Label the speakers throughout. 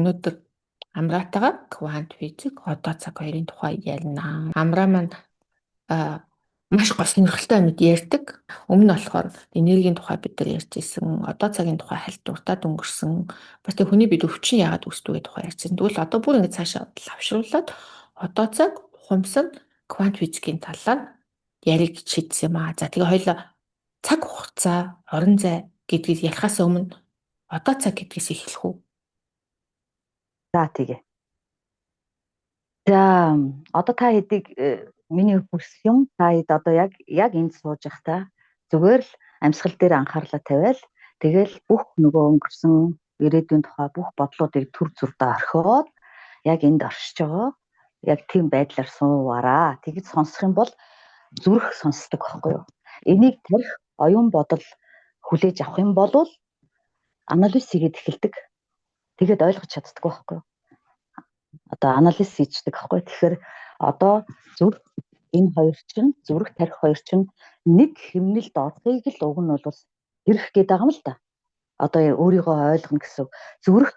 Speaker 1: Өнөөдөр Амраатайгаа квант физик, одоо цаг хоёрын тухай ярина. Амраа маань маш гоо сонирхолтой юмд ярьдаг. Өмнө нь болохоор энергийн тухай бид нар ярьж исэн, одоо цагийн тухай хальт дуртад өнгөрсөн. Бас тэг хүний бид өвчин яагаад үүсдэг вэ тухай ярьжсэн. Тэгвэл одоо бүр ингэ цаашаа лавшруулад одоо цаг, ухамсар, квант физикийн талаар ярих гэж шийдсэн юм аа. За, тэгээ хоёулаа цаг хугацаа, орон зай гэдгийг ярихаас өмнө одоо цаг гэдгээс эхлэх үү?
Speaker 2: За, тэгээ. За, одоо та хэдийг миний хүсэх юм, та хэд одоо яг энд сууж байхдаа зүгээр л амьсгал дээр анхаарлаа тавиал, тэгэл бүх нөгөө өнгөрсөн, ирээдүйн тухай бүх бодлуудыг түр зуурдаа орхиод яг энд оршиж байгаа. Яг тийм байдлаар суугаараа. Тэгэж сонсох юм бол зүрх сонсдог байхгүй юу? Энийг тархи, оюун бодол хүлээж авах юм бол анализ хийгээд эхэлдэг. Тэгээд ойлгож чаддаг байхгүй юу? Одоо анализ хийждэг байхгүй. Тэгэхээр одоо зүрх, энэ хоёр чинь, зүрх, тархи хоёр чинь нэг хэмнэлд орохыг л уг нь бол хэрэх гээд байгаа юм л да. Одоо өөрийгөө ойлгоно гэсэн. Зүрх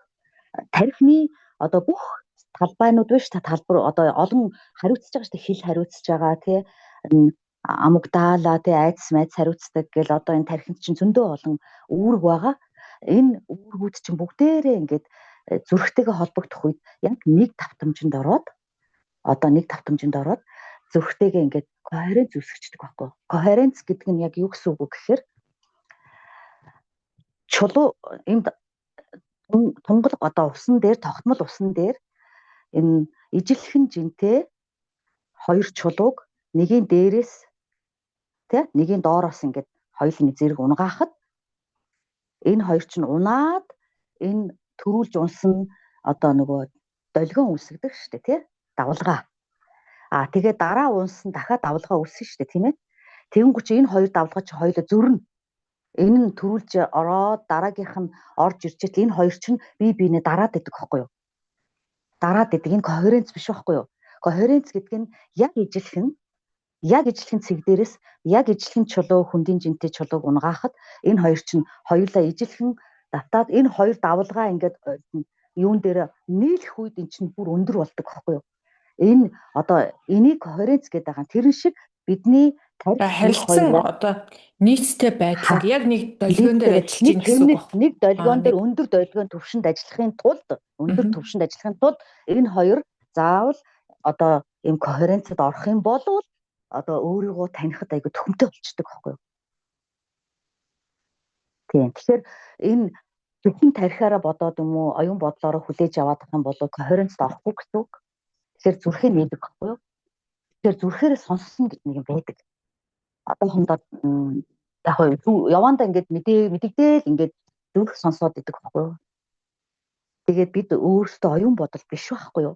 Speaker 2: тархины одоо бүх талбайнууд биш та талбар одоо олон хариуцж байгаа шүү дээ. Хэл хариуцж байгаа, тий, амигдала, тий, айдас майдас хариуцдаг гэл одоо энэ тархинд чинь зөндөө олон үүрэг байгаа. Энэ үүргүүд чинь бүгдээрээ ингээд зүрхтэйгээ холбогдох үед яг нэг давтамжинд ороод, одоо нэг давтамжинд ороод зүрхтэйгээ ингээд кохеренц үүсгэждэг байхгүй. Кохеренц гэдэг нь яг юу гэсэн үг вэ гэхээр чулуу энд тунгалаг одоо усан дээр, тогтмол усан дээр энэ ижилхэн жинтэй хоёр чулууг нэгийн дээрээс, тий, нэгийн доороос ингээд хоёулын зэрэг унгаахад энэ хоёр чинь унаад энэ төрүүлж унсан одоо нөгөө долгион үүсгдэг шүү дээ, тий, давалгаа. А тэгээ дараа унсан дахиад давалгаа үүсгэн шүү дээ, тийм ээ. Тэгэнгүүт чи энэ хоёр давалгаа чи хоёулаа зөрнө. Энэ нь төрүүлж ороод дараагийнх нь орж ирчээд энэ хоёр чинь бие биенээ дараад идэг байхгүй юу? Дараад идэг. Энэ кохеренц биш байхгүй юу? Кохеренц гэдэг нь яг ижилхэн цэг дээрээс яг ижилхэн чулуу, хөндийн жинтэй чулууг унгаахад энэ хоёр чинь хоёулаа ижилхэн давтаад энэ хоёр давалгаа ингээд юун дээр нийлэх үед эн чинь бүр өндөр болдог байхгүй юу? Энэ одоо энийг кохеренц гэдэг байгаа. Тэрэн шиг бидний
Speaker 1: Харилцан одоо нийцтэй байдлаар яг нэг долгион дээр ажиллаж
Speaker 2: нэг гэсэн үг. Нэг долгион дээр, өндөр долгион төвшөнд ажиллахын тулд, өндөр төвшөнд ажиллахын тулд энэ хоёр заавал одоо ийм кохеренцэд орох юм бол одоо өөрийгөө танихад айгу төхөмтэй болчдөг байхгүй юу? Тийм. Тэгэхээр энэ зөвхөн тархиараа бодоод юм уу, оюун бодлоороо хүлээж аваад байх юм бол кохеренцд орохгүй гэсэн үг. Тэгэхээр зүрхээ нээдэг байхгүй юу? Тэгэхээр зүрхээрээ сонссон гэж нэг юм байдаг. Одоохондоо яг явандаа ингээд мэдээ мэдэгдээл ингээд зүрх сонсоод идэг байхгүй юу? Тэгээд бид өөрсдөө оюун бодол биш байхгүй юу?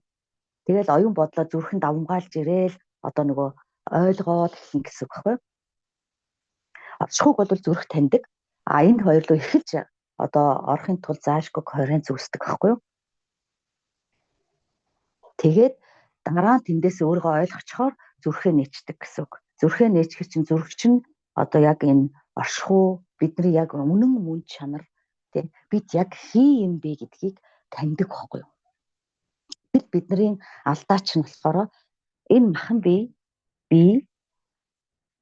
Speaker 2: Тэгэл оюун бодлоо зүрхэн давмгаалж ирээл одоо нөгөө ойлгоол эхлэн гэсэн үг байхгүй юу? Оршихуйг бол зүрх таньдаг. А энэ хоёр руу эхэлж одоо орохын тулд заашгүй кохеренц үүсдэг байхгүй юу? Тэгээд дараа нь тэндээс өөрийгөө ойлгочхоор зүрхээ нээчдэг гэсэн үг. Зүрхээ нээчихэр чинь зүрх чинь одоо яг энэ оршихуй, бидний яг үнэн мөн чанар, тий, бид яг хий юм бэ гэдгийг таньдаг байхгүй юу? Бид бидний алдаа чинь болохоор энэ махан бие би,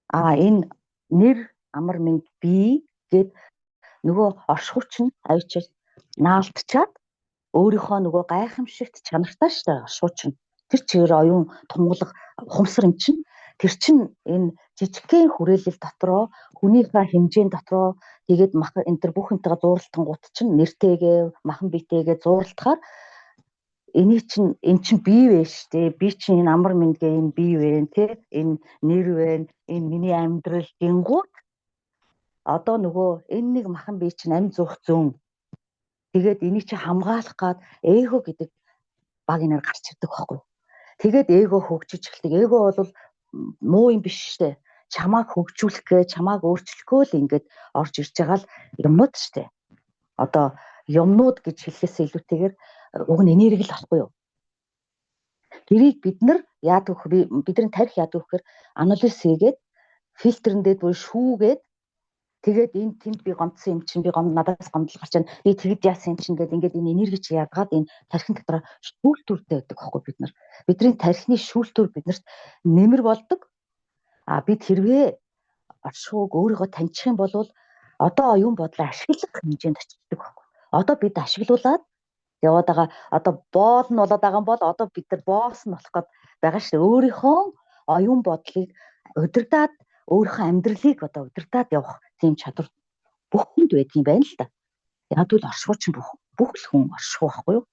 Speaker 2: а энэ нэр амар мэнд би гэд нөгөө оршихуй чинь авчир наалтчаад өөрийнхөө нөгөө гайхамшигт чанартай шүү дээ, оршихуй чинь тэр чигээр оюун тунгалаг ухамсар юм чинь, тэр чинь энэ жижигхэн хүрээлэл дотроо, хүнийхээ хэмжээнд дотроо, тэгээд мах энэ төр бүх юмтайгаа зууралтангууд чинь нэртэйгээ махан биетэйгээ зууралтахаар эний чинь эн чинь бие вэ штэ, би чинь энэ амар мэндгээ энэ бие вэ, тэ, энэ нэр вэ, энэ миний амьдрал гингууд одоо нөгөө энэ нэг махан бие чинь амь зуух зүүн, тэгээд энийг чи хамгаалах гад эго гэдэг баг энээр гарч ирдэг байхгүй. Тэгээд эго хөгжиж эхэлдэг. Эго бол муу юм биш штэ. Чамааг хөгжүүлэх гээ, чамааг өөрчлөх өө л ингээд орж ирж байгаа л юмнууд штэ. Одоо юмнууд гэж хэлэхээс илүүтэйгээр уг нь энерги л байхгүй юу? Тэрийг бид нар яадаг вэ? Бидний тархи яадаг вэ гэхээр анализ хийгээд, фильтрэн дээр бүр шүүгээд Тэгээд энэ тэнд би гомдсон юм чинь би гомд надаас гомдол гарч байна. Би тэгэд яасан юм чинь гэдэг ингээд энэ энерги чи ядгаад энэ тархин дотор шүүлтүүртэй байдаг байхгүй бид нар. Бидний тархины шүүлтүүр биднэрт нэмэр болдог. А бид хэрвээ оршихуйг өөрийгөө таньчих юм бол одоо оюун бодлоо ашиглах хэмжээнд очдог байхгүй. Одоо бид ашиглуулад яваад байгаа одоо боол нь болоод байгаа юм бол одоо бид нар босс нь болох гээд байгаа шүү дээ. Өөрийнхөө оюун бодлыг удирдаад өөрийнхөө амьдралыг одоо удирдаад явах тийм чадвар бүх хүнд байдаг юм байна л да. Яг л оршихуй чинь бүх л хүн оршихуй байхгүй юу?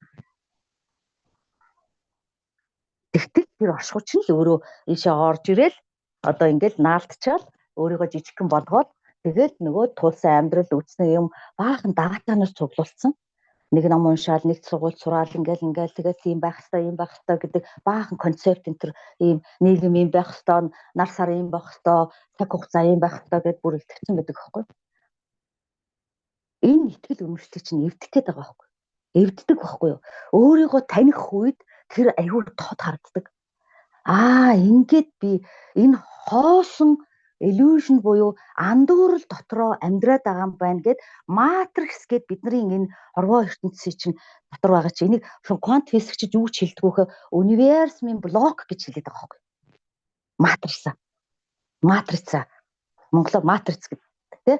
Speaker 2: Тэгтэл тэр оршихуй чинь л өөрөө ийшээ орж ирээл одоо ингээл наалтчаал өөрийгөө жижигхэн болгоод тэгэл нөгөө тулсан амьдрал үтснэ юм баахан датанаас цуглуулсан. Нэг ном уншаал, нэг сургууль сураал ингээл ингээл тэгэл ийм байх хэвээр, ийм байх хэвээр гэдэг баахан концепт энэ төр ийм нийгэм ийм байх хэвээр, нар сар ийм байх хэвээр, цаг хугацаа ийм байх хэвээр гэд бүр итгэцэн байдаг байхгүй. Энэ итгэл үнэмшлийг чинь эвдэх гээд байгаа байхгүй. Эвддэг байхгүй юу? Өөрийгөө таних үед тэр аюул тод харагддаг. Аа, ингээд би энэ хоосон illusion буюу андуурал дотроо амьдраад байгаа юм байна гэд матрикс гэд бидний энэ хорвоо ертөнцийн чинь дотор байгаа чи энийг квант физикчид юу ч хэлдэг вөхө универсумын блок гэж хэлээд байгаа байхгүй. Матрица. Матрица. Монголоор матриц гэдэг тий.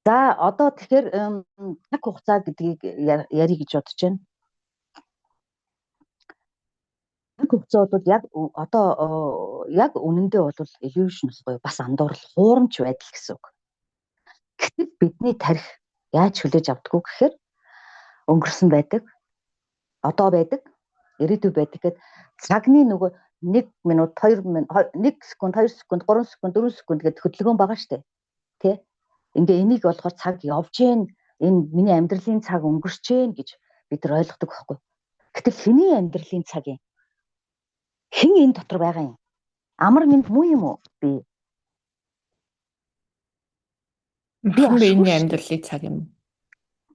Speaker 2: За одоо тэгэхээр цаг хугацаа гэдгийг ярих гэж бодож байна. Цаг хугацаа бол яг одоо яг үнэндээ бол illusion болохгүй бас андуурал хуурамч байдал гэсэн үг. Гэтэл бидний тарих яаж хүлээж авдаггүй гэхээр өнгөрсөн байдаг, одоо байдаг, ирээдүй байдаг гэд цагны нөгөө 1 минут, 2 минут, 1 секунд, 2 секунд, 3 секунд, 4 секунд гэдэг хөдөлгөөн байгаа штэ. Тэ? Ингээ энийг болохоор цаг явж гэн энэ миний амьдралын цаг өнгөрч гэн гэж бид нар ойлгодог байхгүй. Гэтэл хэний амьдралын цаг юм? Хэн энэ дотор байгаа юм? Амар минь муу юм уу? Би
Speaker 1: Махан биений амьдралын цаг юм.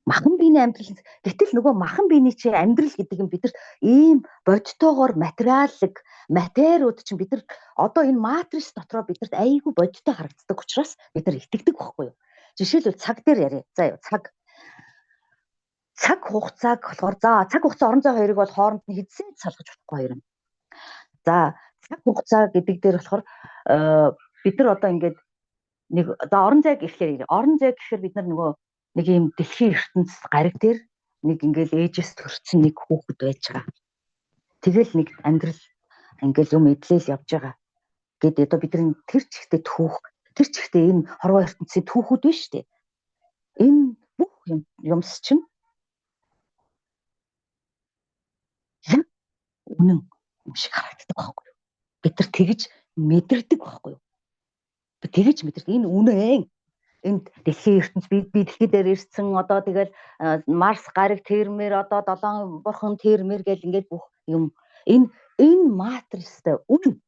Speaker 2: Махан биений амьдрал. Гэтэл нөгөө махан биений чи амьдрал гэдэг нь бид нар ийм бодтойгоор материаллык материуд чинь бид нар одоо энэ матрикс дотроо бидэрт айгүй бодтой харагддаг учраас бид нар итгэдэг байхгүй юу? Жишээлбэл цаг дээр яриа. За юу цаг цаг хугацааг болохоор за цаг хугацаа орон зай хоёрыг бол хооронд нь хэзээ салгаж болохгүй хоёр юм. За цаг хугацаа гэдэг дээр болохоор бид нар одоо ингээд нэг за орон зайг ирэхээр орон зай гэхээр бид нар нөгөө нэг ийм дэлхийн ертөнц гариг дээр нэг ингээл ээжээс төрсэн нэг хүүхэд байж байгаа. Тэгэл нэг амьдрал ингээл юм эдлээл явж байгаа. Гэт одоо бидний тэр чигтээ түүх, тэр чигтээ энэ хорвоо ертөнцийн түүхүүд биш үү? Энэ бүх юм юмс чинь яг үнэн юм шиг харагддаг байхгүй юу? Бид нар тэгж мэдэрдэг байхгүй юу? Би тэгж мэдэрдэг. Энэ үнэн. Энд дэлхийн ертөнц би дэлхий дээр ирсэн одоо тэгэл Марс гариг тэрмэр одоо долоон бурхан тэрмэр гэл ингээд бүх юм энэ энэ матрицтай үнэн.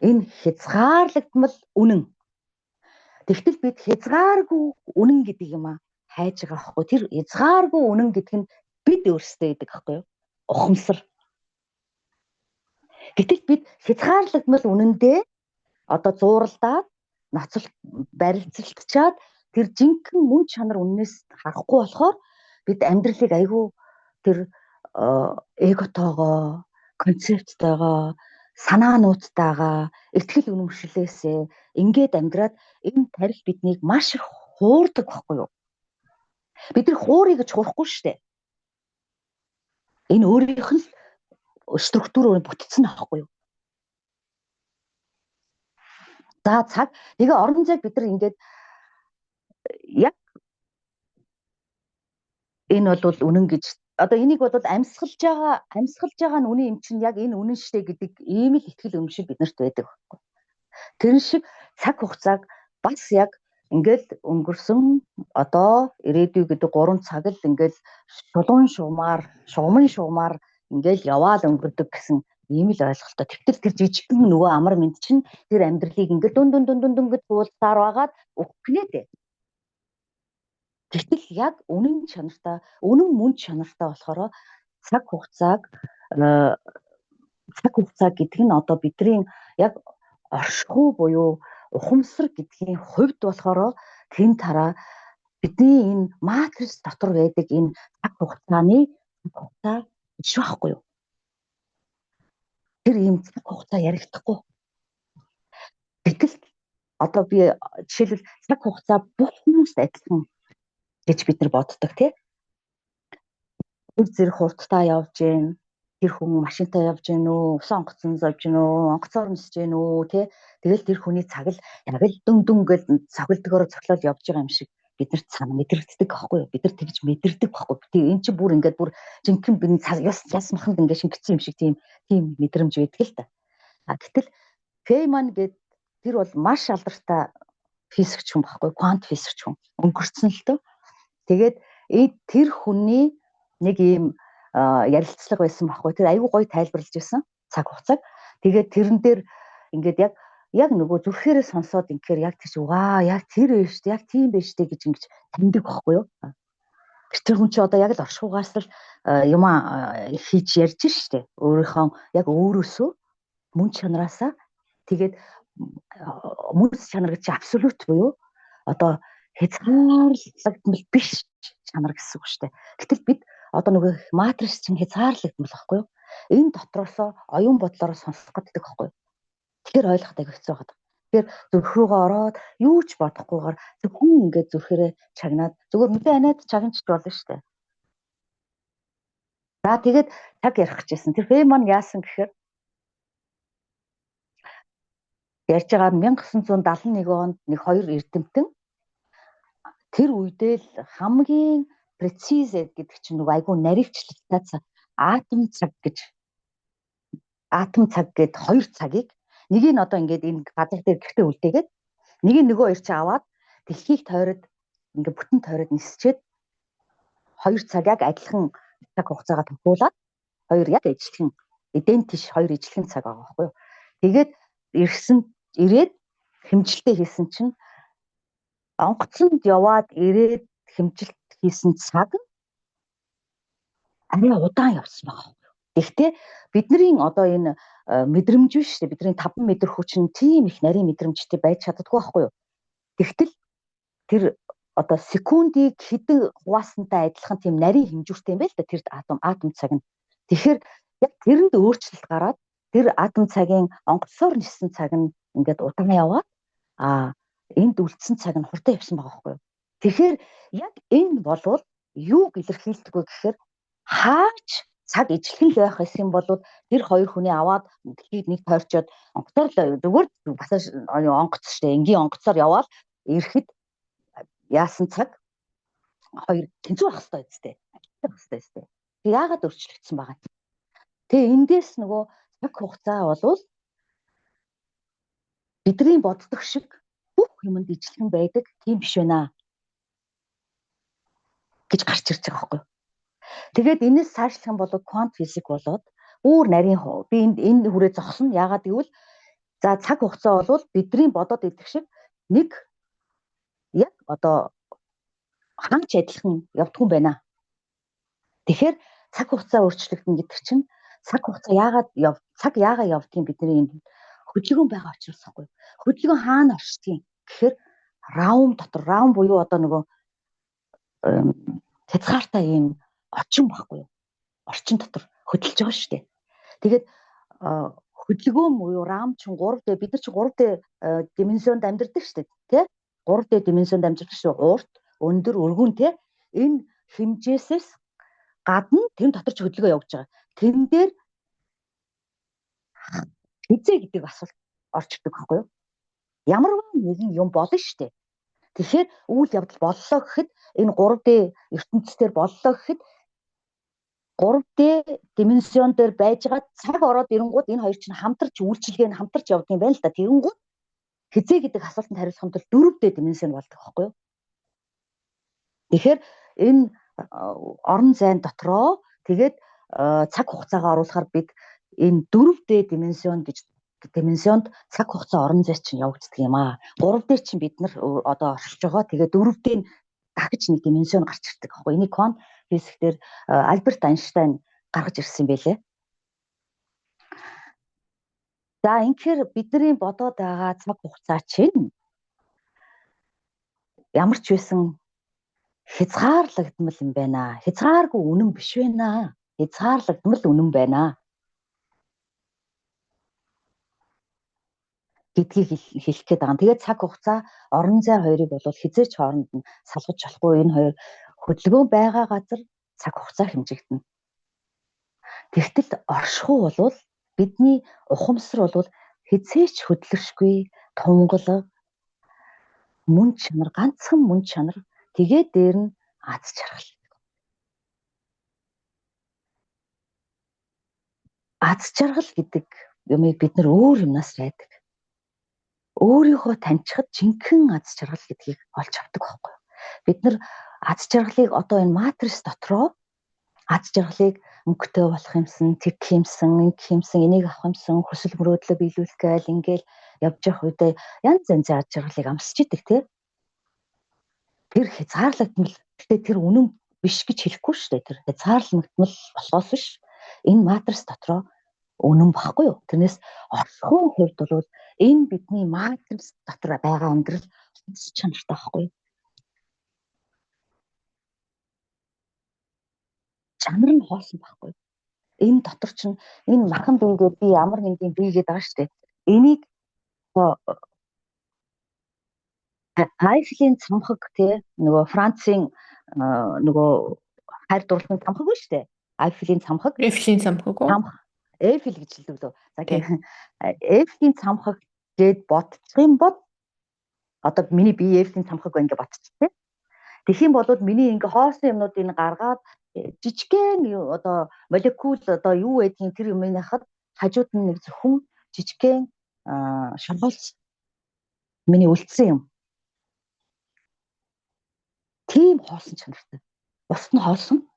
Speaker 2: Энэ хязгаарлагдмал үнэн. Тэгтэл бид хязгааргүй үнэн гэдэг юм а хайж байгаа байхгүй. Тэр хязгааргүй үнэн гэдэг нь бид өөрсдөө гэдэг байхгүй юу? Ухамсар. Гэтэл бид хязгаарлагдмал үнэндээ одоо зууралдаад ноцолт барилцалтчаад тэр жинхэнэ мөн чанар үннээс харахгүй болохоор бид амьдралыг айгүй тэр эготоогоо, концепттойгоо, санаануудтайгаа, итгэл үнэмшлээсээ ингээд амьдраад энэ тарих биднийг маш их хуурдаг байхгүй юу? Бид нар хуурыг гэж хуурахгүй шүү дээ. Энэ өөрийнх нь структурээр бүтцэн аахгүй юу? За цаг тэгээ орон зайг бид нар ингээд яг энэ бол үнэн гэж одоо энийг бол амьсгалж байгаа нь үнэн юм чинь яг энэ үнэн штэ гэдэг ийм л итгэл үнэмшил биднэрт байдаг байхгүй. Тэр шиг цаг хугацааг бас яг ингээл өнгөрсөн одоо ирээдүй гэдэг 3 цаг л ингээл шулуун шугамар шугамн шугамар ингээл яваал өнгөрдөг гэсэн ийм л ойлголттой. Тэгтэл тэр жижигхэн нөгөө амар мэд чинь тэр амьдралыг ингээд дүн дүн дүн дүн дүн гэж буулсаар байгаад өгөх дээ. Гэтэл яг үнэн чанартай, үнэн мөн чанартай болохоор цаг хугацааг гэдэг нь одоо бидний яг оршихуй буюу Ухамсар гэдгийн хувьд болохоор тэн тараа бидний энэ матрикс дотор байдаг энэ цаг хугацааны хугацаа биш байхгүй юу? Тэр ийм цаг хугацаа яригдахгүй. Гэтэл одоо би жишээлбэл цаг хугацаа бүх хүмүүст адилхан гэж бид нар боддог тий. Тэр зэрэг хурдтай явж гин, тэр хүн машинтай явж гин үү, усан онгоцон явж гин үү, онгоцоор нисэж гин үү тий. Тэгэл тэр хүний цаг л яг л дүн дүн гэл цохилдгоороо цохлоод явж байгаа юм шиг бид нарт сан мэдрэгддэг байхгүй юу? Бид нар тэгж мэдэрдэг байхгүй юу? Тэг эн чинь бүр ингээд бүр жинхэнэ би цаг яс яс маханд ингээд шингэсэн юм шиг тийм тийм мэдрэмж байдаг л та. А гэтэл Фейман гээд тэр бол маш алдартай физикч хүн байхгүй, квант физикч хүн. Өнгөрцөн л дөө. Тэгээд тэр хүний нэг ийм ярилцлага байсан байхгүй. Тэр аюу гоё тайлбарлаж байсан цаг хугацааг. Тэгээд тэрэн дээр ингээд яг нөгөө зүрхээрээ сонсоод ингээр яг тэр чи ваа яг тэр байж шүү дээ, яг тийм байж шүү дээ гэж ингэж таньдаг байхгүй юу? Тэр хүн чи одоо яг л оршихугаас л юм хийж ярьж штэ. Өөрийнхөө яг өөрөөсөө мөн чанараасаа тэгээд мөн чанар гэж абсолют буюу одоо хязгаарлагдмал биш чанар гэсэн үг штэ. Гэтэл бид одоо нөгөө матрикс чинь хязгаарлагдмал байхгүй юу? Энэ дотроосоо оюун бодлороо сонсох гэдэг байхгүй юу? Тэгэхээр ойлгоход аягүй хэцүү байгаа. Тэгэхээр зүрх рүүгээ ороод юу ч бодохгүйгээр зөвхөн ингээд зүрхээрээ чагнаад зүгээр мэдээ аниад чагнчж болно шүү дээ. За тэгээд цаг ярих гэжсэн. Тэр Фейман яасан гэхээр ярьж байгаа 1971 онд нэг хоёр эрдэмтэн тэр үедээ л хамгийн прециз гэдэг чинь нөгөө айгүй наривчлалтай атом цаг гэж атом цаг гэд хоёр цагийг нэг нь одоо ингээд энэ газар дээр гэртээ үлдээгээд нэг нь нөгөө хоёр чи аваад дэлхийг тойроод ингээд бүтэн тойроод нисчээд хоёр цаг яг адилхан цаг хугацаагаа тохируулаад хоёр яг ижилхэн идентиш хоёр ижилхэн цаг байгаа байхгүй юу. Тэгээд ирсэн ирээд хэмжилтээ хийсэн чинь онгоцонд яваад ирээд хэмжилт хийсэн цаг нь арай удаан явсан байгаа. Гэхдээ бидний одоо энэ мэдрэмж биш үү? Бидний 5 метр хүчин тийм их нарийн мэдрэмжтэй байж чаддаггүй байхгүй юу? Тэгтэл тэр одоо секундыг хэдэн хуваасантай адилхан тийм нарийн хэмжүүртэй юм байл та тэр атом цаг нь. Тэгэхээр яг тэрэнд өөрчлөлт гараад тэр атом цагийн онгоцоор ниссэн цаг нь ингээд удаан яваад а энд үлдсэн цаг нь хурдан явсан байгаа байхгүй юу? Тэгэхээр яг энэ болвол юуг илэрхийлдэг вэ гэхээр хаач цаг ижилхэн л байх гэсэн юм бол тэр хоёр хүний аваад дэлхийд нэг тойрчоод онгоцоор л зүгээр бас онгоц штэ энгийн онгоцоор яваал ирэхэд яасан цаг хоёр тэнцүү байх хэрэгтэй үстэй. Байх хэрэгтэй үстэй. Тэг яагаад өөрчлөгдсөн байгаа юм? Тэгээ эндээс нөгөө цаг хугацаа болвол бидний боддог шиг бүх юмд ижилхэн байдаг тийм биш байна гэж гарч ирж байгаа байхгүй юу? Тэгээд энэс цаашлах юм бол квант физик болоод өөр нарийн би энд энэ хүрээ зогсно. Яагаад гэвэл за цаг хугацаа бол бидний бодоод идэх шиг нэг яг одоо хаач адилхан явдгүй юм байна. Тэгэхээр цаг хугацаа өөрчлөгдөн гэдэг чинь цаг хугацаа яагаад цаг яагаад явдгийг бидний энд хөдөлгөөн байгаа учраас байхгүй. Хөдөлгөөн хаана оршдгийг гэхээр раум дотор раум буюу одоо нөгөө хязгаартай ийм орчин байхгүй юу? Орчин дотор хөдөлж байгаа шүү дээ. Тэгээд хөдөлгөөн буюу рам чинь 3D бид нар чинь 3D дименсионд амьдардаг шүү дээ, тий? 3D дименсионд амьдардаг шүү. Урт, өндөр, өргөн тий? Энэ хэмжээсээс гадна тэр дотор ч хөдөлгөөн явж байгаа. Тэрэн дээр хизээ гэдэг асуулт орж ирдэг байхгүй юу? Ямарваа нэгэн юм болно шүү дээ. Тэгэхээр үйл явдал боллоо гэхэд энэ 3D ертөнцийн боллоо гэхэд 3D дименсион дээр байж байгаа цаг ороод ирэнгууд энэ хоёр чинь хамтарч үйлчилгээ нь хамтарч явдаг юм байна л да. Тэгэнгүүт хизээ гэдэг асуултанд хариулахын тулд 4D дименсион болдог байхгүй юу? Тэгэхээр энэ орон зайн дотроо тэгээд цаг хугацаагаа оруулахаар бид энэ 4D дименсион гэж дименсионд цаг хугацаа орон зай чинь явагддаг юм аа. 3D чинь бид нар одоо оршиж байгаа. Тэгээд 4D нь дахиж нэг дименсион гарч ирдэг аахгүй. Энийг квант физик дээр Альберт Эйнштейн гаргаж ирсэн юм байлээ. За инхээр бидний бодоод байгаа цаг хугацаа чинь ямар ч байсан хязгаарлагдмал юм байна. Хязгааргүй үнэн биш байна. Хязгаарлагдмал үнэн байна гэдгийг хэлэх гээд байгаа. Тэгээд цаг хугацаа, орон зай хоёрыг бол хизээч хооронд нь салгаж болохгүй. Энэ хоёр хөдөлгөөн байгаа газар цаг хугацаа хэмжигдэнэ. Тэгтэл оршихуй болвол бидний ухамсар бол хизээч хөдлөршгүй, тунгалаг, мөн чанар, ганцхан мөн чанар, тэгээд дээр нь аз жаргал. Аз жаргал гэдэг юмыг бид нар өөр юмнаас райдаг. Өөрийгөө таньчихад жинхэнэ аз жаргал гэдгийг олж авдаг байхгүй юу? Бид нар аз жаргалыг одоо энэ матрис дотроо аз жаргалыг мөнгөтэй болох юмсан, тэгэх юмсан, ингэх юмсан, энийг авах юмсан, хүсэл мөрөөдлөө биелүүлэх гээл ингээл явж явах үедээ янз янзын аз жаргалыг амсч идэг тий. Тэр хязгаарлагдмал, гэхдээ тэр үнэн биш гэж хэлэхгүй шүү дээ. Тэр хязгаарлагдмал болохоос биш. Энэ матрис дотроо үнэн баггүй юу? Тэрнээс оршихуйн хувьд бол энэ бидний матрис дотор байгаа амьдрал чанартай байхгүй юу? Чанар нь хоосон байхгүй. Энэ дотор чинь энэ махан биегээд би ямар нэгэн бие гээд байгаа шүү дээ. Энийг Айфелийн цамхаг тий нөгөө Францын нөгөө хайр дурлалын цамхаг ба шүү дээ. Айфелийн цамхаг.
Speaker 1: Эйфелийн цамхаг уу?
Speaker 2: Эйфел гэж хэлдэг лөө. За тийм. Эйфелийн цамхаг гээд бодчих юм бол одоо миний бие Эйфелийн цамхаг байна гэж бодчих тий. Тэгэх юм бол миний ингээ хоосон юмнуудыг гаргаад жижигхэн одоо молекул одоо юу байдгийг тэр юмыг хахад хажууд нь нэг зөвхөн жижигхэн шоргоолц миний үлдсэн юм. Тийм хоосон чанартай. Бус нь хоосон.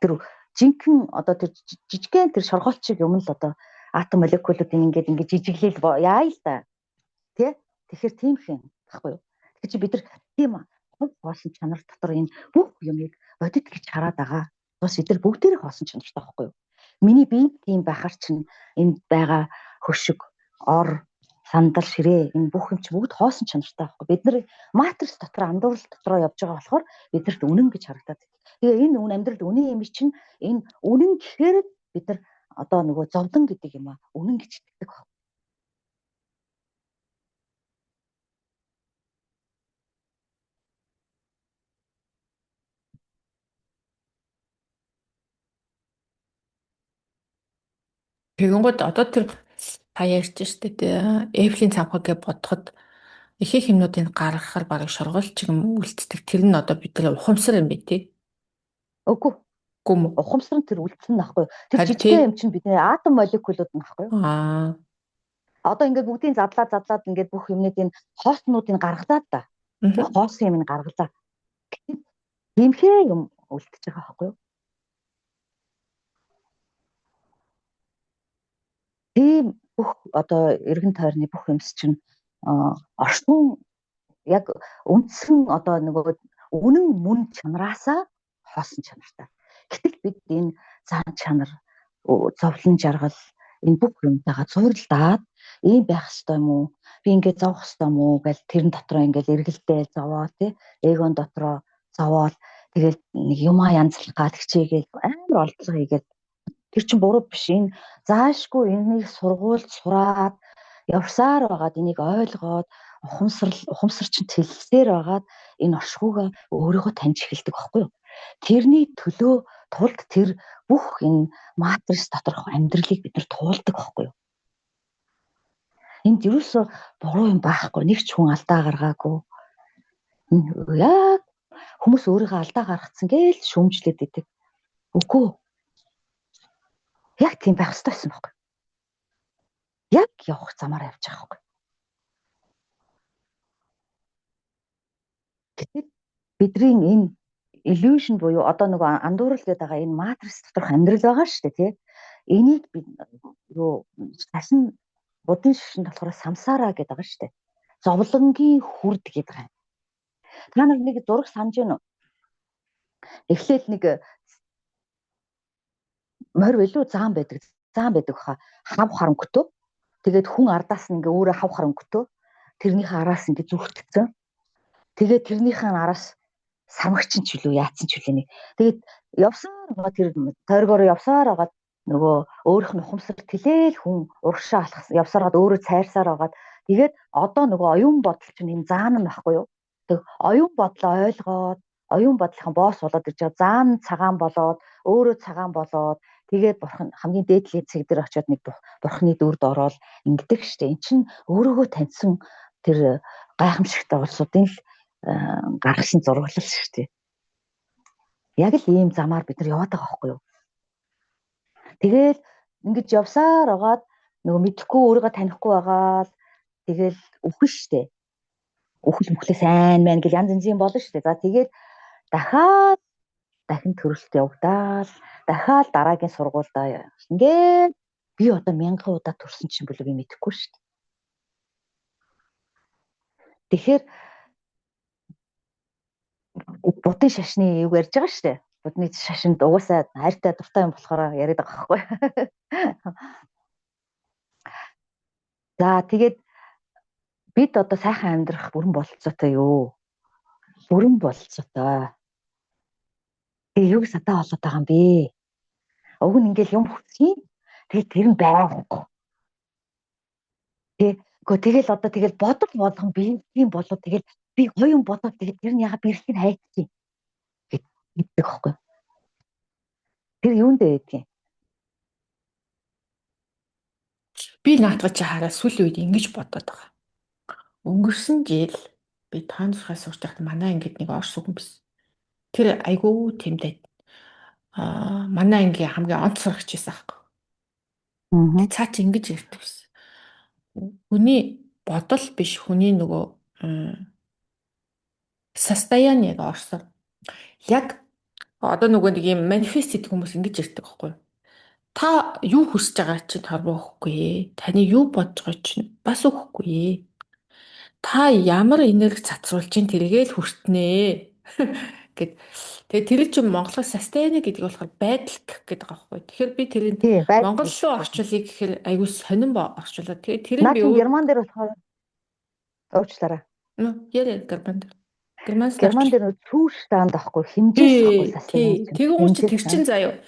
Speaker 2: Тэр жинхэнэ одоо тэр жижигхэн тэр шоргоолчиг юм л одоо атом молекулуудыг ингээд ингээд жижиглээл яа л да. Тэ? Тэгэхээр тийм их юм баггүй юу? Тэгэхээр чи бид нар тийм хоосон чанар дотор энэ бүх юмыг бодит гэж хараад байгаа. Бас бид нар бүгдээрээ хоосон чанартай байхгүй юу? Миний бие тийм байхаар чинь энд байгаа хөшиг, ор, сандал, ширээ энэ бүх юм чи бүгд хоосон чанартай байхгүй. Бид нар матрис дотор андуурал дотроо явж байгаа болохоор биднэрт үнэн гэж харагдаад. Тэгээ энэ үн амьдрал үнэн юм чинь энэ үнэн гэхээр бид нар одоо нөгөө зовлон гэдэг юм а үнэн гэж итгэдэг байхгүй.
Speaker 1: Тэгэнгүүт одоо тэр та ярьж штэ тэ Эйфелийн цамхаг гэж бодоход их их юмнуудыг гаргахаар бараг шоргоолч юм үлддэг. Тэр нь одоо бидний ухамсар юм бэ тий?
Speaker 2: Үгүй.
Speaker 1: Үгүй юм уу?
Speaker 2: Ухамсар нь тэр үлдсэн нь ахгүй. Тэр жижигхэн юм чинь бидний атом молекулууд нь ахгүй.
Speaker 1: Аа.
Speaker 2: Одоо ингээд бүгдийг задлаад ингээд бүх юмнуудыг энэ хооснуудыг гаргалаа та. Бүх хоосон юм гаргалаа. Тимхээ юм үлдчихэж байгаа байхгүй юу? Тийм бүх одоо эргэн тойрны бүх юмс чинь оршин яг үндсэн одоо нөгөө үнэн мөн чанараасаа хоосон чанартай. Гэтэл бид энэ зан чанар, зовлон жаргал энэ бүх юмтайгаа зууралдаад ийм байх ёстой юм уу? Би ингээд зовх ёстой юм уу гэл тэрэн дотроо ингээд эргэлдээл зовоо тий. Эгон дотроо зовоол тэгэл нэг юмаа янзлах гал хичээгээл амар олдлого хийгээл тэр чинь буруу биш. Энэ заашгүй энийг сургуульд сураад явсаар байгаад энийг ойлгоод ухамсар чинь тэлсээр байгаад энэ оршихуйгаа өөрийгөө таньж эхэлдэг байхгүй юу? Тэрний төлөө тулд тэр бүх энэ матрис доторх амьдралыг бид нар туулдаг байхгүй юу? Энд юусоо буруу юм байхгүй. Нэг ч хүн алдаа гаргаагүй. Яг хүмүүс өөрийгөө алдаа гаргацсан гээл шүүмжлээд идэг. Үгүй. Яг тийм байх ёстой байсан байхгүй. Яг явах замаар явж байгаа байхгүй. Гэтэл бидний энэ illusion буюу одоо нөгөө андуурал гэдэг байгаа энэ матрис доторх амьдрал байгаа шүү дээ тий. Энийг бид юу шашин будын шашинд болохоор самсара гэдэг байгаа шүү дээ. Зовлонгийн хүрд гэдэг байгаа юм. Та нар нэг зураг санаж байна уу? Эхлээл нэг морь билүү заан байдаг. Заан байдаг хаа хав харанхтөө. Тэгээд хүн ардаас нь ингээ өөрөө хавхар өнгөтөө тэрнийхээ араас ингээ зүрхтгцэн. Тэгээд тэрнийхээ араас сармагчин ч үлээ яатсан ч үлээ нэг. Тэгээд явсаар байгаа тэр тойргоор явсаар байгаа нөгөө өөрөх нь ухамсар тэлээл хүн урагшаа алхах явсаар гад өөрөө цайрсаар байгаад тэгээд одоо нөгөө оюун бодол чинь энэ заан нь байхгүй юу? Тэг оюун бодлоо ойлгоод оюун бодлохын босс болоод ирж байгаа. Заан цагаан болоод өөрөө цагаан болоод тэгээд бурхан хамгийн дээдлийн цэг дээр очиод нэг бурхны дүрд ороод ингэдэг штэ. Эн чинь өөрөөгөө таньсан тэр гайхамшигтай улсуудын л гаргасан зураглал штэ. Яг л ийм замаар бид нар яваад байгаа байхгүй юу? Тэгэл ингэж явсаар агаад нөгөө мэдэхгүй өөрийгөө танихгүй байгаа л тэгэл үхэн штэ. Үхэл мөхлөө сайн мэн гэл янз янзын болно штэ. За тэгээд дахиад дахин төрөлт явагдаал дахиад дараагийн сургуульдаа ингээд би одоо мянган удаа төрсөн чинь болов би мэдэхгүй штэ. Тэгэхээр будын шашны юг ярьж байгаа штэ. Будны шашинд угаасаа хайртай дуртай юм болохоор яриад байгаа байхгүй. За тэгээд бид одоо сайхан амьдрах бүрэн бололцоотой юу? Бүрэн бололцоотой. Тэгээ юг садаа болоод байгаа юм бэ? Уг нь ингээл юм хүсье. Тэгээд тэр нь байхгүй. Тэ үгүй тэгэл одоо тэгэл бодол болгон би юм болоод тэгэл би гоё юм бодоод тэгэл тэр нь яга бэрхийг хайчих гэдэг байхгүй. Тэр юунд байдгийг?
Speaker 1: Би наадах чи хараа сүүлийн үед ингэж бодоод байгаа. Өнгөрсөн жил би тоон зурхаа сурч байхад манай ангид нэг орс хүн байсан. Тэр айгүй тэмдээд манай ангийн хамгийн онц сурагч байсан аахгүй. Цаа чи ингэж ярьдаг байсан. Хүний бодол биш хүний нөгөө состояние орсоор яг одоо нөгөө нэг юм манифест хийдэг хүмүүс ингэж ярьдаг байхгүй юу? Та юу хүсэж байгаа чинь торбоо өгөхгүй. Таны юу бодож байгаа чинь бас өгөхгүй. Та ямар энерги цацруулж чинь тэргээ л хүртнэ гэд. Тэгээ тэр чинь монголоор состояние гэдэг болохоор байдал гэдэг байгаа байхгүй. Тэгэхээр би тэрийг монгол руу орчуулъя гэхээр айгүй сонирн орчуулаад. Тэгээ тэр нь би
Speaker 2: герман дээр болохоор уучлаарай.
Speaker 1: Яриа герман дээр.
Speaker 2: Герман дээр цүүрштанд байхгүй хэмжээс байхгүй
Speaker 1: состояние. Тэгэн чи тэр чин заяа.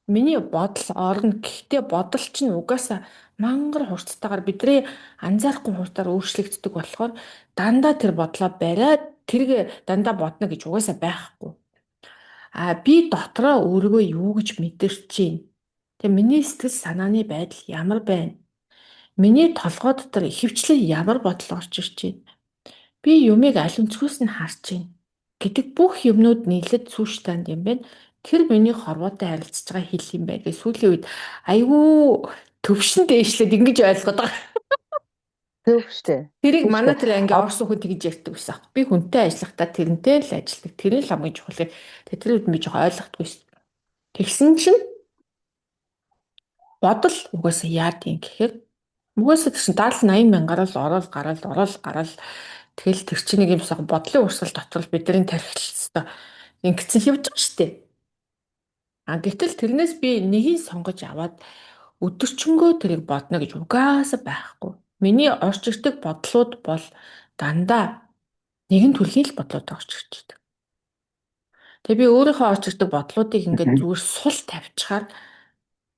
Speaker 1: Миний бодол орно. Гэхдээ бодол чинь угаасаа мангар хурцтайгаар бидний анзаарахгүй хурдаар өөрчлөгддөг болохоор дандаа тэр бодлоо бариад тэргээ дандаа бодно гэж угаасаа байхгүй. А би дотроо өөрийгөө юу гэж мэдэрч чинь. Тэгээ миний сэтгэл санааны байдал ямар байна? Миний толгой дотор ихэвчлэн ямар бодол орж ирж байна? Би юмыг аль өнцгөөс нь харж байна гэдэг бүх юмнууд нийлээд сүүштанд юм байна. Тэр миний хорвоотой харилцаж байгаа хэл юм байна гэх сүүлийн үед айгүй төвшин дээшлээд ингэж ойлгоод байгаа.
Speaker 2: Зөв штэ.
Speaker 1: Тэрийг манай тэр анги орсон хүн тэгж ярьдаг байсан. Би хүнтэй ажиллахдаа тэрнтэй л ажилладаг. Тэр нь л хамгийн чухал. Тэгээ тэр үед би жоохон ойлгохдгүй шээ. Тэгсэн чинь бодол угаасаа яад юм гэхээр угаасаа тэр чинь 70 80 мянгаар л ороод гараал ороод гараал тэгэл тэр чинь нэг юм сайхан бодлын урсгал дотор л бидний тархил хэвээр ингэсэн л явж байгаа шүү дээ. А гэтэл тэрнээс би нэгийг сонгож аваад өдөрчөнгөө тэрийг бодно гэж угаасаа байхгүй. Миний орж ирдэг бодлууд бол дандаа нэгэн төрлийн л бодлууд орж ирж байдаг. Тэгээ би өөрийнхөө орж ирдэг бодлуудыг ингээд зүгээр сул тавьчихаар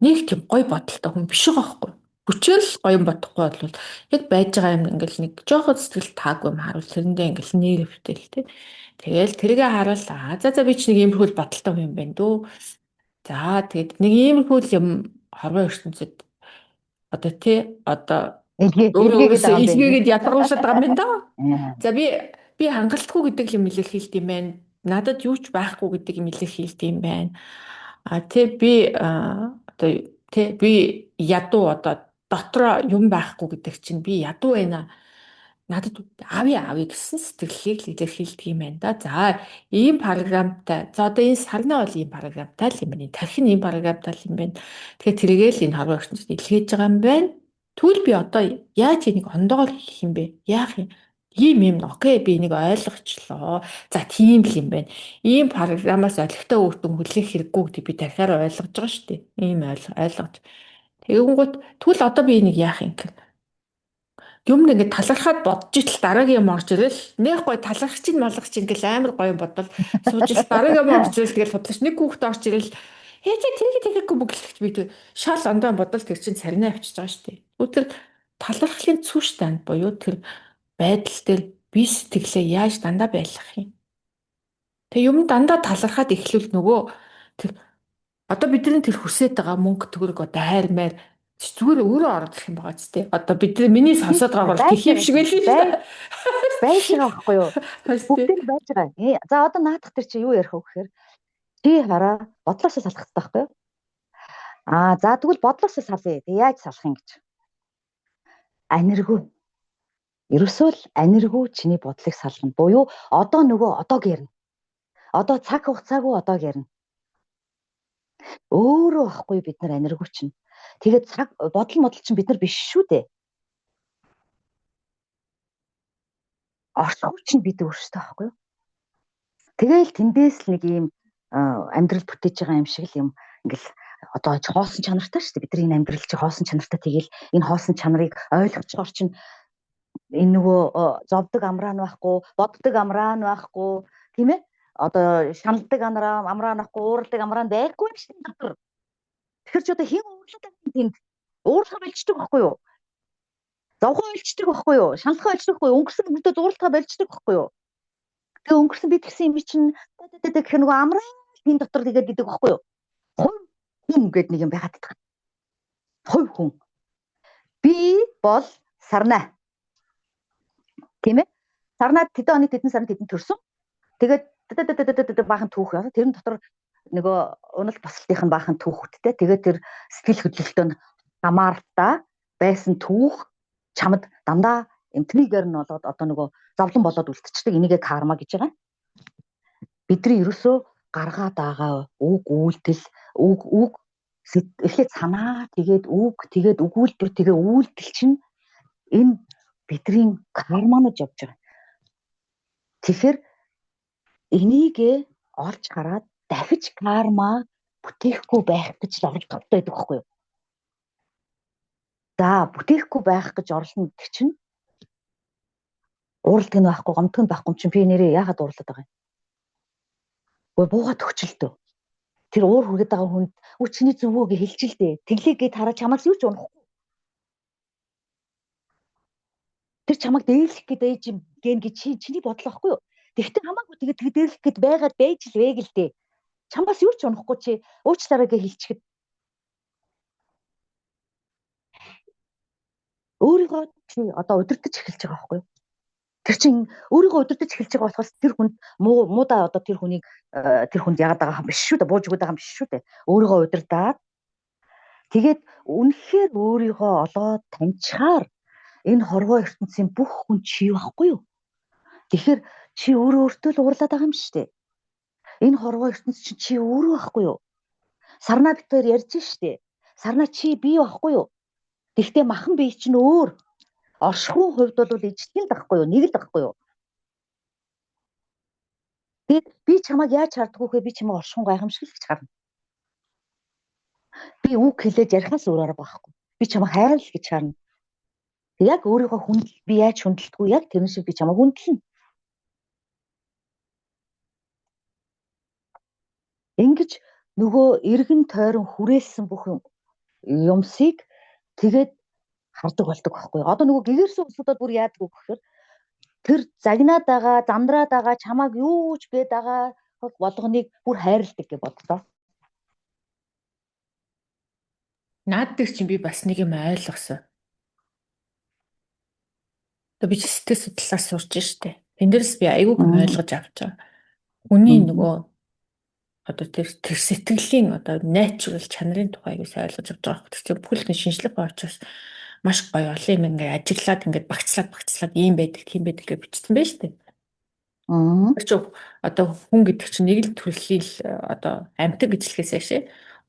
Speaker 1: нэг тийм гой бодолтой хүн биш байгаа байхгүй. Хүчээр л гоё юм бодохгүй бол яг байж байгаа юм ингээл нэг жоохон сэтгэл таагүй юм харуул тэрэндээ ингээл нервтэй л тий. Тэгэл тэргээ харуул аа за за би ч нэг иймэрхүү л бодолтой хүн юм байна дөө. За тэгэд нэг иймэрхүү л юм хорвоо ертөнцид одоо тий одоо
Speaker 2: өөрөө
Speaker 1: илгээгээд ядаргуушаад байгаа юм байна да. За би хангалтгүй гэдэг юм илэрхийлт юм байна. Надад юу ч байхгүй гэдэг юм илэрхийлт юм байна. А тий би одоо тий би ядуу одоо дотроо юм байхгүй гэдэг чинь би ядуу байна. Надад авъя авъя гэсэн сэтгэлийг л илэрхийлдэг юм байна да. За ийм програмтай. За одоо энэ сарнаа бол ийм програмтай л юм байна. Тархи нь ийм програмтай л юм байна. Тэгэхээр тэргээл л энэ хорвоо ертөнцид илгээж байгаа юм байна. Тэгвэл би одоо яаж энийг ондоогоор хийх юм бэ? Яах юм? Ийм юм окей би энийг ойлгочлоо. За тийм л юм байна. Ийм програмаас олигтой үр дүн хүлээх хэрэггүй гэдэг би дахиад ойлгож байгаа шүү дээ. Ийм ойлгож. Тэгэнгүүт тэгвэл одоо би энийг яах юм гэхээр Юм ингээд талархаад бодож итл дараагийн юм орж ирэл нэх гой таларх чинь малгах чинь гэл амар гоё бодвол сууж ил дараагийн юм орж ирэл тэгэл худлаач нэг хүүхэд орж ирэл хээ чи тэрэг тэгэхгүй бүгэлэгч би тэр шал ондоо бодвол тэр чинь царинаа авчиж байгаа шүү дээ. Тэр талархлын цүш танд буюу тэр байдал дээр би сэтгэлээ яаж дандаа байлгах юм. Тэг юм дандаа талархаад эхлүүл нөгөө тэр одоо бидний тэр хүсээд байгаа мөнгө төгрөг одоо хайр майр зүгээр өөрөө ороод ирэх юм байгаа ч тий. Одоо бид миний сонсоод байгаа бол
Speaker 2: Байж
Speaker 1: гэх юм шиг байлээ л да.
Speaker 2: Байж байгаа байхгүй юу?
Speaker 1: Тий.
Speaker 2: Бүгд нь байж байгаа. За одоо наадах тэр чи юу ярих вэ гэхээр чи хараа бодлоосоо салах хэрэгтэй байхгүй юу? Аа за тэгвэл бодлоосоо салъя. Тэг яаж салах юм гэж. Аниргүй. Ерөөсөө л аниргүй чиний бодлыг сална. Буюу одоо нөгөө одоо гэрнэ. Одоо цаг хугацаагүй одоо гэрнэ. Өөрөө байхгүй бид нар аниргүй чинь. Тэгээд цаг бодол модол чинь бид нар биш шүү дээ. Оршихуй чинь бид өөрсдөө байхгүй юу? Тэгээл тэндээс л нэг ийм амьдрал бүтээж байгаа юм шиг л юм ингээл одоо хоосон чанартай шүү дээ. Бидний энэ амьдрал чи хоосон чанартай, тэгэл энэ хоосон чанарыг ойлгочхоор чинь энэ нөгөө зовдөг амраа нь байхгүй, боддог амраа нь байхгүй, тийм ээ? Одоо шаналдаг амраа нь байхгүй, уурладаг амраа нь байхгүй юм шиг дотор. Тэгэхээр чи одоо хэн уурлаад байгаа юм тэнд? Уурлахаа болждаг байхгүй юу? Зовхоо болждаг байхгүй юу? Шаналхаа болждаг байхгүй юу? Өнгөрсөн мөрдөө зурлахаа болждаг байхгүй юу? Тэгээ өнгөрсөн би тэгсэн юм чинь тэ гэх нөгөө амраа энэ дотор тэгээд идэг байхгүй юу? Хувь хүн гэд нэг юм байгаад байдаг. Хувь хүн. Би бол сарнай. Тийм ээ? Сарнаа тэдэн оны тэдэн сарнд тэдэн төрсөн. Тэгээд тэ баахан түүх. Тэрэн дотор нөгөө унал босолтынх нь баахан түүхүүдтэй. Тэгээд тэр сэтгэл хөдлөлтөө нь хамааралтай байсан түүх чамд дандаа юм триггер нь болоод одоо нөгөө зовлон болоод үлдчихдэг. Энийгээ карма гэж байгаа. Бидний ерөөсөө гаргаад байгаа үг үйлдэл үг үг эхлээд санаа тэгээд үг тэгээд өгүүлбэр тэгээ үйлдэл чинь энэ бидний карманууд явж байгаа. Тэгэхээр энийгээ олж хараад дахиж карма бүтээхгүй байх гэж л оролдох байдаг байхгүй юу? За бүтээхгүй байх гэж оролдоно гэдэг чинь уурладаг нь байхгүй, гомдох нь байхгүй чинь би нэрээ яагаад уурлаад байгаа юм? Үгүй буугаад төгчлөлтөө. Тэр уур хүргээд байгаа хүнд үгүй чиний зөвөө гэж хэлчихэл дээ. Тэглээ гэд хараа чамаас юу ч унахгүй. Тэр чамайг дээрлэх гээд ээж юм гэн гэж чиний бодол байхгүй юу? Тэгвэл хамаагүй тэгээд тэг дээрлэх гээд байгаад байж л вэ гэл дээ. Чамаас юу ч унахгүй чи уучлаарай гэж хэлчихэд өөрийгөө чи одоо удирдах эхэлж байгаа байхгүй юу? Тэр чинь өөрийгөө удирдах эхэлж байгаа болохоос тэр хүнд муудаа одоо тэр хүнийг тэр хүнд яагаад байгаа юм биш шүү дээ. Бууж өгöd байгаа юм биш шүү дээ. Өөрийгөө удирдаад тэгээд үнэхээр өөрийгөө олоод таньчихаар энэ хорвоо ертөнцийн бүх хүн чи байхгүй юу? Тэгэхээр чи өөрөө өөртөө л уурлаад байгаа юм шүү дээ. Энэ хорвоо ертөнц чинь чи өөрөө байхгүй юу? Сарнаа бит хоёр ярьж штэ. Сарнаа чи би байхгүй юу? Тэгвэл махан бие чинь өөр. Оршихуйн хувьд бол ижлэх л байхгүй юу? Нэг л байхгүй юу? Тэгээд би чамайг яаж харддаг вэ? Би чамайг оршихуйн гайхамшиг л гэж харна. Би үг хэлээж ярихаас өөр арга байхгүй. Би чамайг хайрлал гэж харна. Яг өөрийгөө хүндэл би яаж хүндэлдэггүй яг тэрэн шиг би чамайг хүндлэнэ. Ингэж нөгөө эргэн тойрон хүрээлсэн бүх юмсыг тэгээд хардаг болдог байхгүй. Одоо нөгөө гэгэрсэн улсуудад бүр яадаг вэ гэхээр тэр загнаад байгаа, замдраад байгаа, чамааг юу ч гээд байгаа болгоныг бүр хайрладаг гэж бодлоо.
Speaker 1: Наад дээр чинь би бас нэг юм ойлгосон. Одоо би чи сэтгэл судлалаар сурч штэ. Энд дээрс би айгүй юм ойлгож авч байгаа. Хүний нөгөө одоо тэр сэтгэлийн одоо natural чанарын тухай аягүй сайн ойлгож авч байгаа. Тэр чинь бүхэл нь шинжлэх ухаан учраас маш гоё олон юм ингээ ажиглаад ингээд багцлаад ийм байдаг, тийм байдаг гэж бичсэн байж тээ. Тэр чинь одоо хүн гэдэг чинь нэг л төрлийн л одоо амьтан гэж хэлэхээс айшээ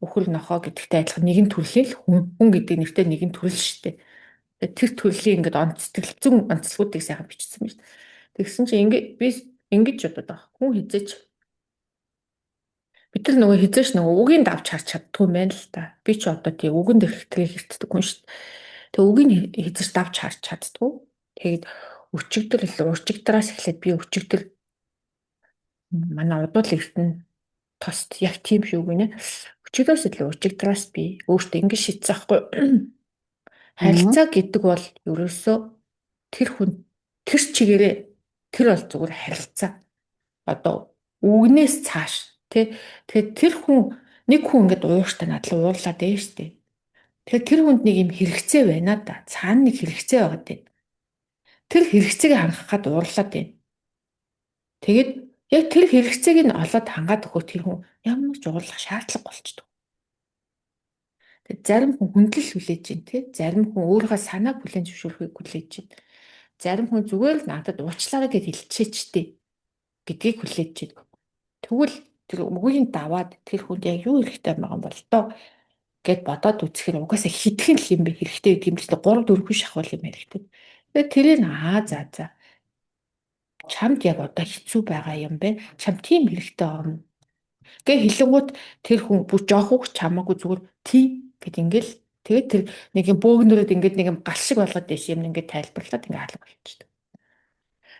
Speaker 1: үхэр нохоо гэдэгтэй адилхан нэгэн төрлийн л хүн, хүн гэдэг нэртэй нэгэн төрөл шүү дээ. Тэр төрлийн ингээд онц сэтгэл зүйн онцлогуудыг сайхан бичсэн байна. Тэгсэн чинь ингээ би ингэж бодод байгаа. Хүн хизээч бид нар нөгөө хизээч нөгөө үгийн давж харж чаддгүй юм байна л та. Би ч одоо тий үгэн дээр хэтэрхий хэртдэг хүн шүү дээ. Тэгээ үгийг хизээч давж харж чаддгүй. Тэгээд өчигдөр л урчигдраас эхлээд би өчигдөр манай удуул эрдэнэ тост яг тийм шүү гинэ. Өчигдөөс илүү урчигдраас би өөртөө ингэж шийдсэн аахгүй. Харилцаа гэдэг бол ерөөсөө тэр хүн тэр чигээрээ тэр бол зүгээр харилцаа. Одоо үгнээс цааш тий. Тэгэхээр тэр хүн нэг хүн ингээд ууртай надлаа уурлаад ээ штэ. Тэгэхээр тэр хүнд нэг юм хэрэгцээ байна да. Цаана нэг хэрэгцээ байгаад байна. Тэр хэрэгцээг хангах гад уурлаад байна. Тэгээд яг тэр хэрэгцээг нь олоод хангаад өгөхөөр тэр хүн ямар ч уурлах шаардлага болчдөг. Тэгээд зарим хүн хүндлэл хүлээж байна тий. Зарим хүн өөрийнхөө санааг хүлээн зөвшөөрөхийг хүлээж байна. Зарим хүн зүгээр л надад уучлаарай гэж хэлчихээчтэй гэдгийг хүлээж байна. Тэгвэл тэр үгийг даваад тэр хүнд яг юу хэрэгтэй байгаа юм бол доо гэд бодоод үзэхээр угаасаа хитгэн л юм бэ хэрэгтэй гэдэг юм л 3 4 шахвал юм хэрэгтэй. Тэгээд тэрийг аа за за чамд яг одоо хэцүү байгаа юм бэ? Чам тийм хэрэгтэй байгаа юм. Гэ хэлэнгүүт тэр хүн бүр жоох үг чамаагүй зүгээр тий гэд ингээл тэгээд тэр нэг юм бөөгнөрөөд ингээд нэг юм гал шиг болгоод дэш юм ингээд тайлбарлаад ингээд алга болчихдог.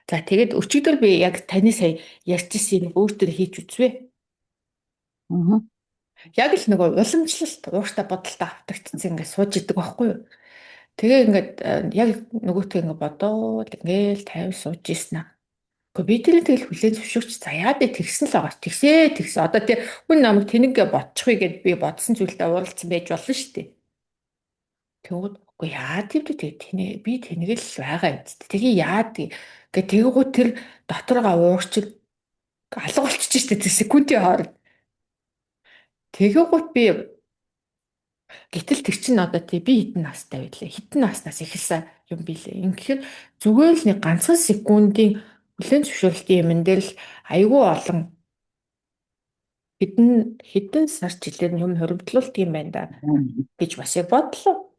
Speaker 1: За тэгээд өчигдөр би яг таны сая ярьчихсан юм өөртөө хийж үзвэ.
Speaker 2: Аа.
Speaker 1: Яг л нөгөө уламжлалт ууштай бодолтой автагдсан ингээд сууж идэг байхгүй юу? Тэгээ ингээд яг нөгөөтгөө ингээд бодоод ингээл тайван сууж ийсэн аа. Гэхдээ би тэрийг тэгэл хүлээн зөвшөөрч за яа би тэгсэн л байгаа. Тэгсээ тэгсэн. Одоо тий хүн намайг тэнэгээ бодчихъя гэд би бодсон зүйлдээ уулзсан байж болно шүү дээ. Тэгвэл үгүй яа тийм үү тэг тэнэ би тэнэг л байгаа юм. Тэгээ яа тий гэ тэгэгүү тэр доторгоо уурчил алга болчихж штэ тэр секундын хооронд. Тэгээгүүт би гэтэл тэр чинь одоо тий би хэдэн настай байлээ. Хэдэн наснаас эхэлсэн юм билээ. Ингэхээр зүгээр л нэг ганцхан секундын хүлээн зөвшөөрөлтийн юмн дээр л айгүй олон хэдэн хэдэн сар жилээр юм хуримтлуулт юм байна да гэж бас яг бодлоо.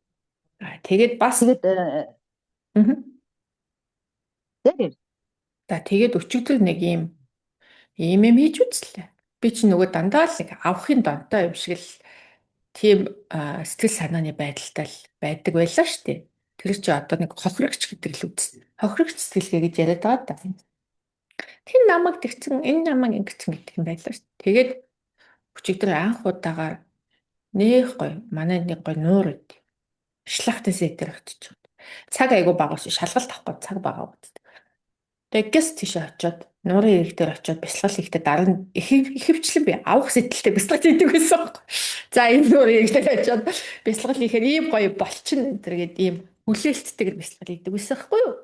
Speaker 1: Тэгээд бас
Speaker 2: Тэгээд
Speaker 1: Тэгээд За тэгээд өчигдөр нэг ийм ийм юм хийж үзлээ. Би чинь нөгөө дандаа л нэг авахын донтой юм шиг л тийм сэтгэл санааны байдалтай л байдаг байлаа шүү дээ. Тэр чи одоо нэг хохирогч гэдэг л үз. Хохирогч сэтгэлгээ гэж яриад байгаа даа. Тэр намайг тэгсэн, энэ намайг ингэсэн гэдэг юм байлаа шүү дээ. Тэгээд өчигдөр анх удаагаар нэх гоё манай нэг гоё нуур үд. Шлахтын сэтэр очиж. Цаг айгу бага ш шалгалт авахгүй цаг бага үст. Тэгээ гэс тийшээ очиод нуурын ирэг дээр очиод бясалгал хийхдээ дараа нь ихэвчлэн би авах сэтэлтэй бясалгал хийдэг байсан байхгүй. За энэ нуурын ирэг дээр очиод бясалгал хийхээр ийм гоё болчин энэ төр гээд ийм хүлээлттэйгээр бясалгал хийдэг байсан байхгүй юу.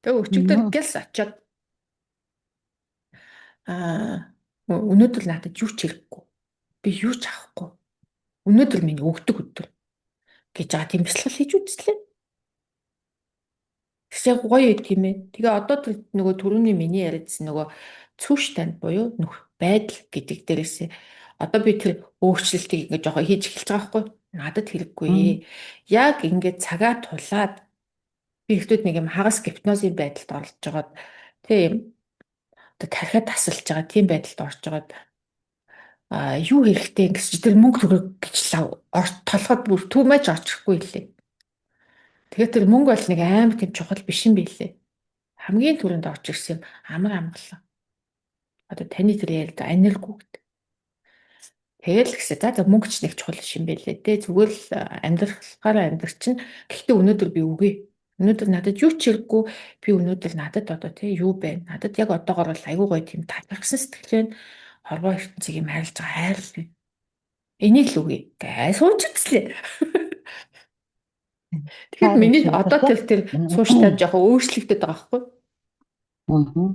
Speaker 1: Тэгээ өчигдөр гэс очиод аа өнөөдөр надад юу ч хэрэггүй. Би юу ч авахгүй. Өнөөдөр миний өгдөг өдөр гэж байгаа тийм бясалгал хийж үзлээ. Тэгсэн гоё юм ээ. Тэгээ одоо тэр нөгөө түрүүний миний яриадсан нөгөө цүүш танд буюу нөх байдал гэдэг дээрээс одоо би тэр өөрчлөлтийг ингээ жоохон хийж эхэлж байгаа байхгүй надад хэрэггүй. Яг ингээд цагаа тулаад би ихтүүд нэг юм хагас гипнозын байдалд оролж жагаад тийм одоо тархиа тасалж байгаа тийм байдалд орж жагаад а юу хэрэгтэй гэсэн чи тэр мөнгө төгрөг гэж лав толгойд бүр too much орчихгүй лээ. Тэгээд тэр мөнгө бол нэг амар тийм чухал биш юм билээ. Хамгийн түрүүнд орж ирсэн юм амар амгалан. Одоо таны тэр яриад аниргүй гэдэг. Тэгэл гэсэн за за мөнгө ч нэг чухал биш юм билээ те. Зүгээр л амьдрахаараа амьдрах чинь гэхдээ өнөөдөр би үгүй. Өнөөдөр надад юу ч хэрэггүй. Би өнөөдөр надад одоо те юу байна? Надад яг одоогор бол айгүй гоё тийм талархсан сэтгэл байна. Хорвоо ертөнцийг юм хайрлаж байгаа хайр л байна. Энийг л үгүй. Гэ сууж үзлээ. Тэгэхээр миний одоо тэр тэр сууштай жоохон өөрчлөгдөд байгаа байхгүй
Speaker 2: юу?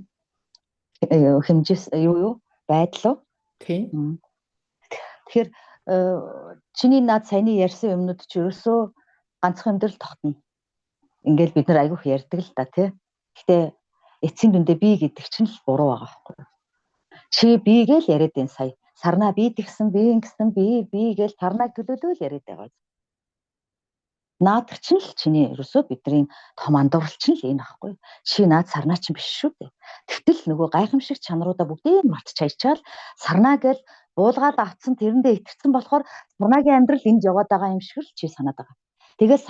Speaker 2: Аа. Хэмжээс юу юу? Байдал уу?
Speaker 1: Тийм.
Speaker 2: Тэгэхээр чиний над саяны ярьсан юмнууд чи ерөөсөө ганцхан амьдрал тогтно. Ингээл бид нар айгүйх ярьдаг л да тий. Гэтэ эцсийн дүндээ би гэдэг чинь л буруу байгаа байхгүй юу? Чи би гээл яриад энэ сая. Сарнаа би тэгсэн, би ингэсэн, би би гээл сарнааг төлөөлөөл яриад байгаа. Наадах чинь л чиний ерөөсөө бидний том андуурал чинь л энэ байхгүй. Чи наад сарнаа чинь биш шүү дээ. Тэгтэл нөгөө гайхамшиг чанаруудаа бүгдийг мартчихаачаал сарнаа гэл буулгаад авцсан тэрэндээ итэрсэн болохоор сарнаагийн амьдрал энд яваад байгаа юм шиг л чи санаад байгаа. Тэгээд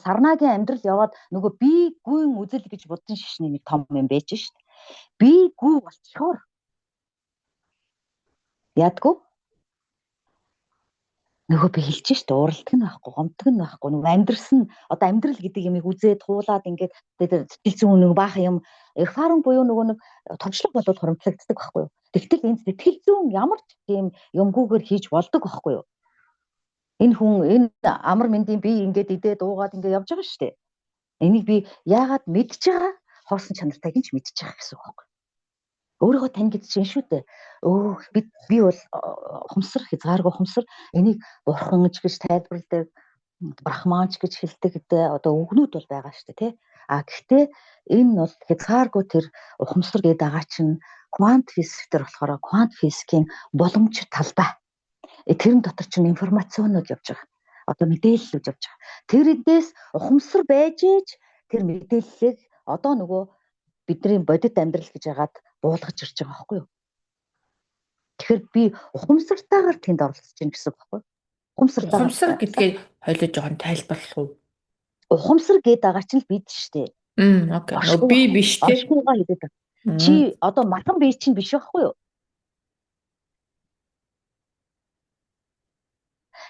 Speaker 2: сарнаагийн амьдрал яваад нөгөө би гүйн үзэл гэж буддын шашны нэг том юм байж шít. Би гүү болчихоор ядгүй нөгөө би хэлж шít, ууралдаг нь байхгүй, гомддог нь байхгүй. Нөгөө амьдрсан одоо амьдрал гэдэг юмыг үзээд хуулаад ингээд сэтгэл зүйн нөгөө баахан юм эрфарн буюу нөгөө нэг туршлага болвол хуримтлагддаг байхгүй юу. Тэгтэл энэ сэтгэл зүйн ямар ч тийм юмгүйгээр хийж болдог байхгүй юу. Энэ хүн энэ амар мэндийн би ингээд идээ дуугаад ингээд явж байгаа шүү дээ. Энийг би яагаад мэдж байгаа? Хоосон чанартайг нь ч мэдж байгаа гэсэн үг байхгүй. Өөрийгөө тань гэж чинь шүү дээ. Би бол ухамсар, хязгааргүй ухамсар. Энийг бурхан ч гэж тайлбарладаг, брахманч гэж хэлдэг гэдэг одоо үгнүүд бол байгаа шүү дээ, тий. А гэхдээ энэ бол хязгааргүй тэр ухамсар гэдэг байгаа чинь квант физик төр болохоор квант физикийн боломж талбай. Тэрэн дотор чинь информационууд явж байгаа. Одоо мэдээллүүд явж байгаа. Тэр эдээс ухамсар байж ээж тэр мэдээллийг одоо нөгөө бидний бодит амьдрал гэж яагаад буулгаж ирж байгаа байхгүй юу? Тэгэхээр би ухамсартайгаар тэнд оролцож байна гэсэн үг байхгүй юу? Ухамсартайгаар.
Speaker 1: Ухамсар гэдгийг хоёлоо жоохон тайлбарлах уу?
Speaker 2: Ухамсар гэдэг байгаа чинь л бид шүү дээ.
Speaker 1: Окей. Би биш тий.
Speaker 2: Оршихуйгаа хэлээд байгаа. Чи одоо матан бие чинь биш байхгүй юу?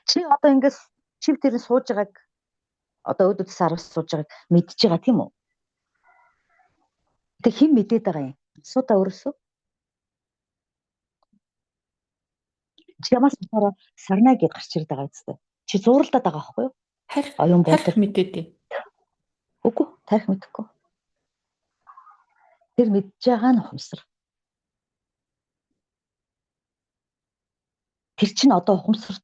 Speaker 2: Чи одоо ингээс чив тэр нь сууж байгааг одоо өд өдс араас сууж байгааг мэдж байгаа тийм үү? Тэг хэн мэдээд байгаа юм? Асуудаа өөрөөсөө. Чи ямаас болохоор сарнай гэд гарч ирээд байгаа үстэй. Чи зууралдаад байгаа байхгүй юу?
Speaker 1: Тарих
Speaker 2: Оюун бодол
Speaker 1: мэдээд юм.
Speaker 2: Үгүй, тарих мэдэхгүй. Тэр мэдж байгаа нь ухамсар. Тэр чинь одоо ухамсар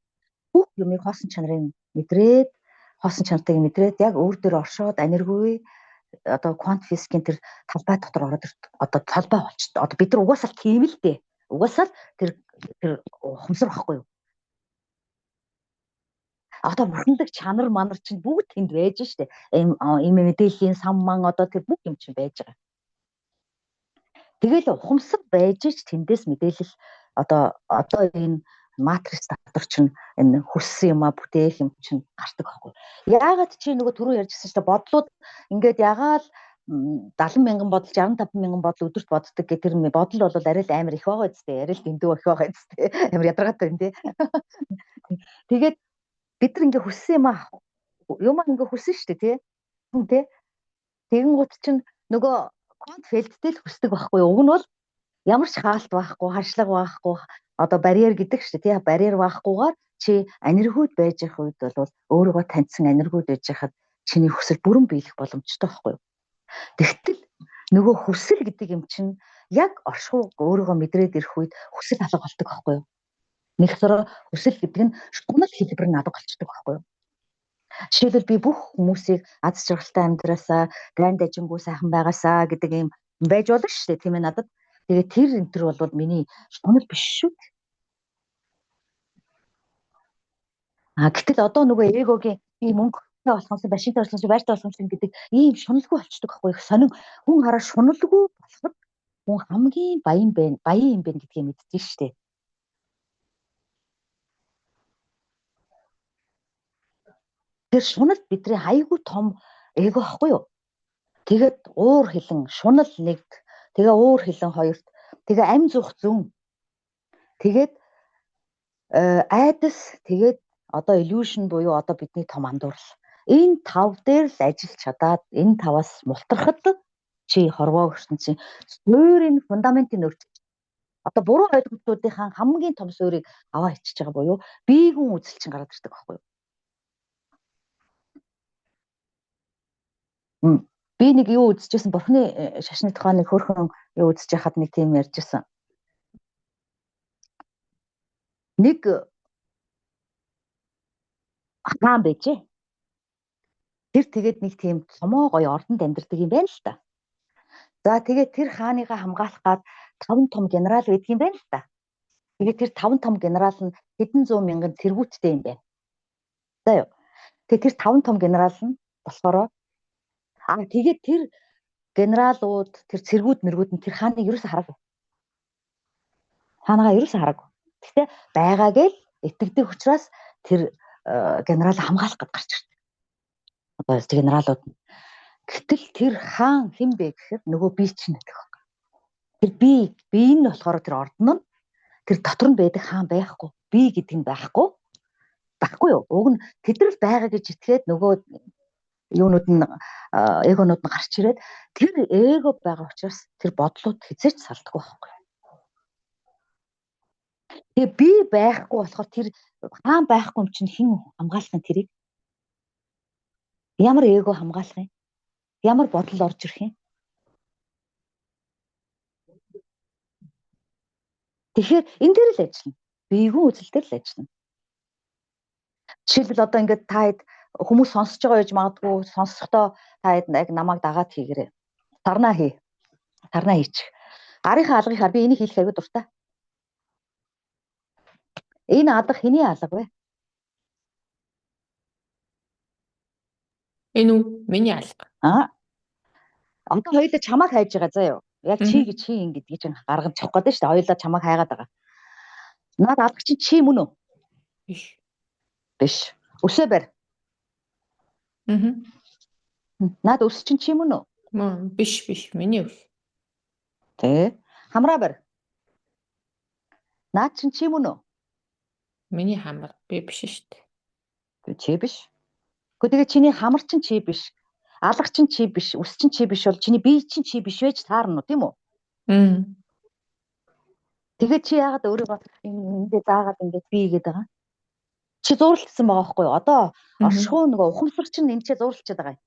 Speaker 2: бүх юмыг хоосон чанарыг мэдрээд, хоосон чанартайг мэдрээд яг өөр дээр оршоод аниргүй одоо квант физикийн тэр талбай дотор ороод одоо талбай болчихсон. Одоо бид нар угаасаа л тийм л дээ. Угаасаа л тэр ухамсар байхгүй юу? Одоо бурхандаг чанар манар чинь бүгд тэнд байж штэ. Ийм мэдээллийн сан ман одоо тэр бүх юм чинь байж байгаа. Тэгэл ухамсар байж ч тэндээс мэдээлэл одоо энэ матрикс дотор чинь энэ хүссэн юмаа бүтээх юм чинь гардаг байхгүй. Яагаад чи нөгөө түрүү ярьжсэн чинь бодлууд ингээд ягаал 70 мянган бодол 65 мянган бодол өдөрт боддог гэх тэр бодол бол арай л амар их байгаа үстэй. Арай л дэндүү их байгаа үстэй. Амар ядаргаатай юм тий. Тэгээд бид нар ингээ хүссэн юмаа ингээ хүссэн шүү дээ тий. Тий. Тэгэн гут чинь нөгөө квант фэлдтэй л хүсдэг байхгүй. Уг нь бол ямар ч хаалт байхгүй, харшлага байхгүй, одоо барьер гэдэг шүү дээ тий. Барьер байхгүйгээр чи аниргууд байж явах үед бол өөрийгөө таньсан аниргууд байж хахад чиний хүсэл бүрэн биелэх боломжтой байхгүй юу? Тэгтэл нөгөө хүсэл гэдэг юм чинь яг оршихуй өөрийгөө мэдрээд ирэх үед хүсэл алга болдог байхгүй юу? Нэг зэрэг хүсэл гэдэг нь шунал хэлбэр нь алга болчдөг байхгүй юу? Жишээлбэл би бүх хүмүүсийг аз жаргалтай амьдраасаа, дайн дажингүй сайхан байгаасаа гэдэг юм байж болно шүү дээ тийм ээ надад. Тэгээ тэр энэ төр бол миний шунал биш шүү дээ. А гэтэл одоо нөгөө эгогийн би мөнгөтэй болох юм, машинтай болох юм, байртай болох юм гэдэг ийм шуналгүй болчдөг байхгүй их сонин хүн хараа шуналгүй болоход хүн хамгийн баян байна, баян юм байна гэдгийг мэддэг шүү дээ. Тэр шунал бидний айгүй том эго байхгүй юу? Тэгээд уур хилэн шунал нэгт, тэгээ уур хилэн хоёрт, тэгээ ам зуух зүүн. Тэгээд айдас, тэгээд одоо illusion буюу одоо бидний том андуурал. Энэ тав дээр л ажиллаж чадаад энэ таваас мултрахад чи хорвоо ертөнцийн суурийн фундаментыг өөрчилж одоо буруу ойлголтуудынхаа хамгийн том суурийг аваа ичиж байгаа буюу биегүн үзэл чинь гараад ирдэг байхгүй юу? Би нэг юу үзчихсэн, бурхны шашны тухай нэг хөөрхөн юу үзэж байхад нэг тийм ярьжсэн. Нэг хаан байжээ. Тэр тэгээд нэг тийм цомоо гоё ордонд амьдардаг юм байна л та. За тэгээд тэр хааныгаа хамгаалах гад 5 том генерал байдаг юм байна л та. Тэгээд тэр 5 том генерал нь хэдэн зуун мянган тэргүүттэй юм байна. За юу. Тэгээд тэр 5 том генерал нь болохоор тэгээд тэр генералууд, тэр цэргүүд мэргүүд нь тэр хааныг ерөөсөө хараагүй. Хаанагаа ерөөсөө хараагүй. Гэхдээ байгаа гэл итгэдэг учраас тэр генерал хамгаалах гээд гарч ирдэг. Одоо генералууд нь. Гэтэл тэр хаан хэн бэ гэхээр нөгөө би чинь гэдэг байна. Тэр би нь болохоор тэр ордон нь тэр дотор нь байдаг хаан байхгүй. Би гэдэг нь байхгүй. Байхгүй юу? Уг нь тэдрэл байгаа гэж итгээд нөгөө юунууд нь эгонууд нь гарч ирээд тэр эго байгаа учраас тэр бодлууд хэзээ ч салдаггүй байхгүй. Тэгээ би байхгүй болохоор тэр хаан байхгүй юм чинь хэн хамгаалах юм тэрийг? Ямар эго хамгаалах юм? Ямар бодол орж ирэх юм? Тэгэхээр энэ дээр л ажиллана. Биеийн үзэл дээр л ажиллана. Жишээлбэл одоо ингээд та хэд хүмүүс сонсож байгаа байж магадгүй, сонсохдоо та хэд яг намайг дагаад хийгээрэй. Тарнаа хий. Тарнаа хийчих. Гарынхаа алгыг хар, би энийг хийх аягүй дуртай. Энэ алга хэний алга вэ?
Speaker 1: Энэ үү? Миний алга.
Speaker 2: Аа. Одоо хоёулаа чамайг хайж байгаа заа юу? Яг чи гэж чи ин гэдгийг чинь гаргаж авах гэдэг шүү дээ. Хоёулаа чамайг хайгаад байгаа. Наад алга чинь чи мөн үү?
Speaker 1: Биш.
Speaker 2: Биш. Өсөө барь.
Speaker 1: Аа.
Speaker 2: Наад өс чинь чи мөн үү?
Speaker 1: Мөн биш биш. Миний өс.
Speaker 2: Тэ. Хамраа барь. Наад чинь чи мөн үү?
Speaker 1: Миний хамар би биш шүү дээ.
Speaker 2: Чи биш. Гэхдээ тэгээ чиний хамар чинь чи биш. Алга чинь чи биш, үс чинь чи биш бол чиний бие чинь чи биш байж таарна уу, тийм үү?
Speaker 1: Мм.
Speaker 2: Тэгээд чи яагаад өөрийгөө эндээ заагаад ингээд би гэдэг байгаа? Чи зурлагдсан байгаа байхгүй юу? Одоо оршихуй нөгөө ухамсар чинь энэ ч зурлалчаад байгаа юм.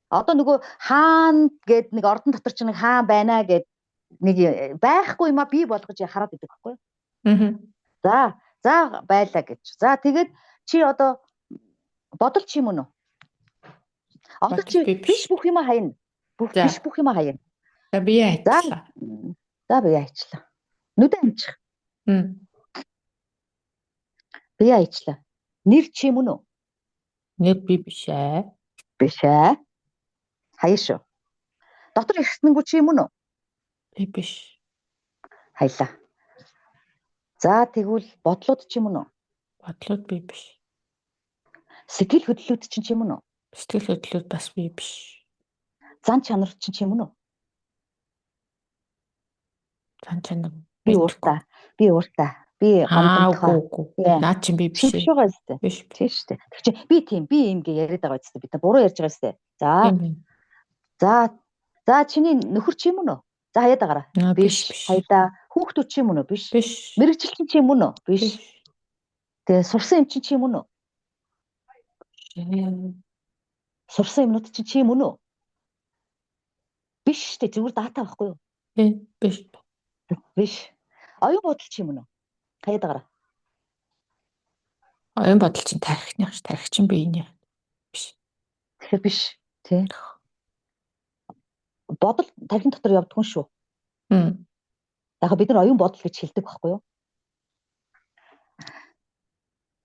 Speaker 2: Одоо нөгөө хаан гээд нэг ордон дотор чинь нэг хаан байна гээд нэг байхгүй юм а би болгож хараад идэг байхгүй юу?
Speaker 1: Аа.
Speaker 2: За, за байлаа гэж. За тэгээд чи одоо бодол чи мөн үү? Одоо чи биш бүх юма хаяна. Бүх биш бүх юма хаяна.
Speaker 1: За би хайчлаа.
Speaker 2: За би хайчлаа. Нүдэ амчих. Би хайчлаа. Нэр чи мөн үү?
Speaker 1: Нэр би биш ээ.
Speaker 2: Биш ээ. Хаяа шүү. Дотор эрхтнэнгүү чи мөн үү?
Speaker 1: Би биш.
Speaker 2: Хаялаа. За тэгвэл бодлууд чи мөн үү?
Speaker 1: Бодлууд би биш.
Speaker 2: Сэтгэл хөдлөлүүд чинь чи мөн үү?
Speaker 1: Сэтгэл хөдлөлүүд бас би биш.
Speaker 2: Зан чанар чинь чи мөн үү?
Speaker 1: Зан чанар.
Speaker 2: Би ууртай. Би ууртай. Би гомдомтгой.
Speaker 1: Үгүй. Наа чинь би биш.
Speaker 2: Биш байгаа зү.
Speaker 1: Биш.
Speaker 2: Тийм шүү дээ. Тэг чи би тийм, би ийм гэ яриад байгаа зү. Би та буруу ярьж байгаа зү. За. За. За чиний нөхөр чи мөн үү? За хаяад агараа.
Speaker 1: Биш.
Speaker 2: Хаялаа. Хүүхдүүд чи мөн үү? Биш.
Speaker 1: Биш.
Speaker 2: Мэргэжил чинь чи мөн үү? Биш. Тэгээ сурсан юм чинь чи мөн үү? Сурсан юмнууд чинь чи мөн үү? Биш шүү дээ. Зүгээр дата байхгүй юу?
Speaker 1: Тийм. Биш.
Speaker 2: Биш. Оюун бодол чи мөн үү? Хаяад агараа.
Speaker 1: Оюун бодол чинь тархиных ш. Тархи чинь биений. Биш.
Speaker 2: Тэгэхээр биш. Тий. Бодол тархин дотор явдаггүй шүү. Яг бид нар оюун бодол гэж хэлдэг байхгүй юу?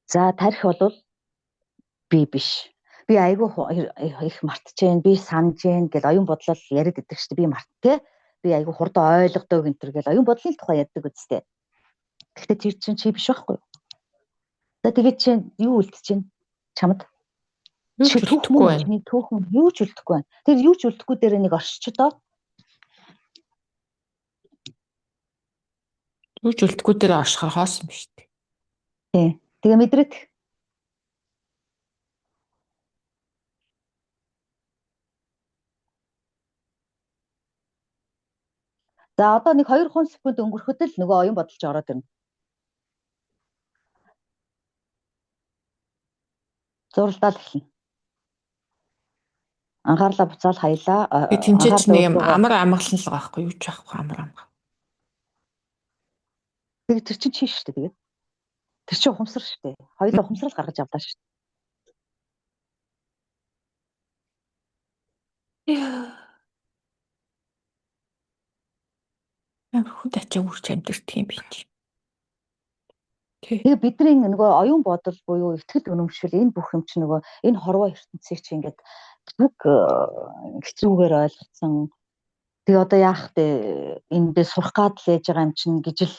Speaker 2: За тархи бол би биш. Би айгүй их мартчихээн, би санаж гэн гэл оюун бодлол яриад идэг шүү дээ. Би март те. Би айгүй хурдан ойлгодог энэ төр гэл оюун бодлын тухай ярьдаг үстэй. Гэхдээ тэр чинь чи биш байхгүй юу? За тэгээд чи юу үлдчихээн чамд?
Speaker 1: Юу ч үлдэхгүй байна.
Speaker 2: Чиний түүхэн юу ч үлдэхгүй байна. Тэр юу ч үлдэхгүй дээр нэг оршиж доо.
Speaker 1: Юу ч үлдэхгүй дээр оршихоор хоосон биш үү?
Speaker 2: Тийм. Тэгээ мэдрээд. За одоо нэг 2 секунд өнгөрөхөд л нөгөө оюун бодолч ороод ирнэ. Зуралдаал эхэлнэ. Анхаарлаа буцаал хаялаа.
Speaker 1: Би тэнцээч нэг юм амар амгалан л байгаа байхгүй юу ч байхгүй амар амгал.
Speaker 2: Тэгээ тэр чинь чи шүү дээ тэгээд. Тэр чинь ухамсар шүү дээ. Хоёулаа ухамсарл гаргаж авлаа шүү дээ.
Speaker 1: Амар хүнд ачаа үрч амьдэрдэг юм би чи.
Speaker 2: Тэгээ бидний нөгөө оюун бодол буюу итгэл үнэмшил энэ бүх юм чинь нөгөө энэ хорвоо ертөнцийг чи ингээд зүг хэцүүгээр ойлгоцсон. Тэгээ одоо яах вэ? Эндээ сурах гад л ээж байгаа юм чинь гэж л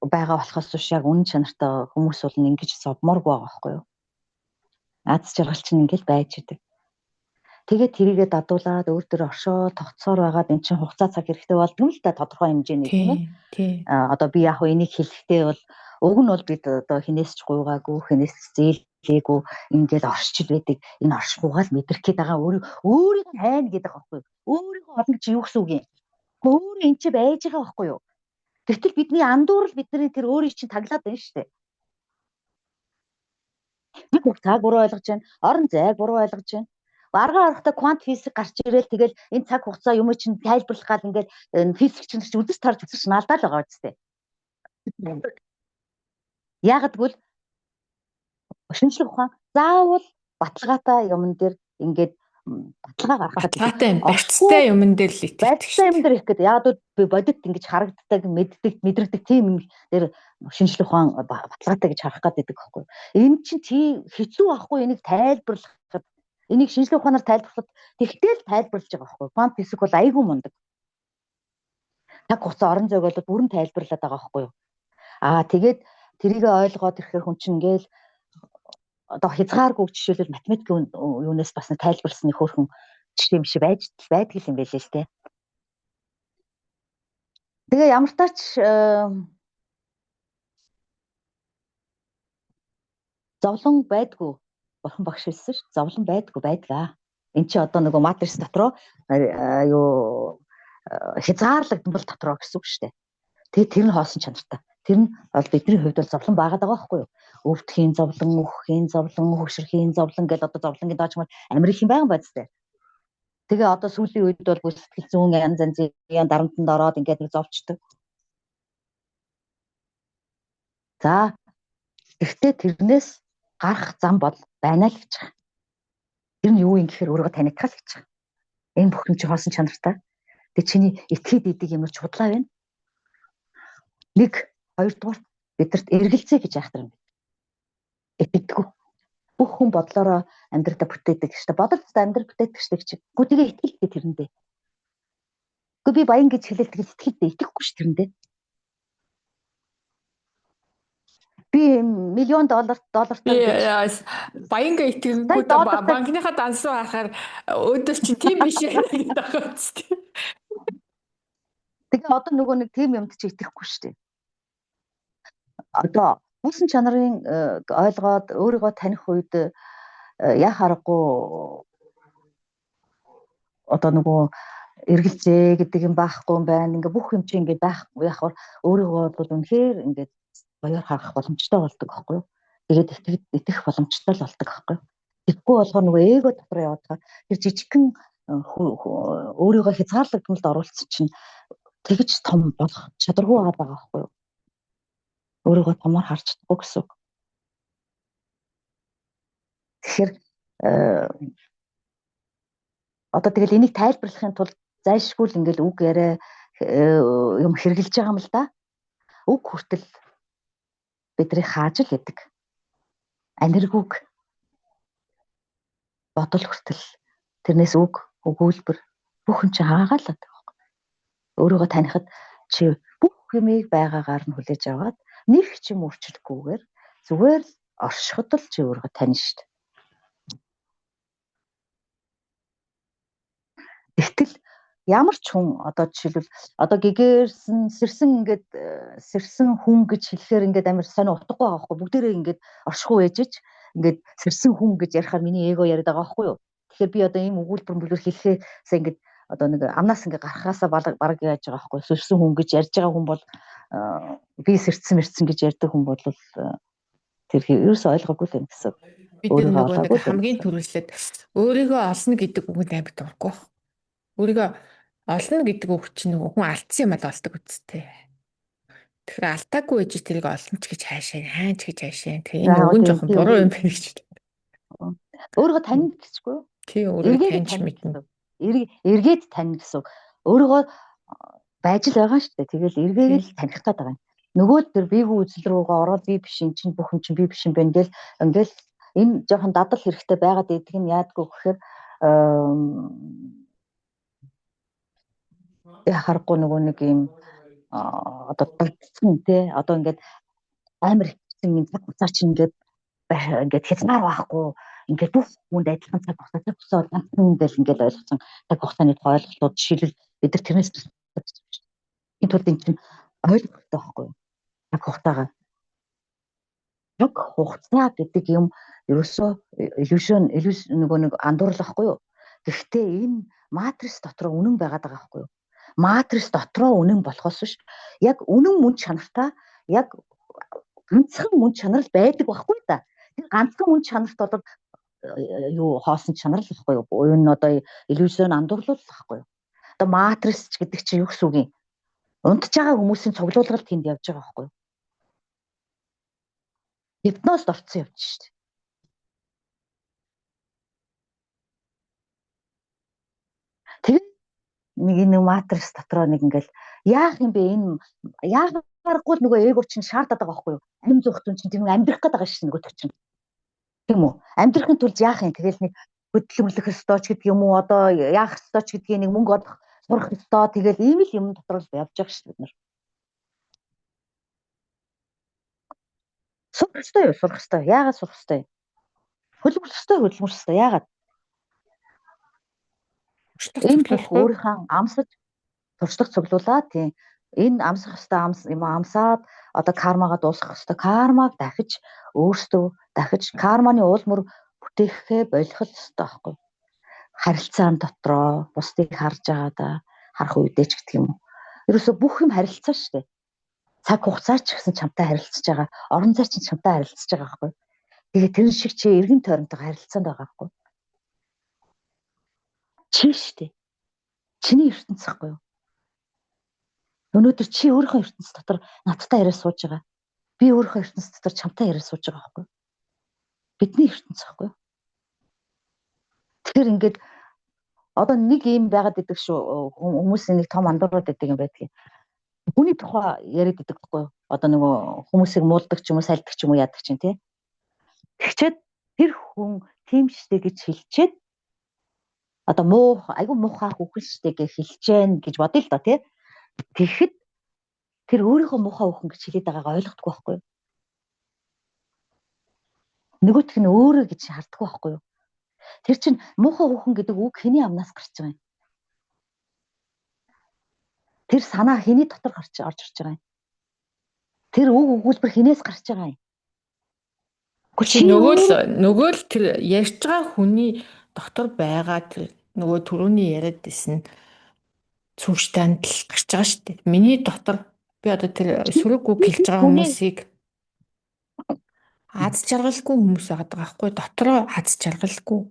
Speaker 2: байгаа болохоос биш яг үнэн чанартай хүмүүс бол ингэж зовмооргүй байгаа байхгүй юу? Аз жаргал чинь ингээд байж идэг. Тэгээд тэрийгэ дадуулаад өөр дээр оршоо тогтсоор байгаад эн чинь хугацаа цаг хэрэгтэй болдго юм л да, тодорхой хэмжээний, тийм ээ. Одоо би яг энийг хэлэхдээ бол уг нь бол бид одоо хинээс ч гуйгаагүй, хинээс ч зээлээгүй ингээл оршил байдаг. Энэ оршихуйгаа л мэдрэх гээд байгаа, өөрийг нь хайна гэдэг байхгүй юу? Өөрийгөө олно чи юу гэсэн үг юм? Өөрөө эн чи байж байгаа байхгүй юу? Гэвтэл бидний андуурал бидний тэр өөрийг чинь таглаад байна шүү дээ. Бид цаг буруу ойлгож байна. Орон зайг буруу ойлгож байна. Аргаа орохдоо квант физик гарч ирээл тэгэл энэ цаг хугацаа юм чинь тайлбарлах гал ингээл физик чинь үзэж тарж үзэж наалдаа л байгаа үстэй. Яагаад гэвэл шинжлэх ухаан заавал баталгаатай юмн дээр ингээд баталгаа гаргах
Speaker 1: гэдэг. Баталгаатай юм, барьцтай юмн дээр л итгэдэг.
Speaker 2: Барьцтай юм дээр их гэдэг. Яг л бодит ингэж харагддаг, мэддэг, мэдрэгдэг тийм юм дээр шинжлэх ухаан баталгаатай гэж харах гэдэг байхгүй. Энэ чинь тий хэцүү байхгүй, энийг тайлбарлахад, энийг шинжлэх ухаанаар тайлбарлахад тэгтэл тайлбарлаж байгаа байхгүй. Квант физик бол айгүй мундаг. Цаг хугацаа орон зайг бол бүрэн тайлбарлаад байгаа байхгүй юу. Аа тэгээд тэрийг ойлгоод ирэхээр хүн чинь ингээл одоо хязгааргүй, жишээлбэл математикийн юунаас бас нэг тайлбарласан нэг хөөрхөн жишээ юм шиг байж байдаг юм байлээ л те. Тэгээ ямар тач зовлон байдгүй, бурхан багш хэлсэн ш. Зовлон байдгүй байдгаа. Энд чи одоо нөгөө матрис дотроо юу хязгаарлагдмал дотроо гэсэн үг шүү дээ. Тэгээ тэр нь хоосон чанартай. Тэр нь бол бидний хувьд бол зовлон байгаад байгаа байхгүй юу? Өвдөхийн зовлон, үхэхийн зовлон, хөшөрхийн зовлон гэл одоо зовлонгийн доожмол амар их юм байгаа биз дээ. Тэгээ одоо сүүлийн үед бол бүр сэтгэл зүйн янз янзын дарамтанд ороод ингээд нэг зовчдөг. За гэхдээ тэрнээс гарах зам бол байна л гэж байгаа. Тэр нь юу юм гэхээр өөрийгөө танигдах л гэж байгаа. Энэ бүхэн чи хоосон чанартай. Тэгээ чиний итгээд идэг юм ч худлаа байна. Нэг, хоёрдугаар бидэрт эргэлзээ гэж айхтар юм. Итгэдэггүй. Бүх хүн бодлороо амьдралаа бүтээдэг шүү дээ. Бодол ёстой амьдрал бүтээдэг шүү дээ чи. Гү тэгээ итгэлтэй тэрэндээ. Гү би баян гэж хэлэл тэгэл итгэлтэй итгэхгүй шүү тэрэндээ. Би миллион доллартай
Speaker 1: гэж баянгаа итгэнгүү банкныхаа дансуу харахаар өөдөө чи тийм биш гэдэг байгаа үстэй.
Speaker 2: Тэгээ одоо нөгөө нэг тийм юмд чи итгэхгүй шүү дээ. Одоо усан чанарын ойлгоод өөрийгөө таних үед яах аргагүй одоо нөгөө эргэлзээ гэдэг юм байхгүй юм байна. Ингээ бүх юм чи ингээ байхгүй яхаар өөрийгөө бол үнэхээр ингээд гоёор харах боломжтой болдог байхгүй юу? Тэгээд итгэх боломжтой л болдог байхгүй юу? Тэгэхгүй болохоор нөгөө эго дотор яваад байгаа. Тэр жижигхэн өөрийгөө хязгаарлагдмалд оруулсан чинь тэгж том болох чадваргүй байгаа байхгүй юу? Өөрийгөө томоор харж чадахгүй гэсэн үг. Тэгэхээр одоо тэгэл энийг тайлбарлахын тулд зайлшгүй л ингээл үг яриа юм хэрглэж байгаа юм л да. Үг хүртэл бидний хааж л ядаг. Аниргүүг бодол хүртэл тэрнээс үг, өгүүлбэр бүх юм чи хаагаалаад байгаа байхгүй. Өөрийгөө танихад чи бүх юмыг байгаагаар нь хүлээж аваад нэг ч юм өөрчлөхгүйгээр зүгээр л оршиход л чи өөрийгөө танина шүү дээ. Тэгтэл ямар ч хүн одоо жишээлбэл одоо гэгэрсэн сэрсэн ингээд сэрсэн хүн гэж хэлэхээр ингээд амар сонио утгагүй байгаа байхгүй, бүгдээрээ ингээд оршихуй ээжэж ингээд сэрсэн хүн гэж ярихаар миний эго яриад байгаа байхгүй юу. Тэгэхээр би одоо ийм өгүүлбэр мөлөр хэлэхээсээ ингээд одоо нэг амнаас ингээд гарахаасаа бараг яаж байгаа байхгүй. Сэрсэн хүн гэж ярьж байгаа хүн бол би сэрсэн мэрсэн гэж ярьдаг хүн бол тэр ерөөсөө ойлгоогүй л юм гэсэн.
Speaker 1: Бид нөгөө нэг хамгийн түрүүлээд өөрийгөө олно гэдэг үгэнд амар дурггүй. Өөрийгөө олно гэдэг үг чинь нөгөө хүн алдсан юм ал олдог үсттэй. Тэгэхээр алдаагүй ээж тэрийг олно ч гэж хайшаа, хаан ч гэж хайшаа. Тэгэхээр энэ үг нь жоохон буруу юм байна гэж.
Speaker 2: Өөрийгөө танина гэсгүй юу?
Speaker 1: Тий, өөрийгөө таньж мэднэ.
Speaker 2: Эргээд танина гэсэн үг. Өөрийгөө байж л байгаа шүү дээ. Тэгэл эргээд л таних гээд байгаа юм. Нөгөө тэр бийгүү үзэл рүүгээ ороод би биш юм чинь бүх юм чинь би биш юм байна гэл ингээл энэ жоохон дадал хэрэгтэй байгаад идэх нь яадгүй гэхээр харахгүй нөгөө нэг юм одоо дутсан тий одоо ингээд амар хэцүү юм цаг хугацаа чинь ингээд ингээд хязгаар байхгүй Ингээд бүх хүнд адилхан цаг хугацаа, цаг хугацаа бол ганцхан ингээл ингээл ойлгосон цаг хугацааны тухай ойлголтууд жишээлбэл бид нар тэрнээс тусдаг шүү дээ. Энэ тулд эн чинь ойлгох хэрэгтэй байхгүй юу? Цаг хугацаагаа. Цаг хугацаа гэдэг юм ерөөсөө illusion нөгөө нэг андуурлах байхгүй юу? Гэхдээ энэ матрис дотор үнэн байгаад байгаа байхгүй юу? Матрис дотроо үнэн болохоос биш яг үнэн мөн чанартай яг ганцхан мөн чанар л байдаг байхгүй да. Тэр ганцхан мөн чанарт бол юу хоосон чанар л байхгүй юу? Энэ одоо illusion андуурлал байхгүй юу? Одоо матрис ч гэдэг чинь юу гэсэн үг юм? Унтж байгаа хүмүүсийн цуглуулгал тэнд явж байгаа байхгүй юу? Гипнозд орцсон явж шүү дээ. Тэгээд нэг энэ матрис дотроо нэг ингээл яах юм бэ энэ яах аргагүй л нөгөө эго чинь шаардаад байгаа байхгүй юу? Амь зуухтун чинь тийм амьдрах гээд байгаа шин нөгөөдөг чинь. Тийм үү? Амьдрахын тулд яах юм? Тэгэл нэг хөдөлмөрлөх ёстой ч гэдэг юм уу одоо яах ёстой ч гэдгийг нэг мөнгө олох сурах ёстой тэгэл ийм л юм дотор л явж байгаа шүү бид нар. Сурах ёстой юу? Сурах ёстой. Яагаад сурах ёстой юм? Хөдөлмөрлөх ёстой, хөдөлмөрлөх ёстой. Яагаад? Энэ бүх өөрийнхөө амсаж туршлага цуглуулаад тийм энэ амсах ёстой амс юм амсаад одоо кармагаа дуусгах ёстой. Кармаг дахиж өөрсдөө дахиж карманы уул мөр бүтээхээ болох л ёстой байхгүй. Харилцаан дотроо бусдыг харж байгаа да харах үедээ ч гэдэг юм уу. Ерөөсө бүх юм харилцаа шүү дээ. Цаг хугацаа ч гэсэн чамтай харилцаж байгаа. Орон зай ч чамтай харилцаж байгаа байхгүй. Тэгээ тэр шиг чи эргэн тойронтойгоо харилцаанд байгаа байхгүй. Чи шүү дээ. Чиний ертөнц байхгүй юу? Өнөөдөр чи өөрийнхөө ертөнц дотор надтай яриа сууж байгаа. Би өөрийнхөө ертөнц дотор чамтай яриа сууж байгаа байхгүй юу? Бидний ертөнц байхгүй юу? Тэгэхээр ингээд одоо нэг юм байгаад идэг шүү. Хүмүүс нэг том андуураад идэг юм байдгийг. Хүний тухай яриад идэг байхгүй юу? Одоо нөгөө хүмүүсийг муулдаг ч юм уу, сальдаг ч юм уу яадаг чинь тий. Тэгчээд тэр хүн тийм штэ гэж хэлчихэд одоо муу айгу муухай хүүхэн штэ гэж хэлчихээн гэж бодъё л доо тий. Тэгэхэд тэр өөрийнхөө муухай хүүхэн гэж хэлээд байгаагаа ойлгохгүй байхгүй юу? Нөгөөх нь өөрөө гэж харддаг байхгүй юу? Тэр чинь муухай хүүхэн гэдэг үг хэний амнаас гарч байгаа юм? Тэр санаа хэний дотор гарч орж ирж байгаа юм? Тэр үг өгүүлбэр хинээс гарч байгаа юм?
Speaker 1: Чи нөгөө л тэр ярьж байгаа хүний дотор байгаа тэр нөгөө түрүүний яриад байсан цүүштанд л гарч байгаа шүү дээ. Миний дотор би одоо тэр сөрөг үг хэлж байгаа хүмүүсийг аз жаргалгүй хүмүүс байгаа байхгүй дотроо аз жаргалгүй.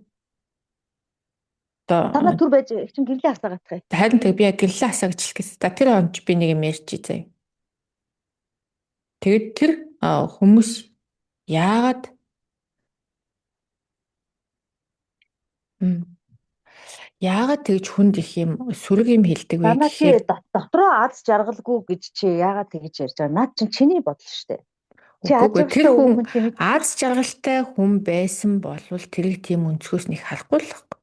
Speaker 2: Одоо Танаа түр байж чин гэрлээ асаа гатах.
Speaker 1: Харин тэг би гэрлээ асаа гэж хэлэх гэсэн. Тэр онч би нэг юм ярьчих заяа. Тэгээд тэр хүмүүс яагаад яагаад тэгж хүнд их юм сөрөг юм хэлдэг вэ
Speaker 2: гэхээр дотроо аз жаргалгүй гэж чи яагаад тэгж ярьж байгаа? Наад чинь чиний бодол шүү дээ.
Speaker 1: Чи тэр хүн аз жаргалтай хүн байсан болвол тэрийг тийм өнцгөөс нэг харахгүй л байхгүй.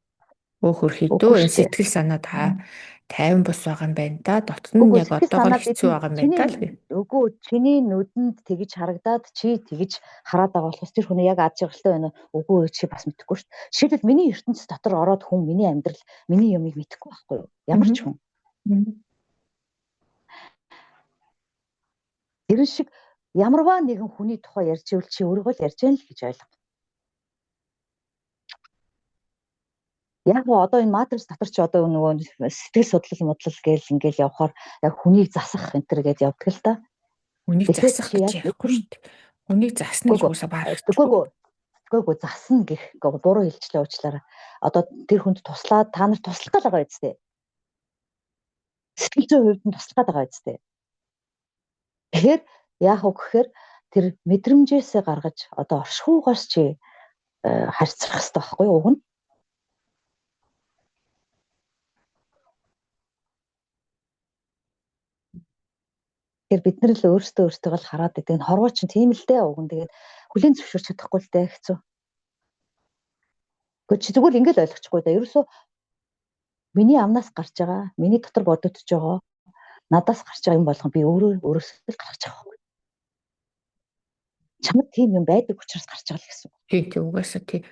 Speaker 1: Өөх хөрхийдөө энэ сэтгэл санаа та 50 бус байгаа юм байна да. Дотн нь яг одоогор хэцүү байгаа юм байна да л гэ.
Speaker 2: Үгүй чиний нүдэнд тэгж харагдаад чи тэгж хараад байгаа болохоос тэр хүн яг аз жаргалтай байна уу? Үгүй чи бас мэдэхгүй шүү дээ. Жишээлбэл миний ертөнц дотор ороод хүн миний амьдрал, миний юмыг мэдэхгүй байхгүй юу? Ямар ч хүн. Тэр шиг ямарваа нэгэн хүний тухай ярьж ивэл чи өөрийгөө л ярьж байна л гэж ойлго. Яг гоо одоо энэ матрис дотор чи одоо нөгөө сэтгэл судлал модлал гээл ингээл явхаар яг хүнийг засах энэ төр гэж явдаг л та.
Speaker 1: Хүнийг засах гэж ярихгүй шүү дээ. Хүнийг засна гэж уусаа
Speaker 2: барахгүй. Үгүй засна гэх буруу хэлчлээ уучлаарай. Одоо тэр хүнд туслаад та нар туслах гал байгаа үстэй. Сэтгэл зүйн хувьд нь туслах байгаа үстэй. Тэгэхээр яах вэ гэхээр тэр мэдрэмжээсээ гаргаж одоо оршихуйгаас чи харьцах хэрэгтэй байхгүй юу уг нь. Тэгэхээр бид нар л өөрсдөө өөртөө л хараад байдаг. Энэ хорвоо чинь тийм л дээ уг нь тэгээд хүлийн зөвшөөрч чадахгүй л дээ хэцүү. Гэхдээ чи зүгээр ингэж ойлгочихгүй да. Ерөөсөө миний амнаас гарч байгаа, миний дотор бодогдож байгаа, надаас гарч байгаа юм болгон би өөрөө өөрөөсөө л гаргаж байгаа байхгүй. Чамд тийм юм байдаг учраас гарч байгаа л гэсэн.
Speaker 1: Тийм тийм угаасаа тий.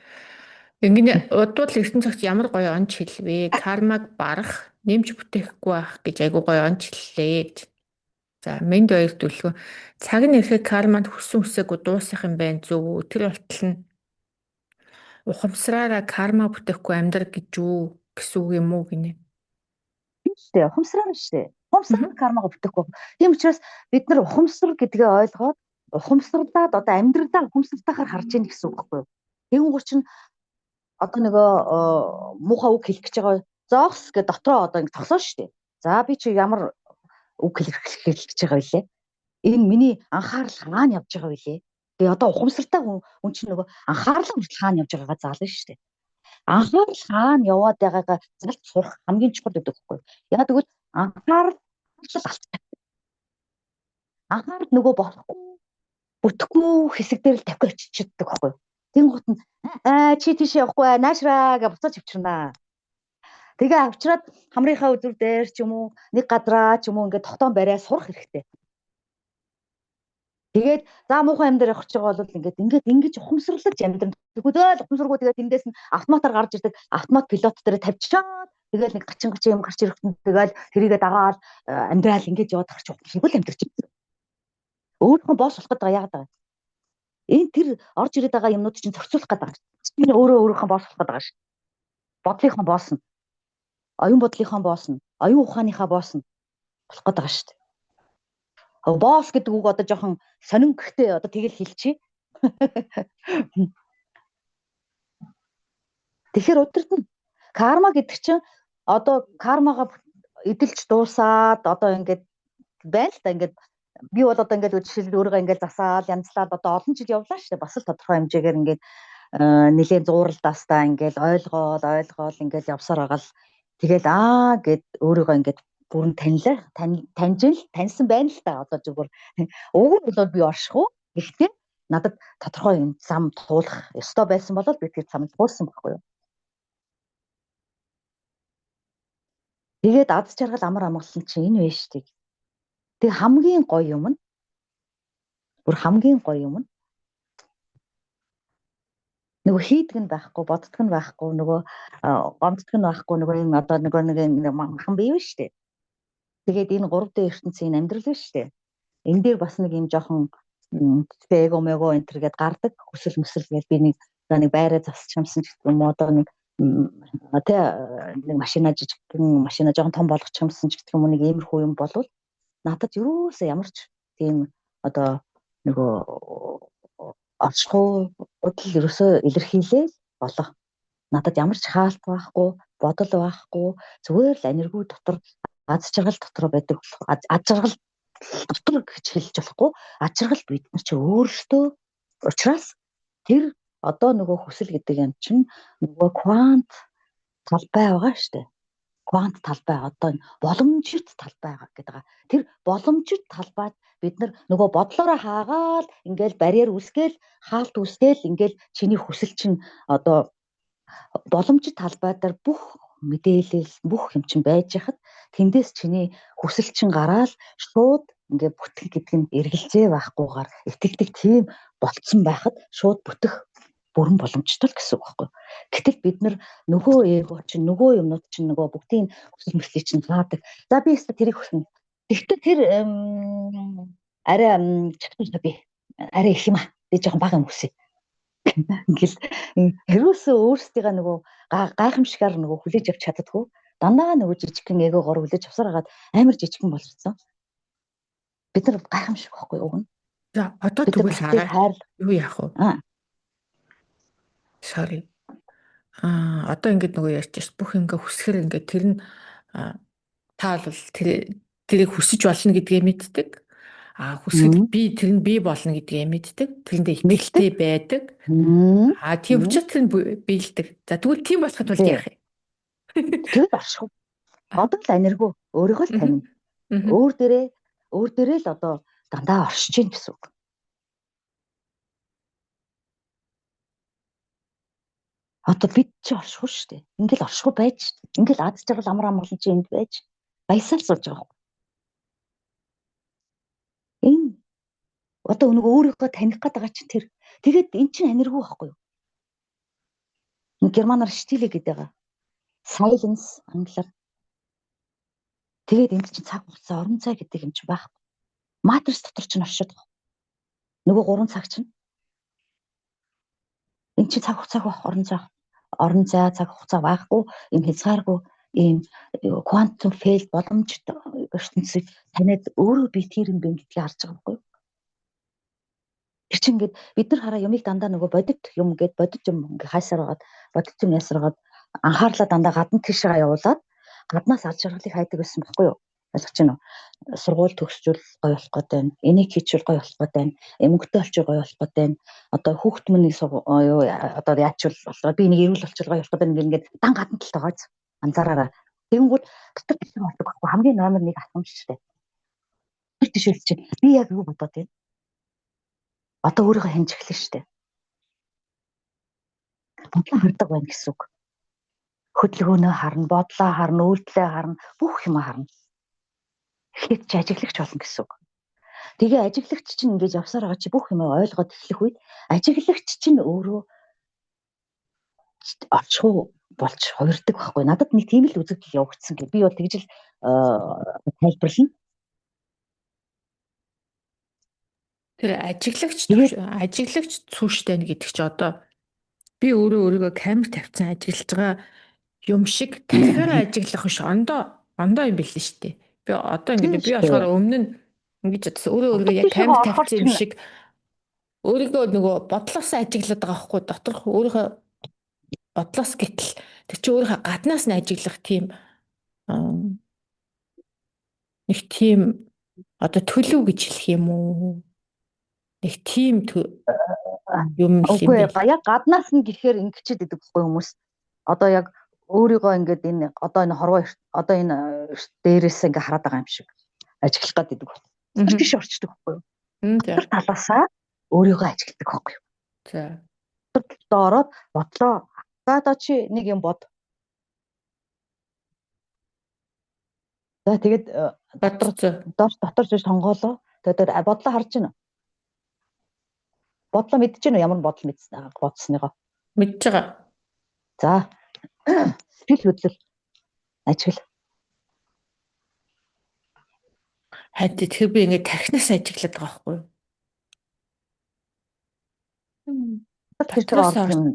Speaker 1: Ингэнэ удвал ертөнц цагт ямар гоё онч хэлвэ? Кармаг барах, нэмж бүтээхгүй байх гэж айгуу гоё онч хэллээ гэж. За, мэнд баяр дүлгөө. Цаг нь ирэхэд карманд хүссэн хүсээгүй дуусах юм байна зөв үү? Тэр болтол нь ухамсараараа карма бүтээхгүй амьдр гэж үү гэсэн үг юм уу гинэ?
Speaker 2: Тийм шүү дээ. Ухамсараар шүү дээ. Ухамсар кармага бүтээхгүй. Тийм учраас бид нар ухамсар гэдгээ ойлгоод ухамсарлаад одоо амьдралаа ухамсартайгаар харж ийн гэсэн үг байхгүй юу? Тэгэнгүүт чинь одоо нөгөө муухай үг хэлэх гэж байгаа зоогс гэ дотроо одоо ингэ тогсоо шүү дээ. За би чи ямар үг хэлэх гэж байгаа вүлээ? Энэ миний анхаарал хаана явж байгаа вүлээ? Тэгээ одоо ухамсартай хүн чинь нөгөө анхаарлаа хүртэл хаана явж байгаагаа заална шүү дээ. Анхаарал хаана яваад байгаагаа залж сурах хамгийн чухал гэдэг байхгүй юу? Яг тэгвэл анхаарал алдчих. Анхаарал нөгөө болохгүй бүтэхгүй хэсэг дээр л тавих очичдаг байхгүй юу? Тэнгуут нь аа чи тийш явахгүй наашраа гэж буцаж авчирнаа. Тэгээ авчраад хамрынхаа үзүр дээр ч юм уу нэг газраа ч юм уу ингээд тогтоон бариа сурах хэрэгтэй. Тэгээд за муухай амьдрал явах гэж байгаа бол ингээд ингээд ингэж ухамсарлаж амьдран. Тэгвэл ухамсаргүй тэгээд тэндээс нь автоматар гарч ирдэг автомат пилот дээр тавьчаад тэгэл нэг гачин гачин юм гарч ирэхэд тэгэл тэрийгэ дагаад амьдрал ингэж яваад гарч ухамсаргүй л амьдрч байна. Өөрийнхөө босс болох гэдэг яагаад байгаа. Энэ тэр орж ирээд байгаа юмнууд чинь зохицуулах гэдэг. Энэ өөрөө өөрийнхөө босс болох гэдэг байгаа ш. Бодлынхоо босс нь. Оюун бодлынхоо босс нь. Оюун ухааныхаа босс нь болох гэдэг байгаа шүү дээ. Босс гэдэг үг одоо жоохон сонин гэхдээ одоо тэгэл хэлчихье. Тэгэхээр удирдна. Карма гэдэг чинь одоо кармагаа эдэлж дуусаад одоо ингээд байна л да, ингээд би бол одоо ингээд жишээлбэл өөрийгөө ингээд засаал янзлаад одоо олон жил явлаа шүү дээ. Бас л тодорхой хэмжээгээр ингээд нэлээд зууралдаастаа ингээд ойлгоол ойлгоол ингээд явсаар байгаа л тэгэл аа гэд өөрийгөө ингээд бүрэн танилаа таньж л таньсан байна л та. Одоо зүгээр уг нь бол би орших уу. Гэхдээ надад тодорхой юм зам туулах ёстой байсан бол би тэр замд туулсан байхгүй юу. Тэгээд аз жаргал амар амгалан чинь энэ байж штеп. Тэг хамгийн гоё юм нь бүр хамгийн гоё юм нь нөгөө хийдэг нь байхгүй, боддог нь байхгүй, нөгөө гомддог нь байхгүй, нөгөө энэ одоо нөгөө нэг махан бий шүү дээ. Тэгээд энэ 3D ертөнцийн амьдрал биш шүү дээ. Энэ дээр бас нэг юм жоохон эго мего энэ төр гээд гардаг хүсэл мөсөл гээд би нэг за нэг байраа засчих юмсан ч гэдэг юм уу, одоо нэг тэ нэг машина жижигхэн машина жоохон том болгочих юмсан ч гэдэг юм уу, нэг иймэрхүү юм болвол надад юусоо ямар ч тийм одоо нөгөө оршихуй бодол ерөөсөө илэрхийлээ болох. Надад ямар ч хаалт байхгүй, бодол байхгүй, зүгээр л аниргүй дотор аз жаргал дотор байдаг болох. Аз жаргал дотор гэж хэлж болохгүй. Аз жаргал бид нар чи өөрсдөө учраас тэр одоо нөгөө хүсэл гэдэг юм чинь нөгөө квант талбай байгаа штэ. Квант талбай одоо боломжит талбай гэдэг байгаа. Тэр боломжит талбайд бид нар нөгөө бодлороо хаагаал ингээл барьер үүсгээл хаалт үүсгээл ингээл чиний хүсэл чинь одоо боломжит талбай дээр бүх мэдээлэл бүх юм чинь байж хахад тэндээс чиний хүсэл чинь гараал шууд ингээ бүтэх гэдэг нь эргэлзээ байхгүйгээр итгэдэг тийм болцсон байхад шууд бүтэх бүрэн боломжтой л гэсэн үг байхгүй. Гэтэл бид нар нөгөө эго чинь нөгөө юмнууд чинь нөгөө бүгдийн хүсэл мөслийг чинь хаадаг. За би өстө тэрийг хүснэ. Тэгэхдээ тэр арай чадахгүй би арай их юм аа. Би жоохон бага юм хүсье. Ингээл хэрвээсээ өөрсдийгөө нөгөө гайхамшигаар нөгөө хүлээж авч чаддаггүй. Дандаа нөгөө жижигхэн эгогоор хүлээж авсаар хагаад амар жижигхэн болчихсон. Бид нар гайхамшиг байхгүй уг нь.
Speaker 1: За одоо тэгвэл хараа юу яах вэ? Sorry. Аа одоо ингээд нөгөө ярьж шээ бүх ингээ хүсгэр ингээд тэр нь та бол тэрийг хүсэж болно гэдгээ мэддэг. А хүсэхэд би тэр нь би болно гэдгээ мэддэг. Тэрэндээ итгэлтэй байдаг. А тийм учраас тэр нь биелдэг. За тэгвэл тийм болоход бол яах юм?
Speaker 2: Тэгэл орших. Одоо л аниргүй өөрийгөө л танина. Өөр дээрээ л одоо дандаа оршиж гин гэсэн үг. Одоо бид чи оршихгүй шүү дээ. Ингээл оршихгүй байж, ингээл аз жаргал амар амгалан чи энд байж баясаал сууж байгаа байхгүй. Энэ одоо нөгөө өөрийгөө таних гээд байгаа чинь тэр. Тэгээд эн чинь аниргүй байхгүй юу? Германаар Stille гэдэг байгаа. Silence англиар. Тэгээд энд чинь цаг хугацаа, орон зай гэдэг юм чинь байхгүй. Матрис дотор чинь оршоод байгаа. Нөгөө 3 цаг чинь. Энд чинь цаг хугацааг байх, орон зай, орон зай, цаг хугацаа байхгүй, юм хязгааргүй ийм квантум фейл боломжтой ертөнцийг таниад өөрөө би тэр юм бэ гэдгийг харж байгаа байхгүй юу? Тэр чинь ингээд бид нар хараа юмыг дандаа нөгөө бодит юм гээд бодит юм ингээ хайсаар байгаад бодит юм ясаар байгаад анхаарлаа дандаа гадна тийшээ явуулаад гаднаас алж жаргалыг хайдаг байсан байхгүй юу? Ойлгож байна уу? Сургууль төгсчүүл гоё болох гээд байна. Энийг хийчихвэл гоё болох гээд байна. Мөнгөтэй болчих гоё болох гээд байна. Одоо хүүхд мөнийг юу одоо яачвал болохоор би энийг эрүүл болчихвол гоё болох гээд байна ингээд дан гадна талд байгаа биз? Анзаараарай. Тэгэнгүүт дотор тийш болдог байхгүй хамгийн номер 1 асуумж шүү дээ. Тэр тийш чинь би яг юу бодоод байна? Одоо өөрийгөө хянаж эхлэн шүү дээ. Бодлоо хардаг байна гэсэн үг. Хөдөлгөөнөө харна, бодлоо харна, үйлдэлээ харна, бүх юм харна. Эхлээд чи ажиглагч болно гэсэн үг. Тэгээ ажиглагч чинь ингэж явсаар байгаа чи бүх юм ойлгоод эхлэх үед ажиглагч чинь өөрөө орчхуу болж хувирдаг байхгүй. Надад нэг тийм л үзэгдэл явагдсан гэх. Би бол тэгж л тайлбарлана.
Speaker 1: Тэр ажиглагч цүүштэй гэдэг чи одоо би өөрөө өөрийгөө камер тавьсан ажиглаж байгаа юм шиг тархиараа ажиглах биш ондоо юм билээ шүү дээ. Би одоо ингэж би болохоор өмнө нь ингэж бодсон. Өөрөө өөрийгөө яг камер тавьсан юм шиг өөрийгөө нөгөө бодлоос ажиглаад байгаа байхгүй доторх өөрийнхөө бодлоос гэтэл тэр чи өөрийнхөө гаднаас нь ажиглах тийм нэг тийм одоо төлөв гэж хэлэх юм уу? Нэг тийм юм
Speaker 2: л юм. Үгүй яг гаднаас нь гэхээр ингэчээд идэг байхгүй хүмүүс. Одоо яг өөрийгөө ингээд энэ одоо энэ хорвоо одоо энэ дээрээс ингээ хараад байгаа юм шиг ажиглах гээд идэг байна. Тэр тийш орчдөг байхгүй юу? Тэр талаасаа өөрийгөө ажигладаг байхгүй юу?
Speaker 1: За.
Speaker 2: Тэр ороод бодлоо. За одоо чи нэг юм бод. За тэгээд
Speaker 1: дотор
Speaker 2: дотор зүж тонгоолоо. Тэгээд бодлоо харж байна. Бодлоо мэдэж байна уу? Ямар бодол мэдсэн бодсныгоо?
Speaker 1: Мэдж байгаа.
Speaker 2: За. Сэтгэл хөдлөл ажигл.
Speaker 1: Харин тэр би ингээд тархинаас ажиглаад байгаа байхгүй юу?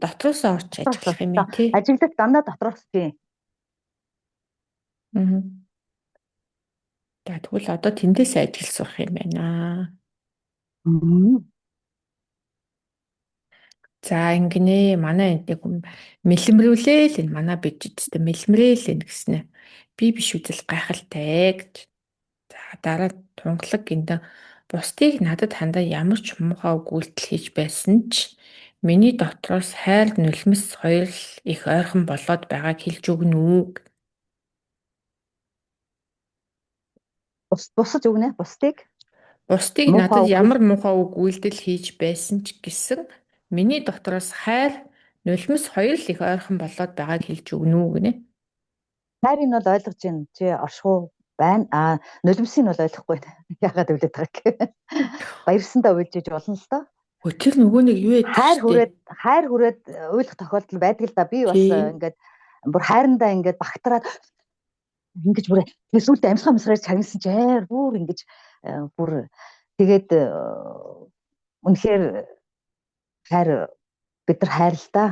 Speaker 1: Дотроос орч ажиглах юм тий.
Speaker 2: Ажиглах дандаа дотроос тий.
Speaker 1: Аа. За тэгвэл одоо тэндээс ажиглах сурах юм байна. За ингэнэ манай энд нэг хүн мэлмрүүлээл энэ манай бичидтэй мэлмрээл энэ гэснэ. Би биш үзэл гайхалтай гэж. За дараа тунгалаг гиндэн бусдыг надад хандаа ямар ч муухай үг үйлдэл хийж байсан ч миний дотроос хайр нулимс хоёр л их ойрхон болоод байгааг хэлж өгнө үү?
Speaker 2: Бусад өгнө бусдыг
Speaker 1: бусдыг надад ямар муухай үг үйлдэл хийж байсан ч гэсэн миний дотроос хайр нулимс хоёр л их ойрхон болоод байгааг хэлж өгнө үү гинэ.
Speaker 2: Хайрыг нь бол ойлгож байна. Чи оршихуу байна. А нулимсыг нь бол ойлгохгүй байна. Яагаад өвлөд байгаа гэх. Баярсандаа уйлж иж болно л доо.
Speaker 1: Тэр нөгөө нэг юу яадаг
Speaker 2: хайр хүрээд уйлах тохиолдол байдаг л да. Би бас ингээд бүр хайрандаа ингээд багтраад ингэж бүр тэгээ сүүлдээ амьсгаа амьсгаар чагнасан чи айр бүр ингэж бүр тэгээд үнэхээр хайр бид нар хайр л да.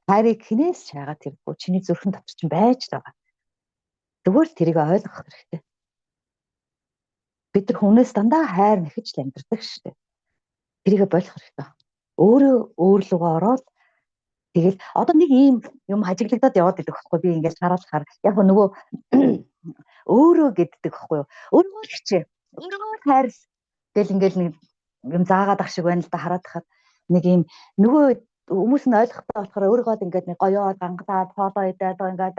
Speaker 2: Хайрыг хинээс ч хайгаад хэрэггүй. Чиний зүрхэн дотор чинь байж л байгаа. Зүгээр л тэрийг ойлгох хэрэгтэй. Бид нар хүнээс дандаа хайр нэхэж л амьдардаг шүү дээ. Тэрийг болох хэрэгтэй. Өөрөө өөр лугаа ороод тэгэл одоо нэг ийм юм хажиглагдаад яваад идэх байхгүй би ингээл хараад хар яг нөгөө өөрөө гэддэг байхгүй юу. Өөрөө л хичээ. Өөрөө л хайр гэл ингээл нэг юм заагаад ах шиг байна л да хараад хахад нэг ийм нөгөө хүмүүс нь ойлгохгүй болохоор өөрийгөө л ингээд нэг гоёо гангалаад хоолоо идээд ингээд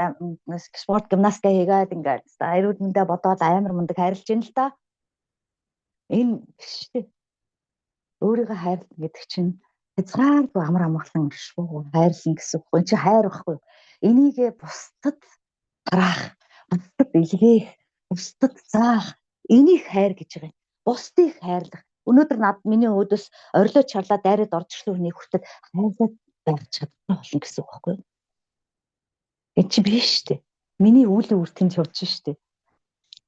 Speaker 2: спорт гимнастика хийгээд ингээд эрүүл мэндэ бодоод амар мундаг хайрлаж байна л да. Энэ биш үү? Өөрийгөө хайрлах гэдэг чинь хязгааргүй амар амгалан швуу хайрлан гэсэн үг. Энэ чинь хайр байхгүй юу? Энийгээ бусдад тараах, бусдад илгээх, бусдад заах энийг хайр гэж байгаа юм. Бусдыг хайрлах. Өнөөдөр над миний өөдөөс орилоо чарлаа дайраад орж ирсэн хүнийг хүртэл хайрлаад байх чадвартай болно гэсэн үг байхгүй юу? Энэ чи биш шүү дээ. Миний үйл үр тэнд явж шүү дээ.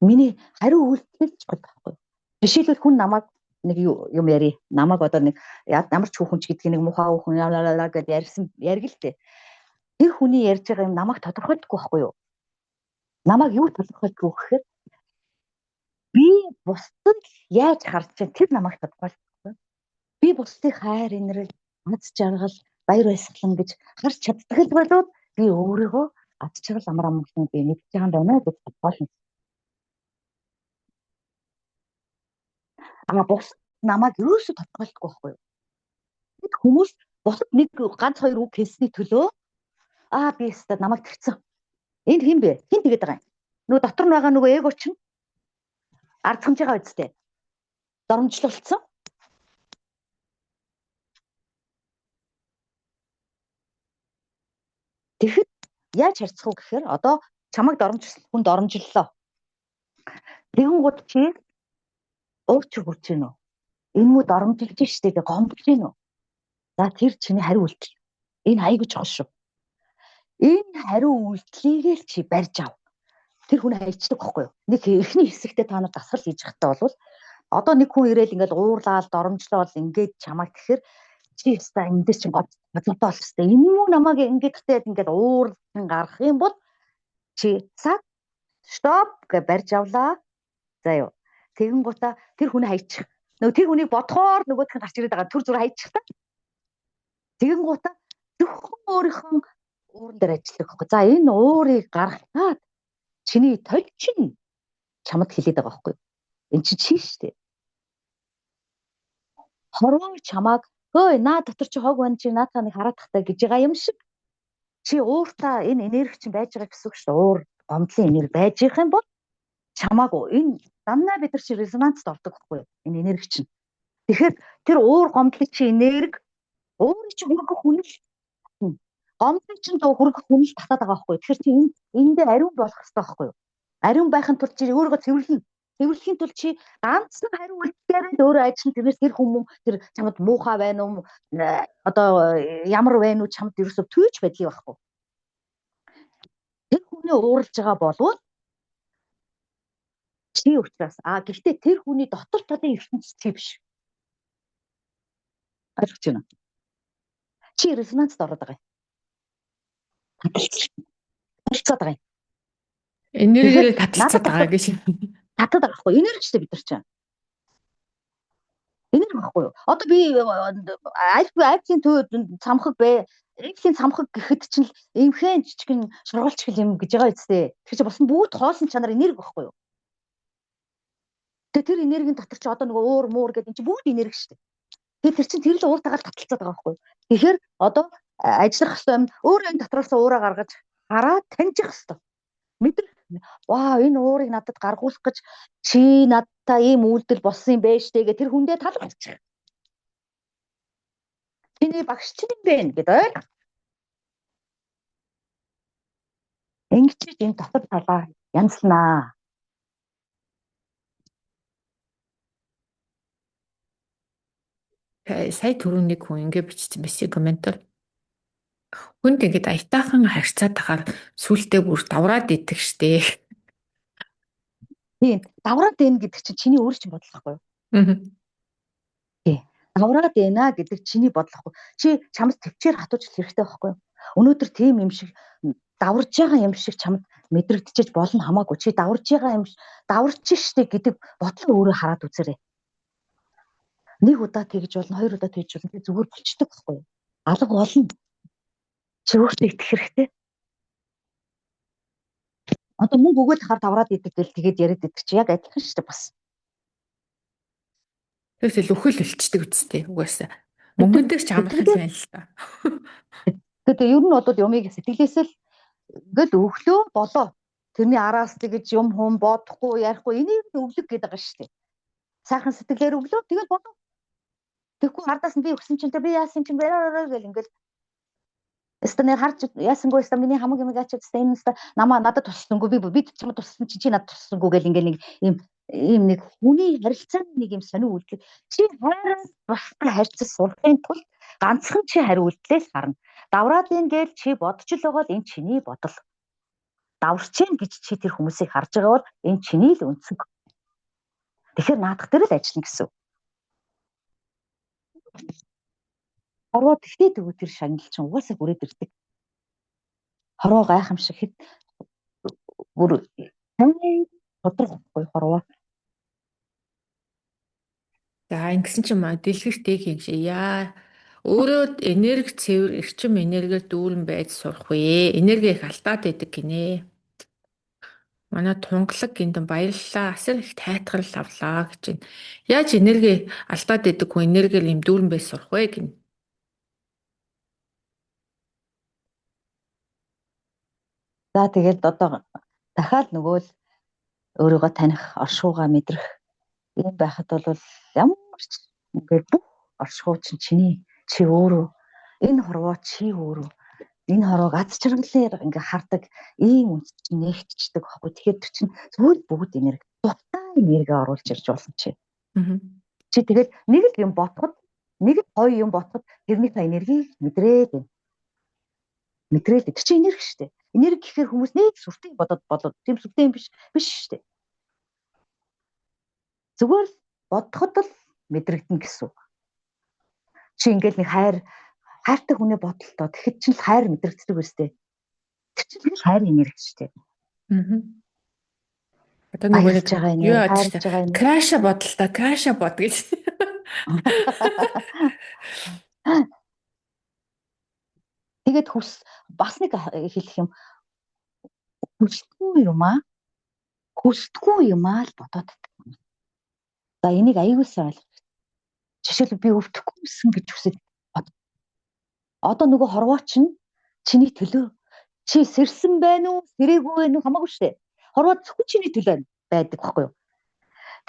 Speaker 2: Миний хариу үйлдэл чухал байхгүй. Жишээлбэл хүн намайг нэг юм яри. Намайг одоо нэг ямар ч хүүхэн ч гэдгийг нэг мухаа хүүхэн яалаа гэдээ ярьсан яриг л дээ. Тэр хүний ярьж байгаа юм намайг тодорхойлдоггүй байхгүй юу? Намайг юу тодорхойлдоггүй гэхээр би бусдад яаж харж чинь тэр намайг тодорхойлдоггүй. Би бусдыг хайр, инрэл, аз жаргал, баяр баясгалан гэж харж чаддаг л болоод би өөрийгөө аз жаргал, амар амгалан би мэдж байгаа юм байна гэж тодорхойлно. А бус намайг ерөөсөө тодорхойлдоггүй байхгүй юу? Бид хүмүүс бусад нэг ганц хоёр үг хэлсний төлөө аа би өстө намайг тэгсэн. Энд хэн бэ? Хэн тэгээд байгаа юм? Нөгөө дотор нь байгаа нөгөө эго чинь ардхамж байгаа үстэй. Доромжлолцсон. Тэгэхэд яаж харьцах вэ гэхээр одоо чамайг доромжлсон хүн доромжллоо. Тэгэн гут чи уурч хурж гин үү? Энэ мүү доромжилж штэ гэ гомдож гин үү? За тэр чиний хариу үйлдэл. Энэ айгүй чухал шүү. Энэ хариу үйлдлийг л чи барьж ав. Тэр хүн хайчдаг байхгүй юу? Нэг эхний хэсэгтээ та нар дасгал хийж байхдаа бол одоо нэг хүн ирээл ингээл уурлаал доромжлоол ингээд чамайг тэгэхээр чи өстой эндээс чинь гоцтой болох хэвээр. Энэ мүү намайг ингээд гэтэл ингээд уурлан гарах юм бол чи цаг стоп гэж барьж авлаа. За юу. Тэгэн гутаа тэр хүнээ хайчих. Нөгөө тэр хүнийг бодохоор нөгөөх нь гарч ирээд байгаа. Түр зур хайчих та. Тэгэн гутаа зөвхөн өөрийнхөө ууран дээр ажиллах байхгүй. За энэ уурыг гаргахад чиний толь чинь чамд хилээд байгаа байхгүй. Энэ чи чи штэ. Хорвоо чамааг хөөе наа дотор чи хог байна чи наадхаа нэг хараад тахтай гэж байгаа юм шиг. Чи ууртаа энэ энерги чинь байж байгаа гэсэн үг шүү. Уур гомдлын энерги байж их юм бол чамааг энэ дандаа бид нар чи резонансд ордог байхгүй юу? Энэ энерги чинь. Тэгэхээр тэр уур гомдлын чи энерги уурыг чи хүргэх хүн л гомдлыг чинь хүргэх хүн л татаад байгаа байхгүй юу? Тэгэхээр чи энэ эндээ ариун болох хэрэгтэй байхгүй юу? Ариун байхын тулд чи өөрийгөө цэвэрлэнэ. Цэвэрлэхийн тулд чи ганцхан хариу үйлдэлээр л өөрөө ажиллана. Тэрнээс тэр хүмүүс тэр чамд муухай байна уу? Одоо ямар байна уу чамд ерөөсөө түйч байдлыг байхгүй. Тэр хүний ууралж байгаа болвол чи учраас а гэхдээ тэр хүний дотор талын ертөнц чи биш. Ойлгож байна уу? Чи резонансд ороод байгаа юм. Таталцаад байгаа юм.
Speaker 1: Энергиэрээ таталцаад байгаа гэж.
Speaker 2: Татаад байгаа байхгүй. Энерги ч бид нар чинь. Энерги байхгүй юу? Одоо би альфийн төв цамхаг бэ. Эйфлийн цамхаг гэхэд чинь эмхэн жижигэн шоргоолч гэл юм гэж байгаа үстэй. Тэр чинь бас бүгд хоолсон чанар энерги байхгүй юу? Тэгээ тэр энергийн дотор чи одоо нөгөө уур муур гэдэг энэ чинь бүгд энерги шүү дээ. Тэгээ тэр чинь тэр л ууртайгаар таталцаад байгаа байхгүй юу? Тэгэхээр одоо ажиллах хэвээр юм өөрөө энэ дотроос уураа гаргаж хараа таньжих хэвээр. Мэдрэх. Вау, энэ уурыг надад гаргуулах гэж чи надтай ийм үйлдэл болсон юм бэ штэ гэ тэр хүндээ талархчих. Чиний багш чинь юм бэ гэд ойлго. Ингэж энэ дотор талаа янзлнаа.
Speaker 1: Сая түрүү нэг хүн ингэ бичсэн байсан комментор. Хүнд ингээд аятайхан харьцаад тахаар сүултээ бүр давраад идэх штэ.
Speaker 2: Тийм, давраад байна гэдэг чинь чиний өөр чинь бодол байхгүй юу? Тийм. Давраад байна гэдэг чиний бодол байхгүй. Чи чамд төвчээр хатууж хэрэгтэй байхгүй юу? Өнөөдөр тийм юм шиг даварж байгаа юм шиг чамд мэдрэгдчихэж болно хамаагүй. Чи даварж байгаа юм даварч штэ гэдэг бодлоо өөрөө хараад үзээрэй. Нэг удаа тэгж болно, хоёр удаа тэгж болно. Тэг зүгээр болчдөг байхгүй юу? Алга болно. Чи өөртөө итгэх хэрэгтэй. Одоо мөнгө өгөөд хахаар давраад идэг гэл тэгээд яриад идэг чи яг адилхан шүү дээ бас.
Speaker 1: Тэгэл үхэл өлчдөг үсттэй угаасаа. Мөнгөн дээр ч амархан байна л та.
Speaker 2: Тэгээд ер нь бол юмыг сэтгэлээсээ л ингээл өглөө болоо. Тэрний араас тэгэж юм хум бодохгүй ярихгүй энийг нь өглөг гэдэг байгаа шүү дээ. Сайхан сэтгэлээр өглөө тэгэл болоо. Тэгэхгүй ардаас нь би өгсөн чинь би яасан чинь бэрээ гэл ингээл Өстө нэр харж яасангүй өстө миний хамаг юм ачаад өстө энэ өстө намаа надад тусалсангүй би бид чамд тусалсан чи надад тусалсангүй гэл ингээл нэг ийм нэг хүний харилцааны нэг юм сонин үйлдэл чи хайраас бусдад харьцаж сурахын тулд ганцхан чи хариу үйлдэлээ л харна. Давраад ин гээл чи бодож л байгаа л энэ чиний бодол. Даварч гин гэж чи тэр хүмүүсийг харж байгаа бол энэ чиний л өнцөг. Тэгэхээр наадах дээр л ажиллана гэсэн. Хорвоо тэгтээ тэгвэл тэр шагнал чинь угаасаа хүрээд ирдэг. Хорвоо гайхамшиг хэд бүр тодорхой хорвоо.
Speaker 1: За ингэсэн чинь маа дэлгэрт их юм шиг яа. Өөрөө энерги цэвэр эрчим энергиэр дүүрэн байж сурах вэ. Энерги их алдаад байдаг гинэ. Манай тунгалаг гинтэн баярлалаа. Асар их тайтгарл авлаа гэж байна. Яаж энерги алдаад байдаг хүн энергиэр юм дүүрэн байж сурах вэ гинэ.
Speaker 2: За тэгээд одоо дахиад нөгөө л өөрийгөө таних, оршихуйгаа мэдрэх юм байхад бол ямар ч ингээд бүх оршихуй чинь чиний чи өөрөө энэ хорвоо чи өөрөө энэ хорвоог аз жаргалаар ингээ хардаг ийм үнц чинь нээгдчихдэг байхгүй. Тэгэхээр тэр чинь зүгээр бүгд энерги дуртай энерги оруулж ирж болно чи. Чи тэгэл нэг л юм бодоход нэг л гоё юм бодоход тэрнийхээ энергийг мэдрээд байна. Мэдрээд тэр чинь энерги шүү дээ. Энерги гэхээр хүмүүс нэг сүртэй бодоод болоод тийм сүртэй юм биш биш шүү дээ. Зүгээр л бодоход л мэдрэгдэнэ гэсэн үг. Чи ингээл нэг хайртай хүний бодолтоо тэгэхэд чинь л хайр мэдрэгддэг үстэй. Тэр чинь л хайр энерги шүү дээ.
Speaker 1: Одоо нөгөө нэг юу яадаг шүү. Краша бодолтой, краша бод гэж.
Speaker 2: Тэгээд хүс бас нэг хэлэх юм хүсдэггүй юм аа. Хүсдэггүй юм аа л бодоод. За энийг аягүй сайн ойлгох. Жишээлбэл би өвдөхгүй гэсэн гэж хүсэж бод. Одоо нөгөө хорвоо чинь чиний төлөө чи сэрсэн байна уу, сэрээгүй байна уу хамаагүй шүү дээ. Хорвоо зөвхөн чиний төлөө байдаг байхгүй юу?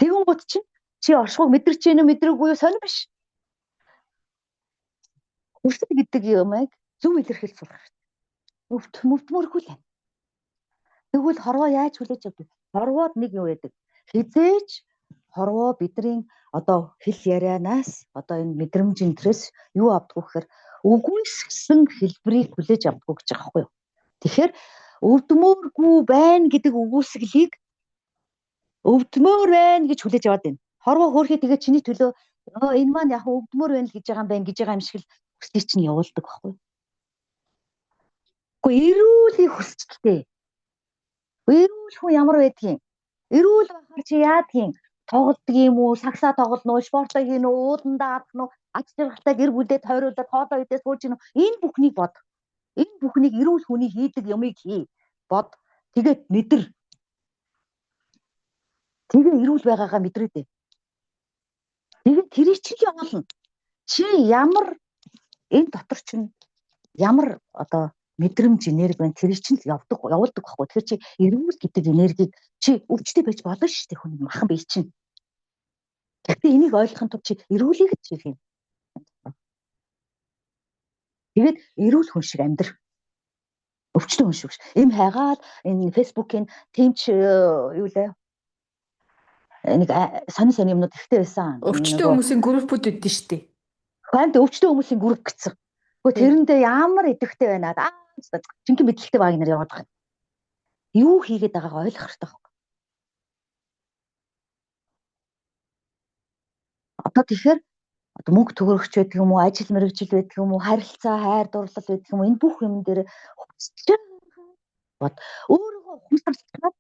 Speaker 2: Тэгэн гут чинь чи оршихуйг мэдэрч гэнэ үү, мэдрээгүй юу сонир биш. Хүсэл гэдэг юмыг зөв илэрхийлж сурах хэрэгтэй. Өвдмөргүй л байна. Тэгвэл хорвоо яаж хүлээж авдаг? Хорвоод нэг юу яадаг? Хизээч хорвоо бидний одоо хэл ярианаас одоо энэ мэдрэмж энтрээс юу авдаггүй гэхээр үгүйсгэсэн хэлбэрийг хүлээж авдаггүй гэж байгаа байхгүй юу? Тэгэхээр өвдмөөргүй байна гэдэг үгүйсгэлийг өвдмөр байна гэж хүлээж аваад байна. Хорвоо хөөрхий тэгээ чиний төлөө энэ маань яг өвдмөр байна л гэж байгаа юм байна гэж байгаа юм шиг л хүслийг чинь явуулдаг байхгүй юу? Гэхдээ эрүүлийг хүсчтэй. Эрүүл хүн ямар байдгийг? Эрүүл байхаар чи яадгийг? Тоглодог юм уу? Сагсаа тоглоно уу? Спортоо хийнэ үү? Ууландаа адах нь уу? Аж жаргалтай гэр бүлдээ тойруулаад хоолоо идээ сууж гин үү? Энэ бүхнийг бод. Энэ бүхнийг эрүүл хүний хийдэг юмыг хий. Бод. Тэгээд мэдэр. Тэгээ эрүүл байгаагаа мэдрээд бай. Тэгээд тэрийг чинь явуулна. Чи ямар энэ дотор чинь ямар одоо мэдрэмж энерги байна тэр чинь л явдаг явуулдаг байхгүй. Тэгэхээр чи эрүүл гэдэг энергийг чи өвчтэй байж болно шүү дээ хүн махан бие чинь. Гэхдээ энийг ойлгохын тулд чи эрүүлийг л хийх юм. Тэгээд эрүүл хүн шиг амьдр. Өвчтөн хүн шиг биш. Эм хайгаал энэ фэйсбүүкийн тимч юу лээ нэг сонин сонин юмнууд ихтэй байсан.
Speaker 1: Өвчтөн хүмүүсийн группүүд өгдөн шүү дээ.
Speaker 2: Хамт өвчтөн хүмүүсийн групп гэсэн. Гэхдээ тэрэндээ ямар идэвхтэй байна аа жинхэнэ мэдлэгтэй баг нар яваад байгаа. Юу хийгээд байгаагаа ойлгох хэрэгтэй байхгүй. Одоо тэгэхээр одоо мөнгө төгрөгч байдаг юм уу, ажил мэргэжил байдаг юм уу, харилцаа, хайр дурлал байдаг юм уу, энэ бүх юм дээр хүсэж бод. Өөрийгөө ухамсарлах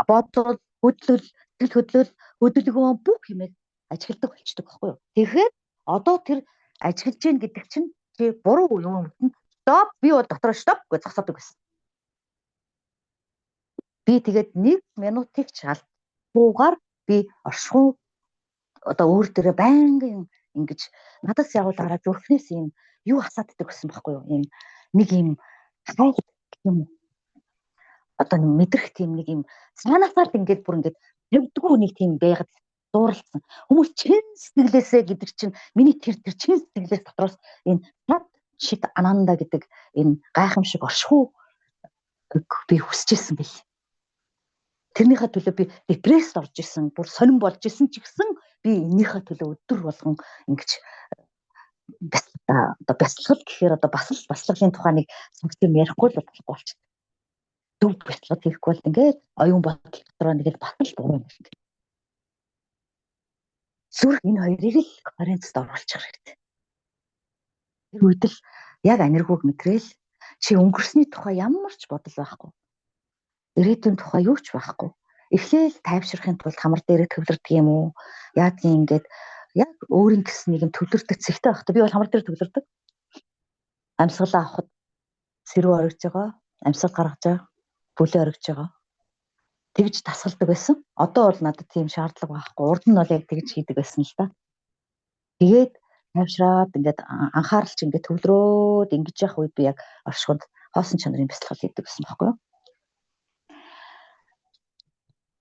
Speaker 2: бодвол, хөдлөл, сэтгэл хөдлөл, хөдөлгөөн бүх юмыг ажигладаг болчдөг байхгүй юу. Тэгэхээр одоо тэр ажиглаж гин гэдэг чинь чи буруу юм стоп би бол дотроо стоп гэж зогсоодог байсан. Би тэгээд 1 минутыг ч алдгүйгээр би оршихуй одоо өөр дээрээ байнгын ингэж надаас явуулаараа зүрхнээс юм юу асааддаг гэсэн байхгүй юу? Ийм нэг юм хайр юм уу? Одоо мэдрэх тийм нэг юм цаанаасаа л ингээд бүр ингээд тавьдгүй нэг тийм байгаад дууралцсан. Хүмүүс чин сэтгэлээсээ гэдэг чинь миний тэр чин сэтгэлээс дотроос энэ над шит ананда гэдэг энэ гайхамшиг оршихуу би хүсэж исэн бэл. Тэрнийхээ төлөө би депресд орж исэн, бүр сонин болж исэн ч гэсэн би эннийхээ төлөө өдөр болгон ингэж одоо бясалгал гэхээр одоо бас л бясалгалын тухай нэг сонгох юм ярихгүй л болохгүй болчихсон. Зөв бясалгал хийхгүй бол ингээд оюун бодол дотроо нэг л бас л буруу юм байна. Зүрх энэ хоёрыг л когеренцд оруулчих хэрэгтэй. Тэр үед л яг аниргүйг мэдрээл чи өнгөрсний тухай ямар ч бодол байхгүй. Ирээдүйн тухай юу ч байхгүй. Эхлээл тайвширхын тулд хамар дээрээ төвлөрдөг юм уу? Яадгийн ингээд яг өөрийн гэсэн нэг юм төвлөрдөг цэгтэй байх та. Би бол хамар дээр төвлөрдөг. Амьсгалаа авахд сэрүү оргиж байгаа, амьсгал гаргаж байгаа, бүлээ оргиж байгаа. Тэгж дасгалдаг байсан. Одоо бол надад тийм шаардлага байхгүй. Урд нь бол яг тэгж хийдэг байсан л да. Тэгээд тайвшраад ингээд анхаарал чи ингээд төвлөрөөд ингэж явах үед би яг оршихуйд хоосон чанарын бясалгал хийдэг гэсэн байхгүй юу?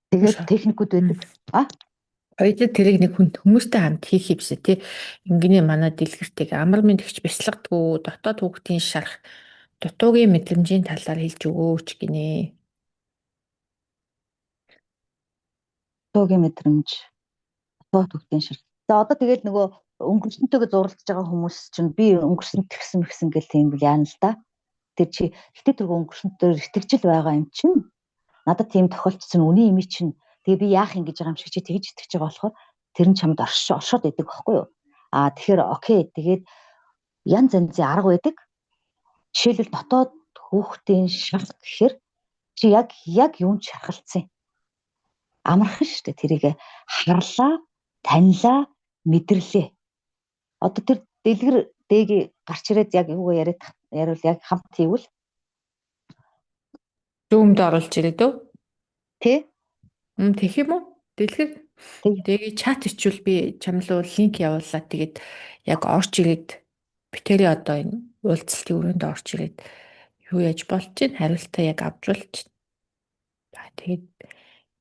Speaker 2: Тэгээд техникүүд байдаг. А?
Speaker 1: Хоёулаа тэрийг нэг хүн хүмүүстэй хамт хийх юмсэ тий. Ингэнэ манай дэлгэртийг амар минь тэгч бясалгадгүй дотоод хүүхдийн шарах дутуугийн мэдрэмжийн талаар хэлж өгөөч гинэ.
Speaker 2: Дутуугийн мэдрэмж, дотоод хүүхдийн шарах. За одоо тэгэл нөгөө өнгөрсөнтэйгээ зурлаж байгаа хүмүүс чинь би өнгөрсөн тэгсэн мэгсэн гэл тийм бил яана л да. Тэр чи гэтээ тэргүй өнгөрсөнтөөр итгэжл байгаа юм чинь надад тийм тохиолдсон үний юм чинь тэгээ би яах юм гэж байгаа юм шиг чи тэгж итгэж байгаа болохоор тэр нь чамд оршоод идэг байхгүй юу? Аа тэгэхээр окей тэгээд янз янзын арга байдаг. Жишээлбэл дотоод хүүхдийн шарх гэхээр чи яг яг юунд шархалцсан юм? Амархан шүү дээ. Тэрийг харлаа, танилаа, мэдэрлээ. Одоо тэр дэлгэр дээги гарч ирээд яг юугаа яриад яриул яг хамт хийвэл
Speaker 1: Зүүмд оруулж ирээд үү?
Speaker 2: Тэ?
Speaker 1: Тэгэх юм уу? Дэлгэр дээги чат ичвэл би чамлуу линк явууллаа. Тэгээд яг орч ирээд битэрий одоо энэ уулзалтын өрөөнд орч ирээд юу яаж болж чинь хариултаа яг авч болж. Тэгээд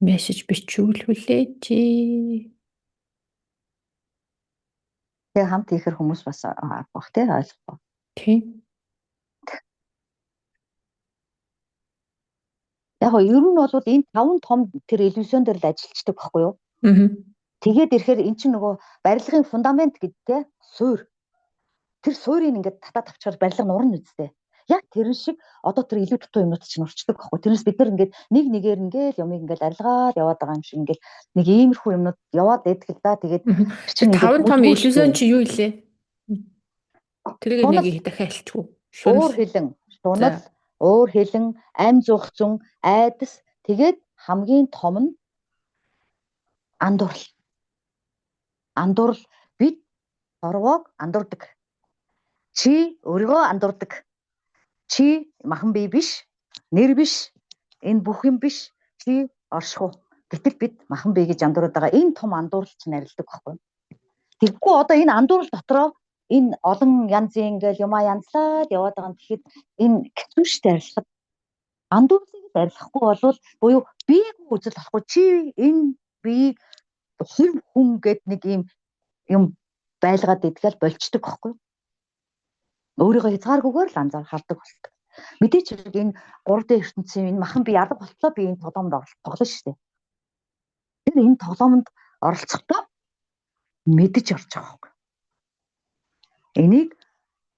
Speaker 1: мессеж бичүүл хүлээж.
Speaker 2: Тэгээ хамт хийхэр хүмүүс бас авах тий ойлгохгүй.
Speaker 1: Тийм.
Speaker 2: Яг нь ер нь бол энэ таван том тэр иллюзион дээр л ажиллаждаг байхгүй юу?
Speaker 1: Аа.
Speaker 2: Тэгээд ирэхээр эн чинь нөгөө барилгын фундамент гэдэг те суур. Тэр суурийг ингээд татаад авчаар барилга нурна үсттэй. Яг тэрэн шиг одоо тэр илүү дутуу юмнууд чинь урчдаг байхгүй. Тэрнээс бид нар ингээд нэг нэгээр ингээд юмыг ингээд арилгаад яваад байгаа юм шиг ингээд нэг иймэрхүү юмнууд яваад байдаг л да. Тэгээд
Speaker 1: чинь таван том иллюзион чи юу илээ? Тэрийг нэг дахиад хэлчихв.
Speaker 2: Уур хилэн, шунал, уур хилэн, ам зуух зүн, айдас, тэгээд хамгийн том нь андуурал. Андуурал бид хорвоог андуурдаг. Чи өөрийгөө андуурдаг. Чи махан бие биш, нэр биш, энэ бүх юм биш. Чи оршихуй. Гэтэл бид махан бие гэж андуураад байгаа. Энэ том андуурал чинь арилдаг байхгүй юу? Тэгэхгүй одоо энэ андуурал дотроо энэ олон янзын ингээл юмаа янзлаад яваад байгаа юм. Тэгэхэд энэ хэцүү шттэ арилгахад андуурлыг арилгахгүй болвол буюу биегүй үзэл болохгүй чи энэ биеийг хувь хүн гэд нэг юм юм байлгаад идгээл болчдөг байхгүй юу? Өөрийгөө хязгааргүйгээр л анзаар хардаг болдог. Мэдээч хэрэг энэ 3D ертөнцийн энэ махан бие алга болтлоо би энэ тоглоомд тоглоно шүү дээ. Тэр энэ тоглоомд оролцохдоо мэдэж орж байгаа байхгүй. Энийг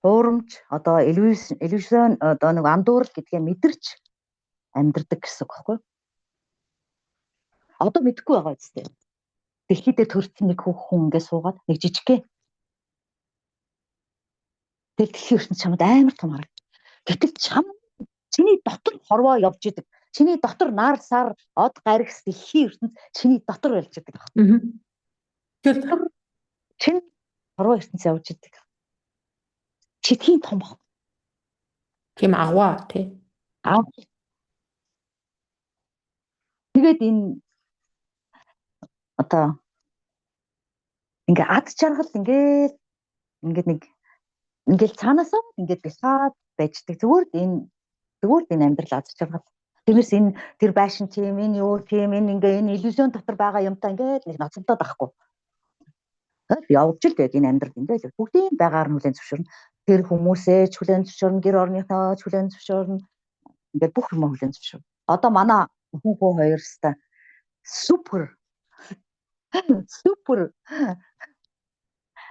Speaker 2: хуурамч одоо иллюзион одоо нэг андуурал гэдгээ мэдэрч амьдрдаг гэсэн үг байхгүй юу? Одоо мэдэхгүй байгаа үстэй. Дэлхий дээр төрсөн нэг хүн ингээ суугаад нэг жижигхэн. Тэгэл дэлхийн ертөнц чамд амар том харагд. Гэтэл чам чиний дотор хорвоо явж идэг. Чиний дотор нар сар од гаригс дэлхийн ертөнц чиний дотор болж идэг.
Speaker 1: Тэгэхээр
Speaker 2: чин хорвоо ертөнц явж идэг. Чи тийм том баг.
Speaker 1: Тийм агваа тий.
Speaker 2: Аа. Тэгээд энэ одоо ингээ ад жаргал ингээд ингээд нэг ингээл цаанаасаа ингээд бясаад байждаг. Зүгээр л энэ амьдрал аз жаргал. Тэрнээс энэ тэр байшин тийм, энэ юу тийм, энэ ингээ энэ иллюзион дотор байгаа юмтай ингээд нэг ноцогдоод байхгүй. Явж л тэгээд энэ амьдрал ингээд бүгдийн байгаар нь хүлээн зөвшөөрнө. Тэр хүмүүсээ ч хүлээн зөвшөөрнө, гэр орныхоо ч хүлээн зөвшөөрнө. Ингээд бүх юм хүлээн зөвшөөрнө. Одоо манай хүн хүү хоёр ста супер супер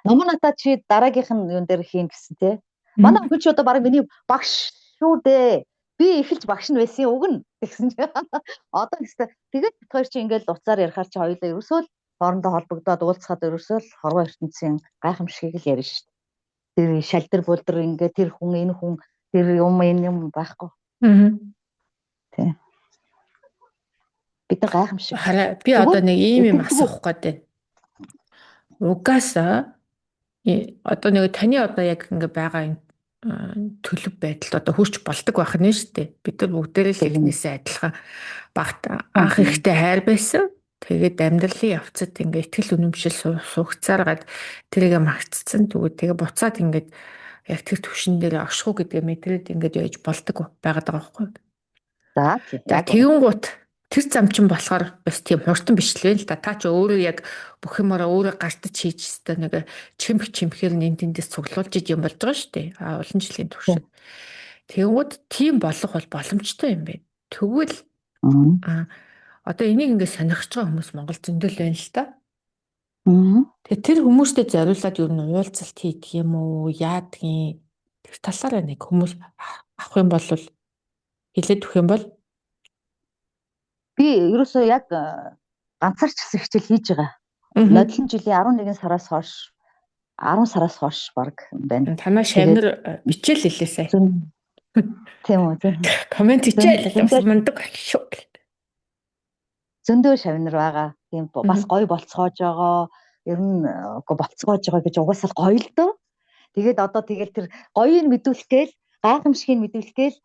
Speaker 2: Номоната чи дараагийнх нь юун дээр хийн гэсэн те. Манай охин чи одоо бараг миний багш шүү дээ. Би эхэлж багш нь байсан уг нь тэгсэн чинь одоо гэстэй тэгээд бит хоёр чи ингээл уцаар ярихаар чи хоёулаа ерөөсөө л хоорондоо холбогдоод уулзахад ерөөсөө л хорвоо ертөнцийн гайхамшигыг л ярина шүү дээ. Тэр шалдэр булдэр ингээ тэр хүн энэ хүн тэр юм энэ юм байхгүй.
Speaker 1: Аа.
Speaker 2: Тий. Бид нар гайхамшиг.
Speaker 1: Хараа би одоо нэг ийм юм асуух гээд байна. Угаасаа одоо нэг таны одоо яг ингээ байгаа энэ төлөв байдалд одоо хүрч болдог байх нь шүү дээ. Бид нар бүгдээрээ л эхнээсээ адилхан багт анх ихтэй хайр байсан. Тэгээд амьдралын явцад ингээ итгэл үнэмшил суугцааргаад тэрийг магтцсан. Тэгвэл тэгээ буцаад ингээд яг тэр түвшин дээр оршихуу гэдгээ мэдрээд ингээд яаж болдог байгаад байгаа байхгүй юу?
Speaker 2: За тийм.
Speaker 1: За тэгэнгუут тэр зам чинь болохоор бас тийм хурдан биш л вэ л да. Та чи өөрөө яг бүх юмараа өөрөө гартаж хийж өстой нэг чимх чимхээр нэн тэндээс цуглуулж иж юм болж байгаа шүү дээ. А олон жилийн туршид. Тэгэнгүүт тийм болох бол боломжтой юм байна. Тэгвэл а одоо энийг ингээд сонирхож байгаа хүмүүс Монгол зөндөл байна л да. Тэгээ тэр хүмүүстэй зориулаад ер нь уулзалт хийдэг юм уу? Яадгийн тэр талаараа нэг хүмүүс авах юм бол хэлээд өгөх юм бол
Speaker 2: би ерөөсөө яг ганцаарчсан хичээл хийж байгаа. Нодлон жилийн 11 сараас хойш 10 сараас хойш баг байна.
Speaker 1: Танаа шавнар бичээл хэлээ сая.
Speaker 2: Тийм үү.
Speaker 1: Коммент хичээл бас мундаг шүү.
Speaker 2: Зөндөө шавнар байгаа. Тийм бас гоё болцоож байгаа. Ер нь үгүй болцоож байгаа гэж угаасаа гоё л дөө. Тэгээд одоо тэгэл тэр гоёыг мэдүүлэх гээл гайхамшигыг мэдүүлэх гээл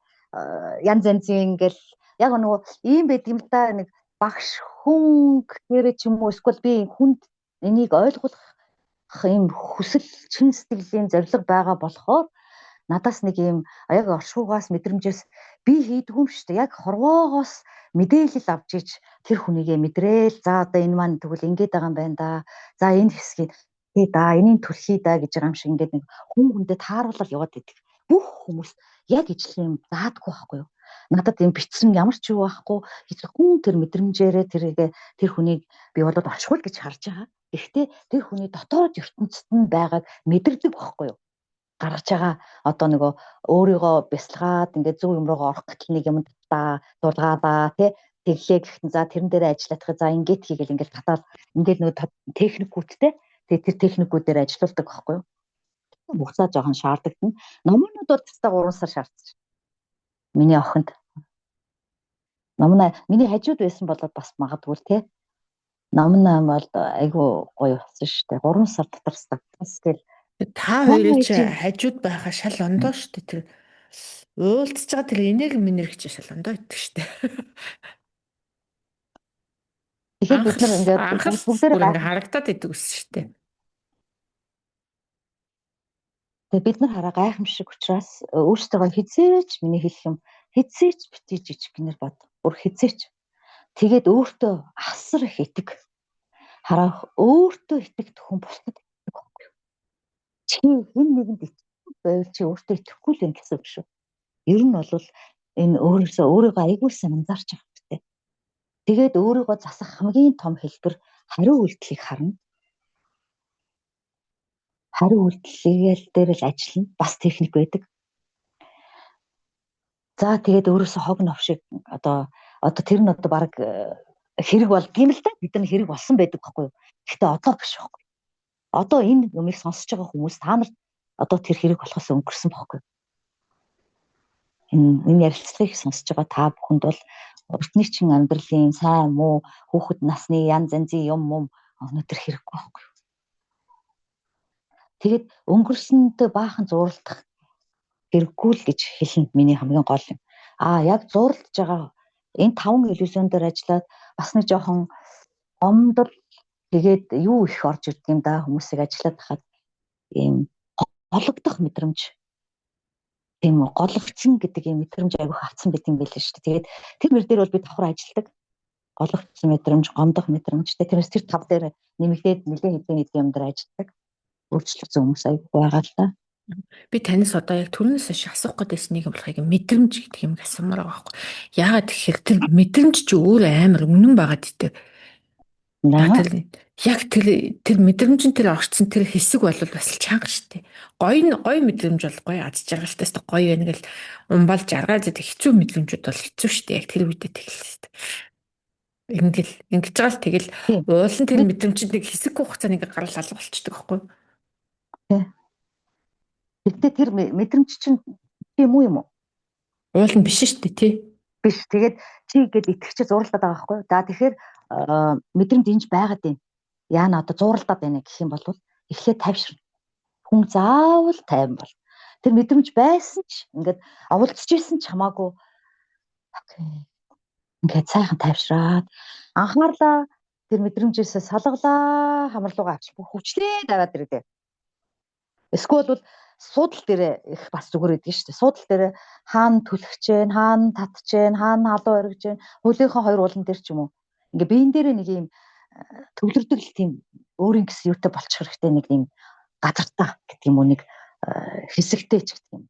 Speaker 2: янз янзын ингээл яг нөгөө ийм байдаг юм л да, нэг багш хүн гэхээр ч юм уу эсвэл би хүнд энийг ойлгуулах ийм хүсэл чин сэтгэлийн зорилго байгаа болохоор надаас нэг ийм яг оршихугаас мэдрэмжээс би хийдгүү юм шүү дээ. Яг хорвоогоос мэдээлэл авч ич тэр хүнийгээ мэдрээл. За одоо энэ маань тэгвэл ингэж байгаа юм байна да. За энэ хэсгийг тий да энийг түлхий да гэж байгаа юм шиг ингээд нэг хүн хүндээ тааруулаад яваад идэг. Бүх хүмүүс яг ижил юм заадгүй байхгүй юу? Надад юм бичсэн ямар ч юу байхгүй. Хүн тэр мэдрэмжээрээ тэрийг тэр хүнийг би бол оршихуул гэж харж байгаа. Гэхдээ тэр хүний дотоод ертөнцид нь байгааг мэдэрдэг байхгүй юу? Гаргаж байгаа одоо нөгөө өөрийгөө бясалгаад ингээд зөв юм руугаа орох гэтэл нэг юм та дулгаалаа тий тэглээ гэхтэн за тэрэн дээрээ ажиллах за ингээд хийгээл ингээд татаал ингээд нөгөө техникүүдтэй тэгээ тэр техникүүдээр ажиллаулдаг байхгүй юу? Буцаа жоохон шаардлагатна. Номнууд бол теста 3 сар шаардсан. Миний охинд. Номно миний хажууд байсан болоод бас магадгүй л тий. Номно бол айгүй гоё болсон шүү дээ. 3 сар дотор статус гэл
Speaker 1: та хоёрын чи хажууд байхаа шал ондоо шүү дээ. Тэр уулзж байгаа тэр энерги минерги чи шал ондоо идэх шүү дээ.
Speaker 2: Тэгэхээр бид нар ингээд
Speaker 1: бүгдээрээ ингээд харагдаад идэг ус шүү дээ.
Speaker 2: Тэгээ бид нар хараа гайхамшиг учраас өөрсдөө хизээч миний хэлэх юм хизээч битгий жижиг гинэр бод. Бүр хизээч. Тэгээд өөртөө асар их итэг. Хараа өөртөө итгэх хүн бусдад итгэх байхгүй юу? Чи хэн нэгэнд итгэхгүй байвал чи өөртөө итгэхгүй л юм гэсэн үг шүү. Ер нь бол энэ өөрөөсөө өөрийгөө айгүй сайн анзаарч явах хэрэгтэй. Тэгээд өөрийгөө засах хамгийн том хэлбэр хариу үйлдэлийг харна. Хариу үйлдэлгээл дээр л ажиллана. Бас техник байдаг. За тэгээд өөрөөсөө хог новшиг одоо тэр нь одоо баг хэрэг болдгийм л да. Бид нар хэрэг болсон байдаг байхгүй юу? Гэхдээ одоо биш байхгүй. Одоо энэ юмыг сонсож байгаа хүмүүс та нарт одоо тэр хэрэг болохоос өнгөрсөн байхгүй юу? Энэ ярилцлагыг сонсож байгаа та бүхэнд бол уртны чин амьдралын сайн муу хүүхэд насны янз янзын юм мум өнөөдөр хэрэггүй байхгүй юу? Тэгээд өнгөрсөндөө баахан зурлах хэрэггүй л гэж хэлнэ миний хамгийн гол юм. Аа яг зурлаж байгаа энэ таван иллюзион дээр ажиллаад бас нэг жоохон гомдол тэгээд юу их орж ирдэг юм да хүмүүсийг ажиллаад хахад ийм гологдох мэдрэмж тийм үү гологдсон гэдэг ийм мэдрэмж айгүйх авцсан байт юм байл шүү дээ. Тэгээд тэр мөр дээр бол би давхар ажилладаг. Гологдсон мэдрэмж, гомдох мэдрэмж тэрнээс тэр тав дээр нэмэгдээд нэлээд хэдэн хэдэн юм дээр ажилладаг. Өөрчлөгдсөн хүмүүс айгүй байгаа л да.
Speaker 1: Би танаас одоо яг түрүүнээс хойш асуух гэдээсэн нэг юм болохыг мэдрэмж гэдэг юм асуумаар байгаа байхгүй. Яагаад тэгэхээр тэр мэдрэмж чи өөр амар үнэн байгаад идэг. Тэр яг тэр мэдрэмж нь тэр орцсон тэр хэсэг бол бас л чанга штэ. Гоё гоё мэдрэмж бол гоё аз жаргалтай штэ, гоё байна гэл умбал жаргал зэдэг хэцүү мэдрэмжүүд бол хэцүү штэ. Яг тэр үедээ тэгэл штэ. Ингээл ингэж байгаа л тэгэл уулын тэр мэдрэмжинд нэг хэсэг хугацаанд ингээ гарал алга болчдөг байхгүй юу?
Speaker 2: Тэгтээ тэр мэдрэмж чинь тийм үү юм уу?
Speaker 1: Уул нь биш штэ тий.
Speaker 2: Биш. Тэгээд чи ингээд итгэвч зурлаад байгаа байхгүй юу? За тэгэхээр мэдрэмж энд байгаад байна. Яана одоо зурлаад байна гэх юм бол эхлээд тайвширна. Хүн заавал тайван бол. Тэр мэдрэмж байсан ч ингээд оволцож исэн ч хамаагүй. Окей. Ингээд сайхан тайвшраад анхаарлаа тэр мэдрэмжээсээ салгалаа, хамарлуугаа авч бүх хүчлээ даваад ирдэ. Эсвэл бол суудал дээрээ их бас зүгээр өгдөг шүү дээ. Суудал дээрээ хаана түлхэж гэн, хаана татж гэн, хаана халуун оргиж гэн, хөлийнхөө хоёр уулан дээр ч юм уу. Ингээ биен дээрээ нэг юм төвлөрдөг л тийм өөрийн гэсэн юутай болчих хэрэгтэй нэг юм газартаа гэдэг юм уу, нэг хэсэгтэй ч гэдэг юм.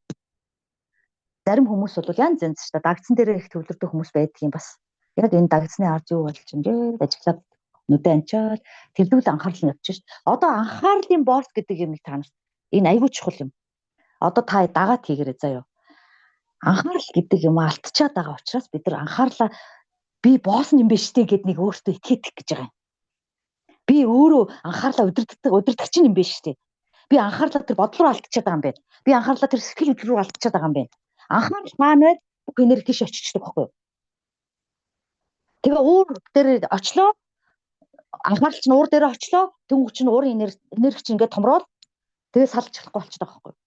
Speaker 2: Зарим хүмүүс бол янз янз шүү дээ. Дагцсан дээрээ их төвлөрдөг хүмүүс байдаг юм бас. Яг энэ дагцсны ард юу болж юм бэ? Ажиглаад нүдэ анчаал тэрдүүл анхаарал нь явчих шүү дээ. Одоо анхаарлын борт гэдэг юм та нарт энэ айгүй чухал юм. Одоо та дагаад хийгээрэй заяа. Анхаарал гэдэг юм алтчаад байгаа учраас бид нар анхаарлаа би босс юм биш үү гэд нэг өөртөө итгэх гэж байгаа юм. Би өөрөө анхаарлаа удирдах чинь юм биш үү? Би анхаарлаа тэр бодол руу алдчихад байгаа юм байна. Би анхаарлаа тэр сэтгэл хөдлөл рүү алдчихад байгаа юм байна. Анхаарал хаана байд бүх энерги тийш очичдөг байхгүй юу? Тэгээ уур дээр очлоо. Анхаарал чинь уур дээр очлоо. Тэнгүү чинь уурын энерги чинь ингээд томроод тэгээ салж чадахгүй болчихдог байхгүй юу?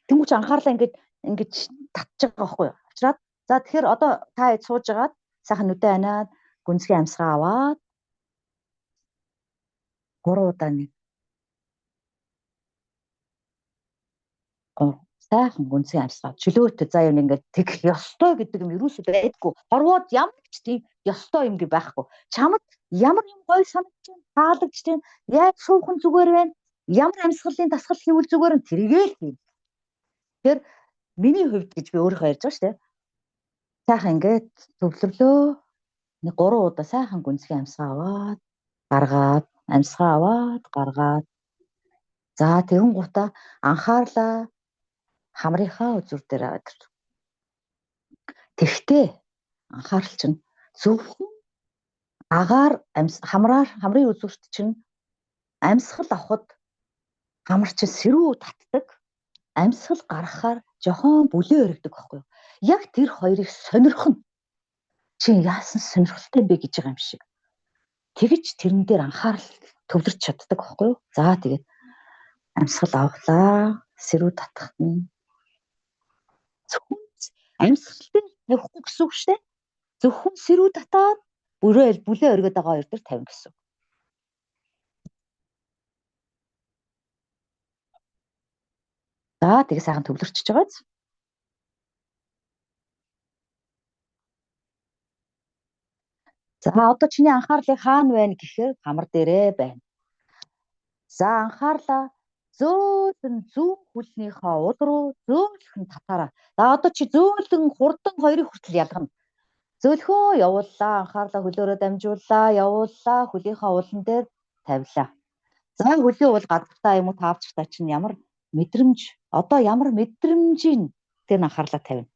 Speaker 2: Тэнгүү чинь анхаарлаа ингээд ингэж татж байгаа байхгүй юу? Учраад за тэгэхээр одоо та сууж агаад сайхан нүдэ анаад гүнзгий амьсгаа аваад 3 удаа нэг сайхан гүнзгий амьсгаа чөлөөтэй заа юм ингээд тэгэх ёстой гэдэг юм ерөөсөө байдаггүй. Хорвоод ямар ч тийм ёстой юм гэ байхгүй. Чамд ямар юм гоё санагдаж байна, таалагдж байна, яаж суух нь зүгээр байна, ямар амьсгалын дасгал хийвэл зүгээр нь тэргээ л хий. Тэгэхээр миний хувьд гэж би өөрийнхөө ярьж байгаа шүү дээ. Сайхан ингээд төвлөрлөө. Нэг 3 удаа сайхан гүнзгий амьсгаа аваад гаргаад, амьсгаа аваад гаргаад. За тэгэн гутаа анхаарлаа хамрынхаа үзүр дээр аваад ирв. Тэгтээ анхаарал чинь зөвхөн агаар хамраар хамрын үзүүрт чинь амьсгал авахд хамар чинь сэрүү татдаг, амьсгал гаргахаар жохон бүлээ өргөдөг байхгүй юу? Яг тэр хоёрыг сонирхно. Чи яасан сонирхолтой юм бэ гэж байгаа юм шиг. Тэгэж тэрэн дээр анхаарал төвлөрч чаддаг байхгүй юу? За тэгээд амьсгал авлаа, сэрүү татахт нь зөвхөн амьсгал дээр тавихгүй гэсэн үг шүү дээ. Зөвхөн сэрүү татаад бүлээ өргөд байгаа хоёр дээр тавина гэсэн үг. За тэгээ сайхан төвлөрчөж байгааз. За одоо чиний анхаарлыг хаана байна гэхээр хамар дээрээ байна. За анхаарлаа зөөлөн зүүн хөлнийхөө уул руу зөөлхөн татаараа. За одоо чи зөөлөн хурдан хоёрыг хүртэл ялгана. Зөөлхөө явууллаа, анхаарлаа хөлөөрөө дамжууллаа, явууллаа, хөлийнхөө уулан дээр тавилаа. За хөлийн уул гадагтаа юм уу таавчтай чинь ямар мэдрэмж, одоо ямар мэдрэмжийн тэр анхаарлаа тавина.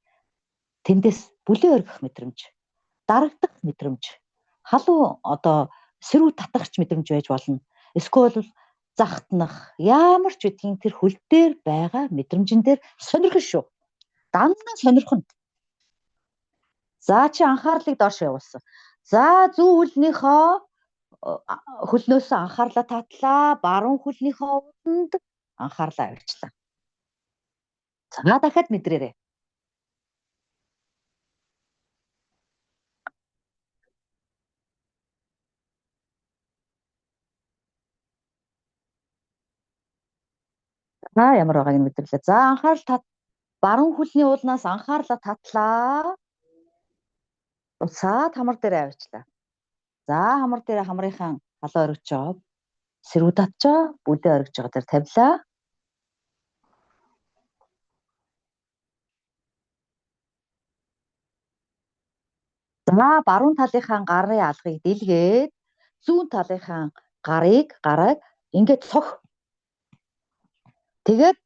Speaker 2: Тэндээс бүлээ өргөх мэдрэмж, дарагдах мэдрэмж, халуун одоо сэрүү татахч мэдрэмж байж болно. Эсвэл захтнах ямар ч үдгийн тэр хөл дээр байгаа мэдрэмжэн дээр сонирхон шүү. Дандаа сонирхон. За чи анхаарлыг доош явуулсан. За зүү хөлнийхөө хөлнөөс анхаарлаа татлаа, баруун хөлнийхөө ууланд анхаарлаа авчлаа. За дахиад мэдрээрэй. За ямар байгааг нь мэдэрлээ. За анхаарал тат баруун хөлний уулнаас анхаарлаа татлаа. Буцаад хамар дээр авчлаа. За хамар дээр хамрынхаа халуун оргиж байгаа. Сэрүү татчаа, бүлээ оргиж байгаа дээр тавилаа. За баруун талынхаа гарын алгыг дэлгээд Зүүн талынхаа гарыг ингээд цох. Тэгээд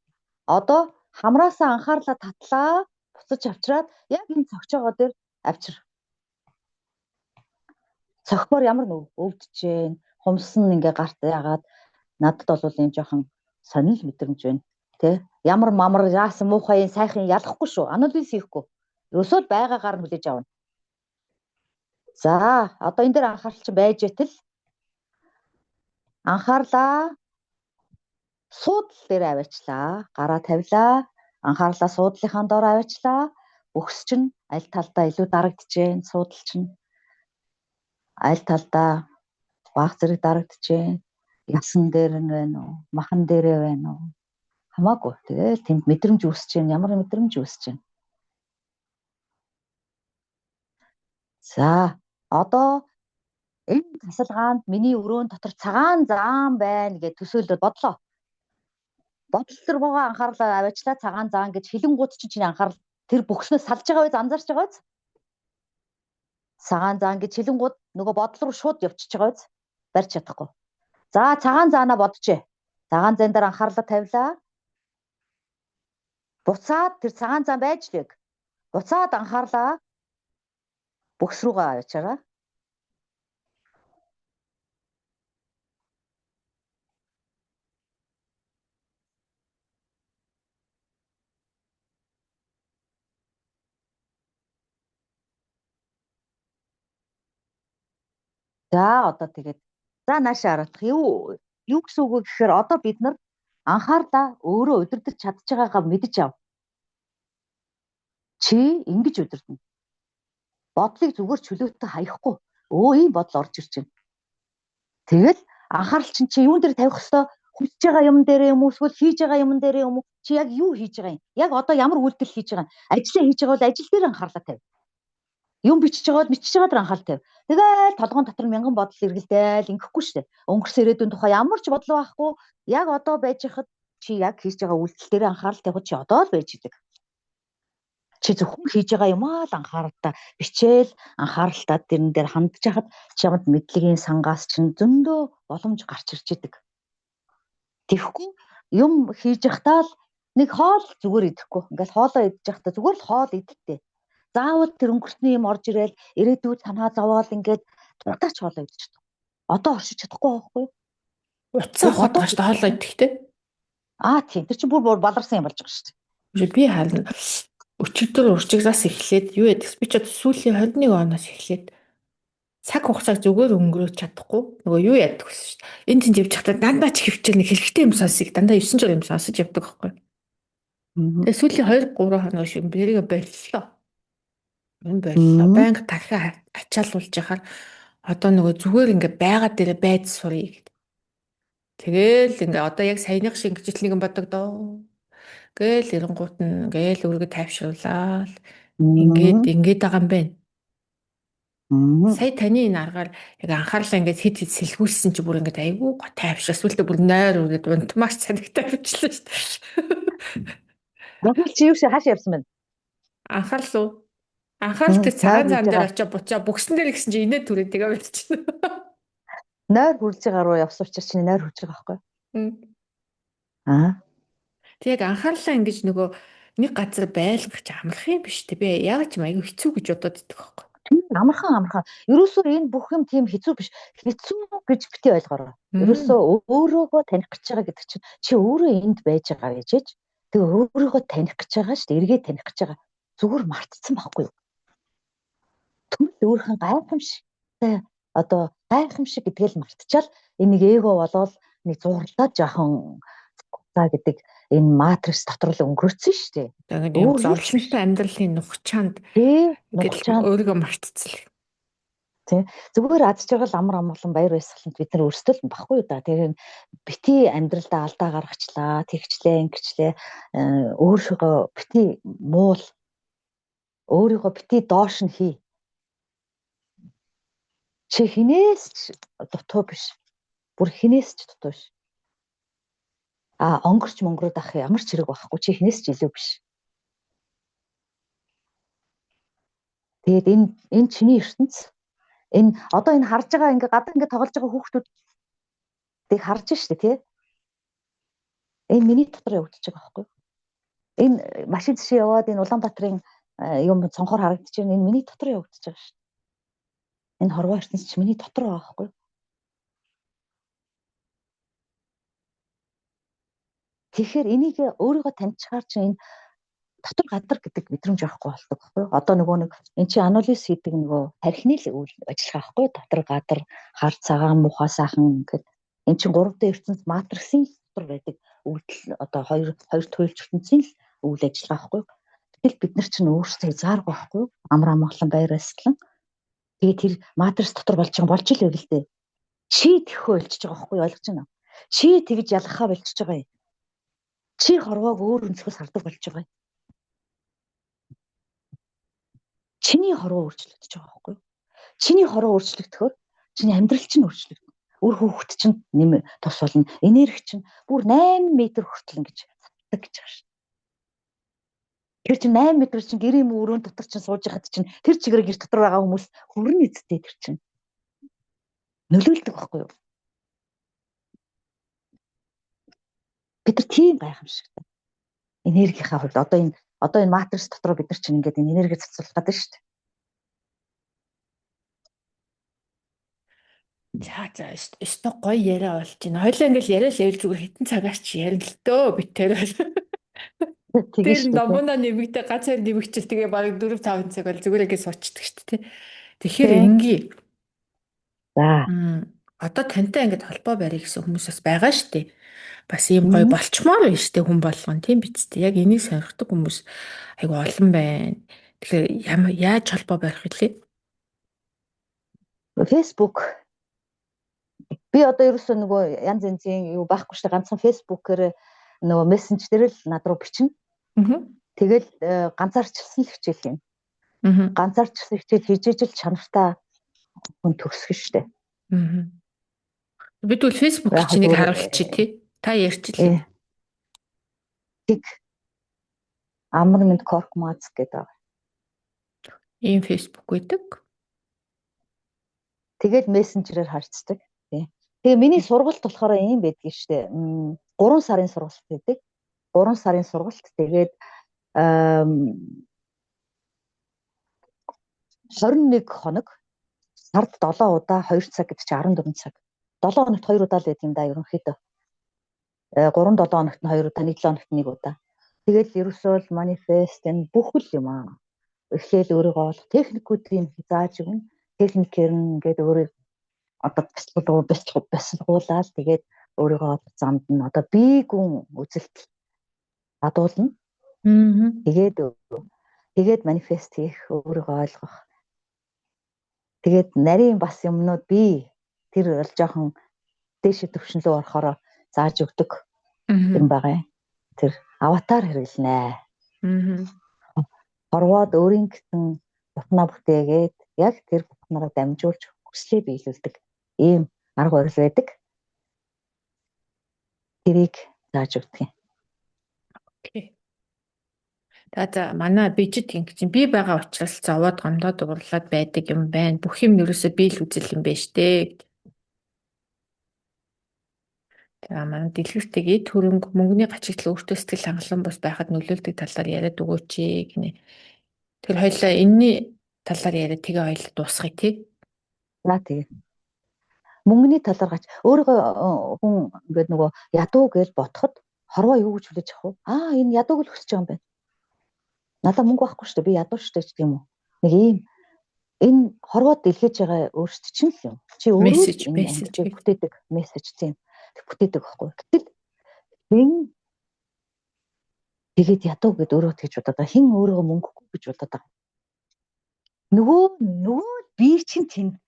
Speaker 2: одоо хамраасаа анхаарлаа татлаа, буцаж авчраад яг энэ цогч байгаа дээр авчир. Цохбоор ямар нэг өвдөж гэн, хумсан ингээ гарт яагаад надад бол ийм жоохон сонирхол мэдрэмж байна. Тэ? Ямар мамар яасан муухай сайхан ялахгүй шүү. Анализ хийхгүй. Ерөөсөө л байгаагаар нь хүлээж авна. За, одоо энэ дээр анхаарал чинь байж байтал анхаарлаа суудал дээр аваачлаа. Гараа тавилаа. Анхаарлаа суудлынхаа доор аваачлаа. Бөхс чинь аль талдаа илүү дарагдаж гэн, суудал чинь аль талдаа баг зэрэг дарагдаж гэн. Ясан дээр нь байна уу? Махан дээрээ байна уу? Хамаагүй. Тэгэл тэнд мэдрэмж үүсэж гэн. Ямар мэдрэмж үүсэж гэн. За, одоо энэ тасалгаанд миний өрөөн дотор цагаан заан байна гэж төсөөлөд бодлоо. Бодол руугаа анхаарлаа аваачлаа, цагаан заан гэж хилэнгууд чинь чиний анхаарал тэр бүхснээс салж байгаа биз, анзаарч байгаа биз? Цагаан заан гэж хилэнгууд нөгөө бодол руу шууд явчихж байгаа биз? Барьж чадахгүй. За, цагаан заанаа боджээ. Цагаан зан дээр анхаарлаа тавилаа. Буцаад тэр цагаан зан байж лэг. Буцаад анхаарлаа бүхс рүүгээ аваачаарай. За, одоо тэгээд за наашаа хараадах. Юу гэсэн үг вэ гэхээр одоо бид нар анхаарлаа өөрөө удирдах чадж байгаагаа мэдэж ав. Чи ингэж удирдана. Бодлыг зүгээр чөлөөтэй хаяхгүй. Ийм бодол орж ирж байна. Тэгэл анхаарал чинь чи юун дээр тавих ёстой? Хүсэж байгаа юм дээр юм уу? Эсвэл хийж байгаа юм дээр юм уу? Чи яг юу хийж байгаа юм? Яг одоо ямар үйлдэл хийж байгаа юм? Ажлаа хийж байгаа бол ажил дээр анхаарлаа тавь. Юм бичиж байгаа бол бичиж байгаа дээр анхаарал тавь. Тэгэл толгоон дотор мянган бодол эргэлдээл ингэхгүй шүү дээ. Өнгөрсөн ирээдүйн тухай ямар ч бодол байхгүй. Яг одоо байж хахад чи яг хийж байгаа үйлдэл дээр анхаарал тавихад чи одоо л байж идэг. Чи зөвхөн хийж байгаа юм аа л анхааралтай бичээл анхааралтай тэрэн дээр хандж хахад чамд мэдлэгийн сангаас чинь зөндөө боломж гарч ирж идэг. Тэгэхгүй юм хийж явахдаа л нэг хоол зүгээр идэхгүй. Ингээл хоолоо идэж явахдаа зүгээр л хоол идэлтэй. Заавал тэр өнгөрсний юм орж ирээл ирээдүйд санаа зовоол ингээд дуртаач хоолоо идэж чадахгүй. Одоо оршиж чадахгүй байхгүй юу?
Speaker 1: Утсаа хотгооч хоолоо идэхтэй.
Speaker 2: Аа тийм. Тэр чинь бүр баларсан юм болж байгаа шүү
Speaker 1: дээ. Би харин өчигдөр урчигсаас эхлээд юу ядагс би ч одоо сүүлийн 21 оноос эхлээд цаг хугацааг зүгээр өнгөрөөж чадахгүй нөгөө юу яддаг гэсэн шүү дээ. Энэ тэнд явж байхдаа дандаа ч хөвчл нэг хэрэгтэй юм сонсыг дандаа 9 жил юм сонсож явдаг байхгүй. Тэгээ сүүлийн 2 3 хоног шиг бэрийгэ боллоо. Энэ боллоо. Байнга дахиад ачаалуулж яхаар одоо нөгөө зүгээр ингээ байгаа дээрээ байж сурыг гэдэг. Тэгэл ингээ одоо яг саяных шиг ингэж л нэгэн бодогдоо. Гээл эренгуут нь ингээл өөрийгөө тайвшруулаад ингээд байгаа юм байна. Сая таны энэ аргаар яг анхаарлаа ингээд хэд хэд сэлгүүлсэн чи бүр ингээд айгүй го тайвшраа. Сүүлдээ бүр нойр үргээд унтмаар санагтай авчлаа шүү дээ.
Speaker 2: Анхаарал чи юу шиг хаашаа явсан бэ?
Speaker 1: Анхаарал уу? Анхаарал тэр цагаан зан дээр очиж буцаа бүксэн дээр гисэн чи инээ түрээ тэгээ болчихно.
Speaker 2: Нойр хүрж байгаа руу явсан учраас чи нойр хүрж байгаа байхгүй юу? Аа.
Speaker 1: Тэг яг анхаарлаа ингэж нөгөө нэг газар байлгах чи амарх юм биш үү? Би яг ч юм айгүй хэцүү гэж бодоод идэх байхгүй.
Speaker 2: Амархан. Ерөөсөө энэ бүх юм тийм хэцүү биш. Хэцүү гэж бити ойлгоорой. Ерөөсөө өөрөөгөө таних гэж байгаа гэдэг чинь чи өөрөө энд байж байгаа гэж ээж. Тэгээ өөрийгөө таних гэж байгаа шүү дээ. Эргээ таних гэж байгаа. Зүгээр мартцсан байхгүй юу? Түл өөрхөн гайхамшигтай одоо гайхамшиг гэдгээл мартчаал энэ нэг эго болоод нэг зурлаад жоохон за гэдэг энэ матрикс дотор л өнгөрөөцсөн шүү дээ.
Speaker 1: Тэгээд юм зовлонтой амьдралын нухчаанд нухчаанд өөрийгөө мартцсан.
Speaker 2: Тий. Зүгээр аз жаргал амар амгалан баяр баясгалант бид нар өөрсдөө л баггүй юу да. Тэгэхээр бити амьдралдаа алдаа гаргачлаа, тэгчлээ, ингэчлээ өөрийгөө бити муул өөрийгөө бити доош нь хий. Чи хинээс ч дутуу биш. Бүр хинээс ч дутуу биш. А онгорч монгороод ах ямар ч хэрэг байхгүй. Чи хинээс ч илүү биш. Тэгээд энэ чиний ертөнц. Энэ одоо энэ харж байгаа ингээ гадаа ингээ тоглож байгаа хүүхдүүдийг харж штэ тий. Энэ миний дотор явагдаж байгаа байхгүй юу? Энэ машин жишээ яваад энэ Улаанбаатарын юм цонхоор харагдаж байна. Энэ миний дотор явагдаж байгаа шүү. Энэ хорвоо ертөнц чи миний дотор байгаа байхгүй юу? Тэгэхээр энийг өөрийгөө таньчихаар чи энэ дотор гадар гэдэг мэдрэмж авахгүй болдог байхгүй юу? Одоо нөгөө нэг эн чи анализ хийдэг нөгөө тархины л үйл ажиллагаа байхгүй юу? Дотор гадар, хар цагаан, муухай сайхан гэд эн чин 3D ертөнц матриксын дотор байдаг үйлдэл одоо хоёр хоёр туйлч ертөнцийн л үйл ажиллагаа байхгүй юу? Гэтэл бид нар чинь өөрсдөө хязгааргүй байхгүй юу? Амар амгалан баяр баясгалан. Тэгээ тэр матрикс дотор болж байгаа болж л байг л дээ. Чи тэхөө болчихж байгаа байхгүй юу? Ойлгож байна уу? Чи тэгж ялгахаа болчихж байгаа юм. Чи хорвоог өөр өнцгөөс хардаг болж байгаа юм. Чиний хорвоо өөрчлөгдөж байгаа байхгүй юу? Чиний хорвоо өөрчлөгдөхөөр чиний амьдрал чинь өөрчлөгдөнө. Үр хүүхэд чинь нэм тус болно. Энерги чинь бүр 8 м хүртэл ингэж цаддаг гэж байгаа шин. Тэр чинь 8 м чинь гэрийн өрөөнд дотор чинь сууж байхад чинь тэр чигээр гэр дотор байгаа хүмүүс хүрэн эзтэй тэр чинь нөлөөлдөг байхгүй юу? Бид нар тийм гайхамшигтай. Энергийнхаа хувьд одоо энэ матрикс дотор бид нар чинь ингээд энэ энерги цацуулах гэдэг шүү дээ.
Speaker 1: За за, өстой гоё яриа болж байна. Хоёлаа ингээл яриа л байвал зүгээр хитэн цагаас чи ярина л дөө бит тэр.
Speaker 2: Тэгээ
Speaker 1: Тэр
Speaker 2: шүү дээ.
Speaker 1: номоно нэмэгдээ гац хоёр нэмэгчэл тэгээ бараг 4 5 цаг бол зүгээр ингээд суучдаг шүү дээ. Тэгэхээр
Speaker 2: Тий.
Speaker 1: энгийн
Speaker 2: За.
Speaker 1: Одоо тантай ингээд холбоо барья гэсэн хүмүүс бас байгаа шүү дээ. Бас ийм гоё болчмоор байна шүү дээ хүн болгон тийм биз дээ. Яг энийг сонирхдаг хүмүүс айгу олон байна. Тэгэхээр ямар яаж холбоо барих вүлээ?
Speaker 2: Facebook би одоо ерөөсөө нөгөө янз янзын юу байхгүй шүү дээ. Ганцхан Facebook-ээр нөгөө мессенжер дээр л над руу бичнэ. Тэгэл ганцаарчилсан л хичээл юм. Ганцаарчилсан хичээл хийж ижил чанартай хүн төгсгөн шүү дээ.
Speaker 1: Бид бол Facebook
Speaker 2: Яг
Speaker 1: чинийг
Speaker 2: зүгээр
Speaker 1: харуулчих тий. Та ярьчлаа.
Speaker 2: Тэг Амар мэд Коркмаз гэдэг.
Speaker 1: Ийм Facebook байдаг.
Speaker 2: Тэгэл мессенжерээр харьцдаг. Тий. Тэгээ миний сургалт болохоор ийм байдаг шүү дээ. 3 сарын сургалт байдаг. 3 сарын сургалт тэгээд 21 хоног сард 7 удаа 2 цаг гэдэг чинь 14 цаг. 7 хоногт 2 удаа л байдаг юм да ерөнхийдөө. 3 7 хоногт нь 2 удаа, 1 7 хоногт 1 удаа. Тэгэл ерөөсөө л манифест энэ бүх л юм аа. Эхлээл өөрийгөө олох техникүүдийг зааж өгнө. Техникээр нь ингээд өөрийг одоо бясалгуулаад тэгээд өөрийгөө олох замд нь одоо бие гүн үзэлт адуулна. Тэгээд тэгээд манифест хийх, өөрийгөө ойлгох. Тэгээд нарийн бас юмнууд би тэр бол жоохон дээшээ төвшин рүү орохороо зааж өгдөг юм байгаа юм. Тэр аватар хэрэглэнэ. Хорвоод өөрийн гэсэн бурхнаа бүтээгээд яг тэр бурхнаараа дамжуулж хүслээ биелүүлдэг ийм арга барил байдаг. Тэрийг зааж өгдөг юм.
Speaker 1: Окей. За за, манай бижит ингэ чинь би байгаа учраас зовоод гомдоод уурлаад байдаг юм байна. Бүх юм ерөөсөө би л үзэл юм байна штэ. За, манай дэлгэртэйг эд хөрөнгө мөнгөний гачигдал өөртөө сэтгэл хангалуун бус байхад нөлөөлдөг талаар яриад өгөөч гинэ. Тэр хоёлаа энэний талаар яриад тэгээ хоёлаа дуусгая тий.
Speaker 2: За тэгээ. Мөнгөний талаар гач өөрийгөө хүн ингээд нөгөө ядуу гэж бодоход хорвоо юу гэж хүлээж авах вэ? Аа, энэ ядууг л хүсэж байгаа юм байна. Надаа мөнгө байхгүй шүү дээ. Би ядуу шүү дээ гэдэг юм уу? Нэг ийм энэ хорвоод дэлгэж байгаа өөрсдө чинь л юм. Чи өөрөө
Speaker 1: мессеж
Speaker 2: бүтээдэг мессеж тийм. Бүтээдэг байхгүй. Гэтэл хэн тэгээд ядуу гэд өөрөө тэгж бодоод байгаа. Хэн өөрийгөө мөнгөгүй гэж бодоод байгаа. Нөгөө би чинь тэнд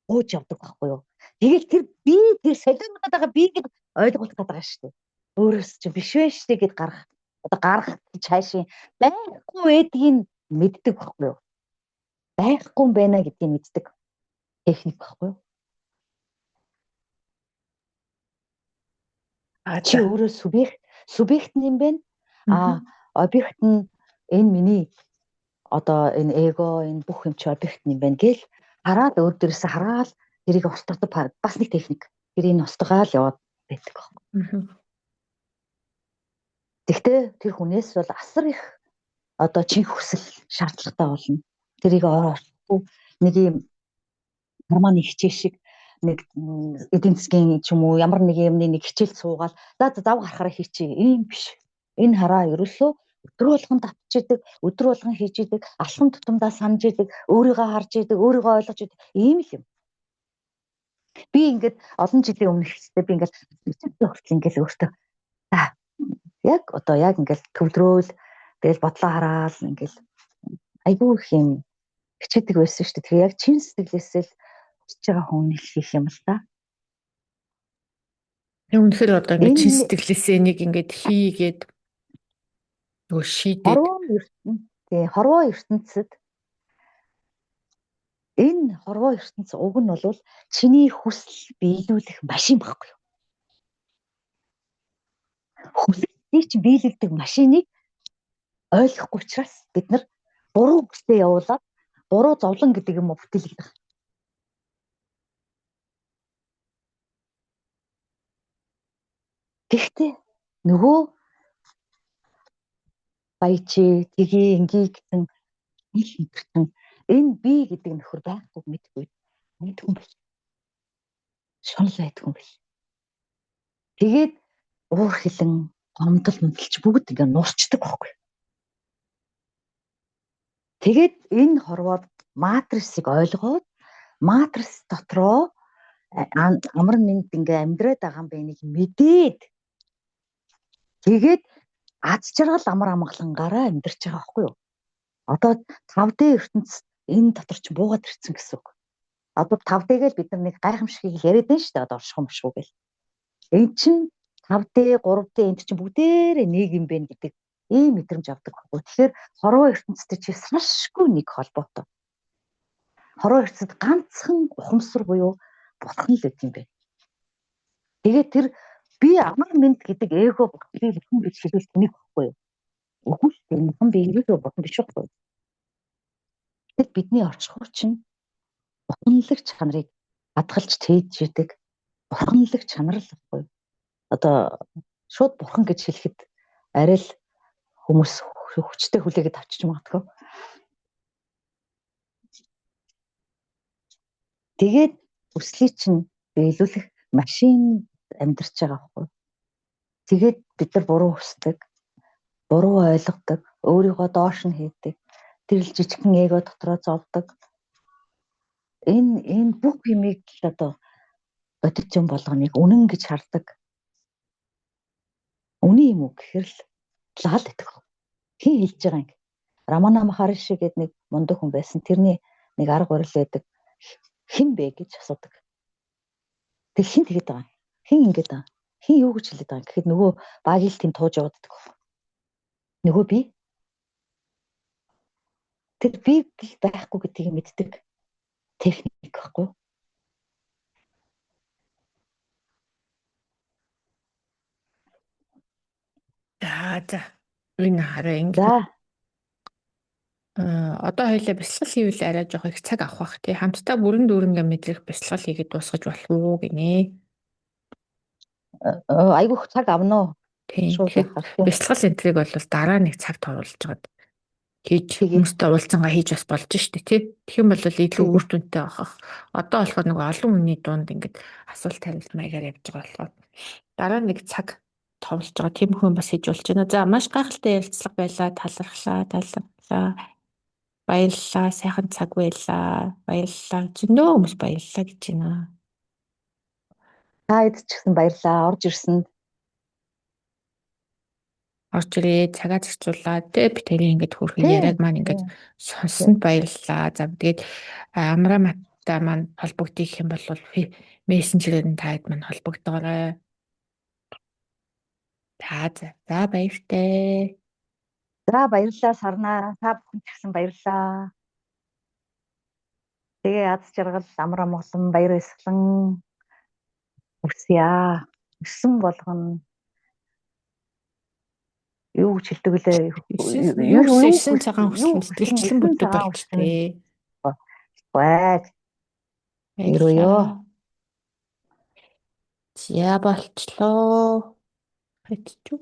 Speaker 2: гууж явдаг байхгүй юу? Тэгэл тэр би тэр солионгоод байгаа би гэд ойлгуулах гэдэг байгаа шүү дээ. Өөрөөс чинь биш вэ шүү дээ гэд гарах. Одоо гарах гэж хайшин байхгүй байдгийг мэддэг байхгүй юу? Байхгүй юм байна гэдгийг мэддэг техник байхгүй юу? Чи өөрөө субъект юм байна. А объект нь энэ миний одоо энэ эго энэ бүх юм чи объект юм байна гэл Хараад өөр дээрээс хараал тэрийг устгадаг бас нэг техник. Тэрийг устгаал яваад байдаг байхгүй. Тэгтээ тэр хүнээс бол асар их одоо чин хүсэл шаардлагатай болно. Тэрийг орохгүй нэг юм норманы хичээл шиг нэг эдийн засгийн ч юм уу ямар нэг юмны нэг хичээл суугаал за зав гарахаараа хийчихье. Ийм биш. Энэ хараа ерөөсөө өдөр болгон татж идэг, өдөр болгон хийж идэг, алхам тутамдаа санаж идэг, өөрийгөө харж идэг, өөрийгөө ойлгож идэг. Ийм л юм. Би ингээд олон жилийн өмнө ихтэй би ингээд хүртэл ингээд өөртөө за яг одоо яг ингээд төвлөрөөл тэгэл бодлоо хараал ингээд айгүй их юм хичээдэг байсан шүү дээ. Тэгэхээр яг чин сэтгэлээсээ л хүсэж байгаа хүн л хийх юм л та.
Speaker 1: Үнэхээр одоо ингээд чин сэтгэлээсээ нэг ингээд хийгээд нөгөө шийдээд
Speaker 2: хорвоо ертөнцид энэ хорвоо ертөнц уг нь бол чиний хүсэл биелүүлэх машин байхгүй юу? Хүслийг чинь биелүүлдэг машиныг ойлгохгүй учраас бид нар буруу хүслээ явуулаад буруу зовлон гэдэг юм бүтээлэгдэх. Тэгэхдээ нөгөө баячи, тгий, инги гэсэн ил мэдэрсэн энэ би гэдэг нөхөр байхгүй мэдгүй. Мэдгүй юм бэл. Шунал байдгүй юм бэл. Тэгээд уур хилэн, гомдол мөдөлч бүгд ингээ нуурчдаг байхгүй. Тэгээд энэ хорвоод матрисыг ойлгоод матрис дотроо амар мэнд ингээ амьдраад байгаа юм бэ нэг мэдээд тэгээд аз жаргал амар амгалангаараа амьдарч байгаа байхгүй юу? Одоо 5D ертөнц энэ дотор ч буугаад ирсэн гэсэн үг. Одоо 5D-гээл бид нар нэг гайхамшигыг яриад байна шүү дээ. Одоо орших юм шүү гэл. Энэ чинь 5D, 3D энд чинь бүгдээрээ нэг юм байна гэдэг ийм мэдрэмж авдаг байхгүй. Тэгэхээр хорвоо ертөнцтэй чи салшгүй нэг холбоотой. Хорвоо ертөнцид ганцхан ухамсар буюу бурхан л өгд юм байна. Тэгээд тэр би амар мэд гэдэг эго би бурхан гэж хэлвэл тэнэг байхгүй юу? Үгүй шүү дээ. Бурхан би эго бурхан биш байхгүй юу? Тэгэд бидний орчхоор чинь бурханлаг чанарыг хадгалж тээдж идэг бурханлаг чанар л байхгүй юу? Одоо шууд бурхан гэж хэлэхэд арай л хүмүүс хүчтэй хүлээгээд авчиж магадгүй. Тэгээд хүслийг чинь биелүүлэх машин амьдарч байгаа байхгүй. Тэгээд бид нар буруу хүсдэг, буруу ойлгодог, өөрийгөө доош нь хийдэг, тэр л жижигхэн эго дотроо зовдөг. Энэ бүх юмыг л одоо бодит юм болгоныг үнэн гэж хардаг. Үнэн юм уу гэхэр л лал идэх. Хин хэлж байгаа юм. Рамана Махариши гэдэг нэг мундаг хүн байсан. Тэрний нэг арга барил байдаг. Хэн бэ гэж асуудаг. Тэг хин тэгэд байгаа юм. Хин ингэж байгаа. Хин юу гэж хэлээд байгаа юм гэхэд нөгөө багийн л тэм тууж яваад байдаг. Нөгөө би. Тэр би байхгүй гэдгийг мэддэг техник байхгүй юу?
Speaker 1: За. Энэ хараа ингэ.
Speaker 2: За.
Speaker 1: Одоо хоёлаа бясалгал хийвэл арай жоох их цаг авах бах тий. Хамтдаа бүрэн дүүрэнгээ мэдрэх бясалгал хийгээд дуусгаж болох уу гинэ.
Speaker 2: Айгүйх цаг авна уу?
Speaker 1: Тийм. Тэгэхээр бясалгал энтриг бол дараа нэг цаг тооруулж байгаад хийж хүмүүстэй уулзангаа хийж бас болж штэ тий. Тэгэх юм бол илүү үр дүнтэй байх. Одоо болохоор нэг олон хүний дунд ингээд асуулт хариулт маягаар явж байгаа болохоор дараа нэг цаг товлж байгаа тийм хүн бас хийж болж байна. За маш гайхалтай ярилцлага байлаа. Талархлаа. Баярлалаа. Сайхан цаг байлаа. Баярлалаа. Зөндөө хүмүүс баярлалаа гэж байна.
Speaker 2: Та хэд ч гэсэн баярлалаа. Орж ирсэнд.
Speaker 1: Орж ирээ, цагаа зарцуулаад тэ би тэрийг ингээд хөөрхөн яриаг маань ингээд сонссонд баярлалаа. За тэгээд Амра маттай маань холбогдох юм бол мессенжерээр нь та хэд маань холбогдоорой. За баяртай.
Speaker 2: За баярлалаа Сарнаа. Та бүхэн ч гэсэн баярлалаа. Тэгээ аз жаргал, амар амгалан, баяр баясгалан хүсье. Өссөн болгоно. Юу гэж хэлдэг вүлээ?
Speaker 1: Юу 9 цагаан хүсэл сэтгэлчлэн бүтдэг болчтой.
Speaker 2: Бай. Баярлалаа.
Speaker 1: Баярлалаа. За болчлоо. Хэцүү.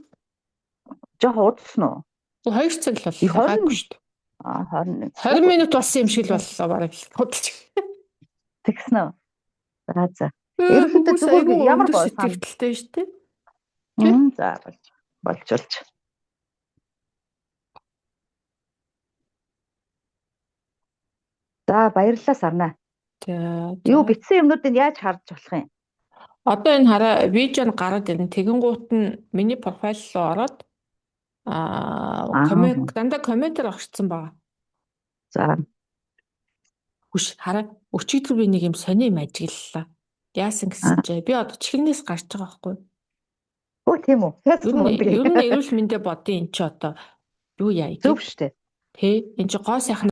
Speaker 2: Жохо удсан уу?
Speaker 1: 2 цаг л боллоо.
Speaker 2: 20
Speaker 1: Гайгүй шүү дээ.
Speaker 2: Аа 21.
Speaker 1: 20 минут болсон юм шиг л боллоо бараг л. Худалч.
Speaker 2: Тэгсэн үү? За за.
Speaker 1: Ерөнхийдөө
Speaker 2: Ерөнхийдөө зүгээр
Speaker 1: зүгээр
Speaker 2: ямар
Speaker 1: ямар
Speaker 2: гоё
Speaker 1: сэтгэлдэлтэй шүү дээ.
Speaker 2: За болж болж болж. За баярлалаа Сарнаа.
Speaker 1: За.
Speaker 2: Юу бичсэн юмнуудыг яаж харж болох юм?
Speaker 1: Одоо энэ хараа видео нь гараад ирнэ. Тэгэнгүүт нь миний профайл руу ороод коммент дандаа комментээр огшцсон байгаа.
Speaker 2: За.
Speaker 1: Хүш хараа өчигдөр би нэг юм сони юм ажиглалаа. Яасан гэсэн чи би одоо чихрнээс гарч байгаа байхгүй юу?
Speaker 2: Өө тийм үү.
Speaker 1: Ер нь эрүүл мэндэ бодын эн чи одоо юу яа
Speaker 2: Зөв штэ.
Speaker 1: Тэ энэ чи гоо сайхан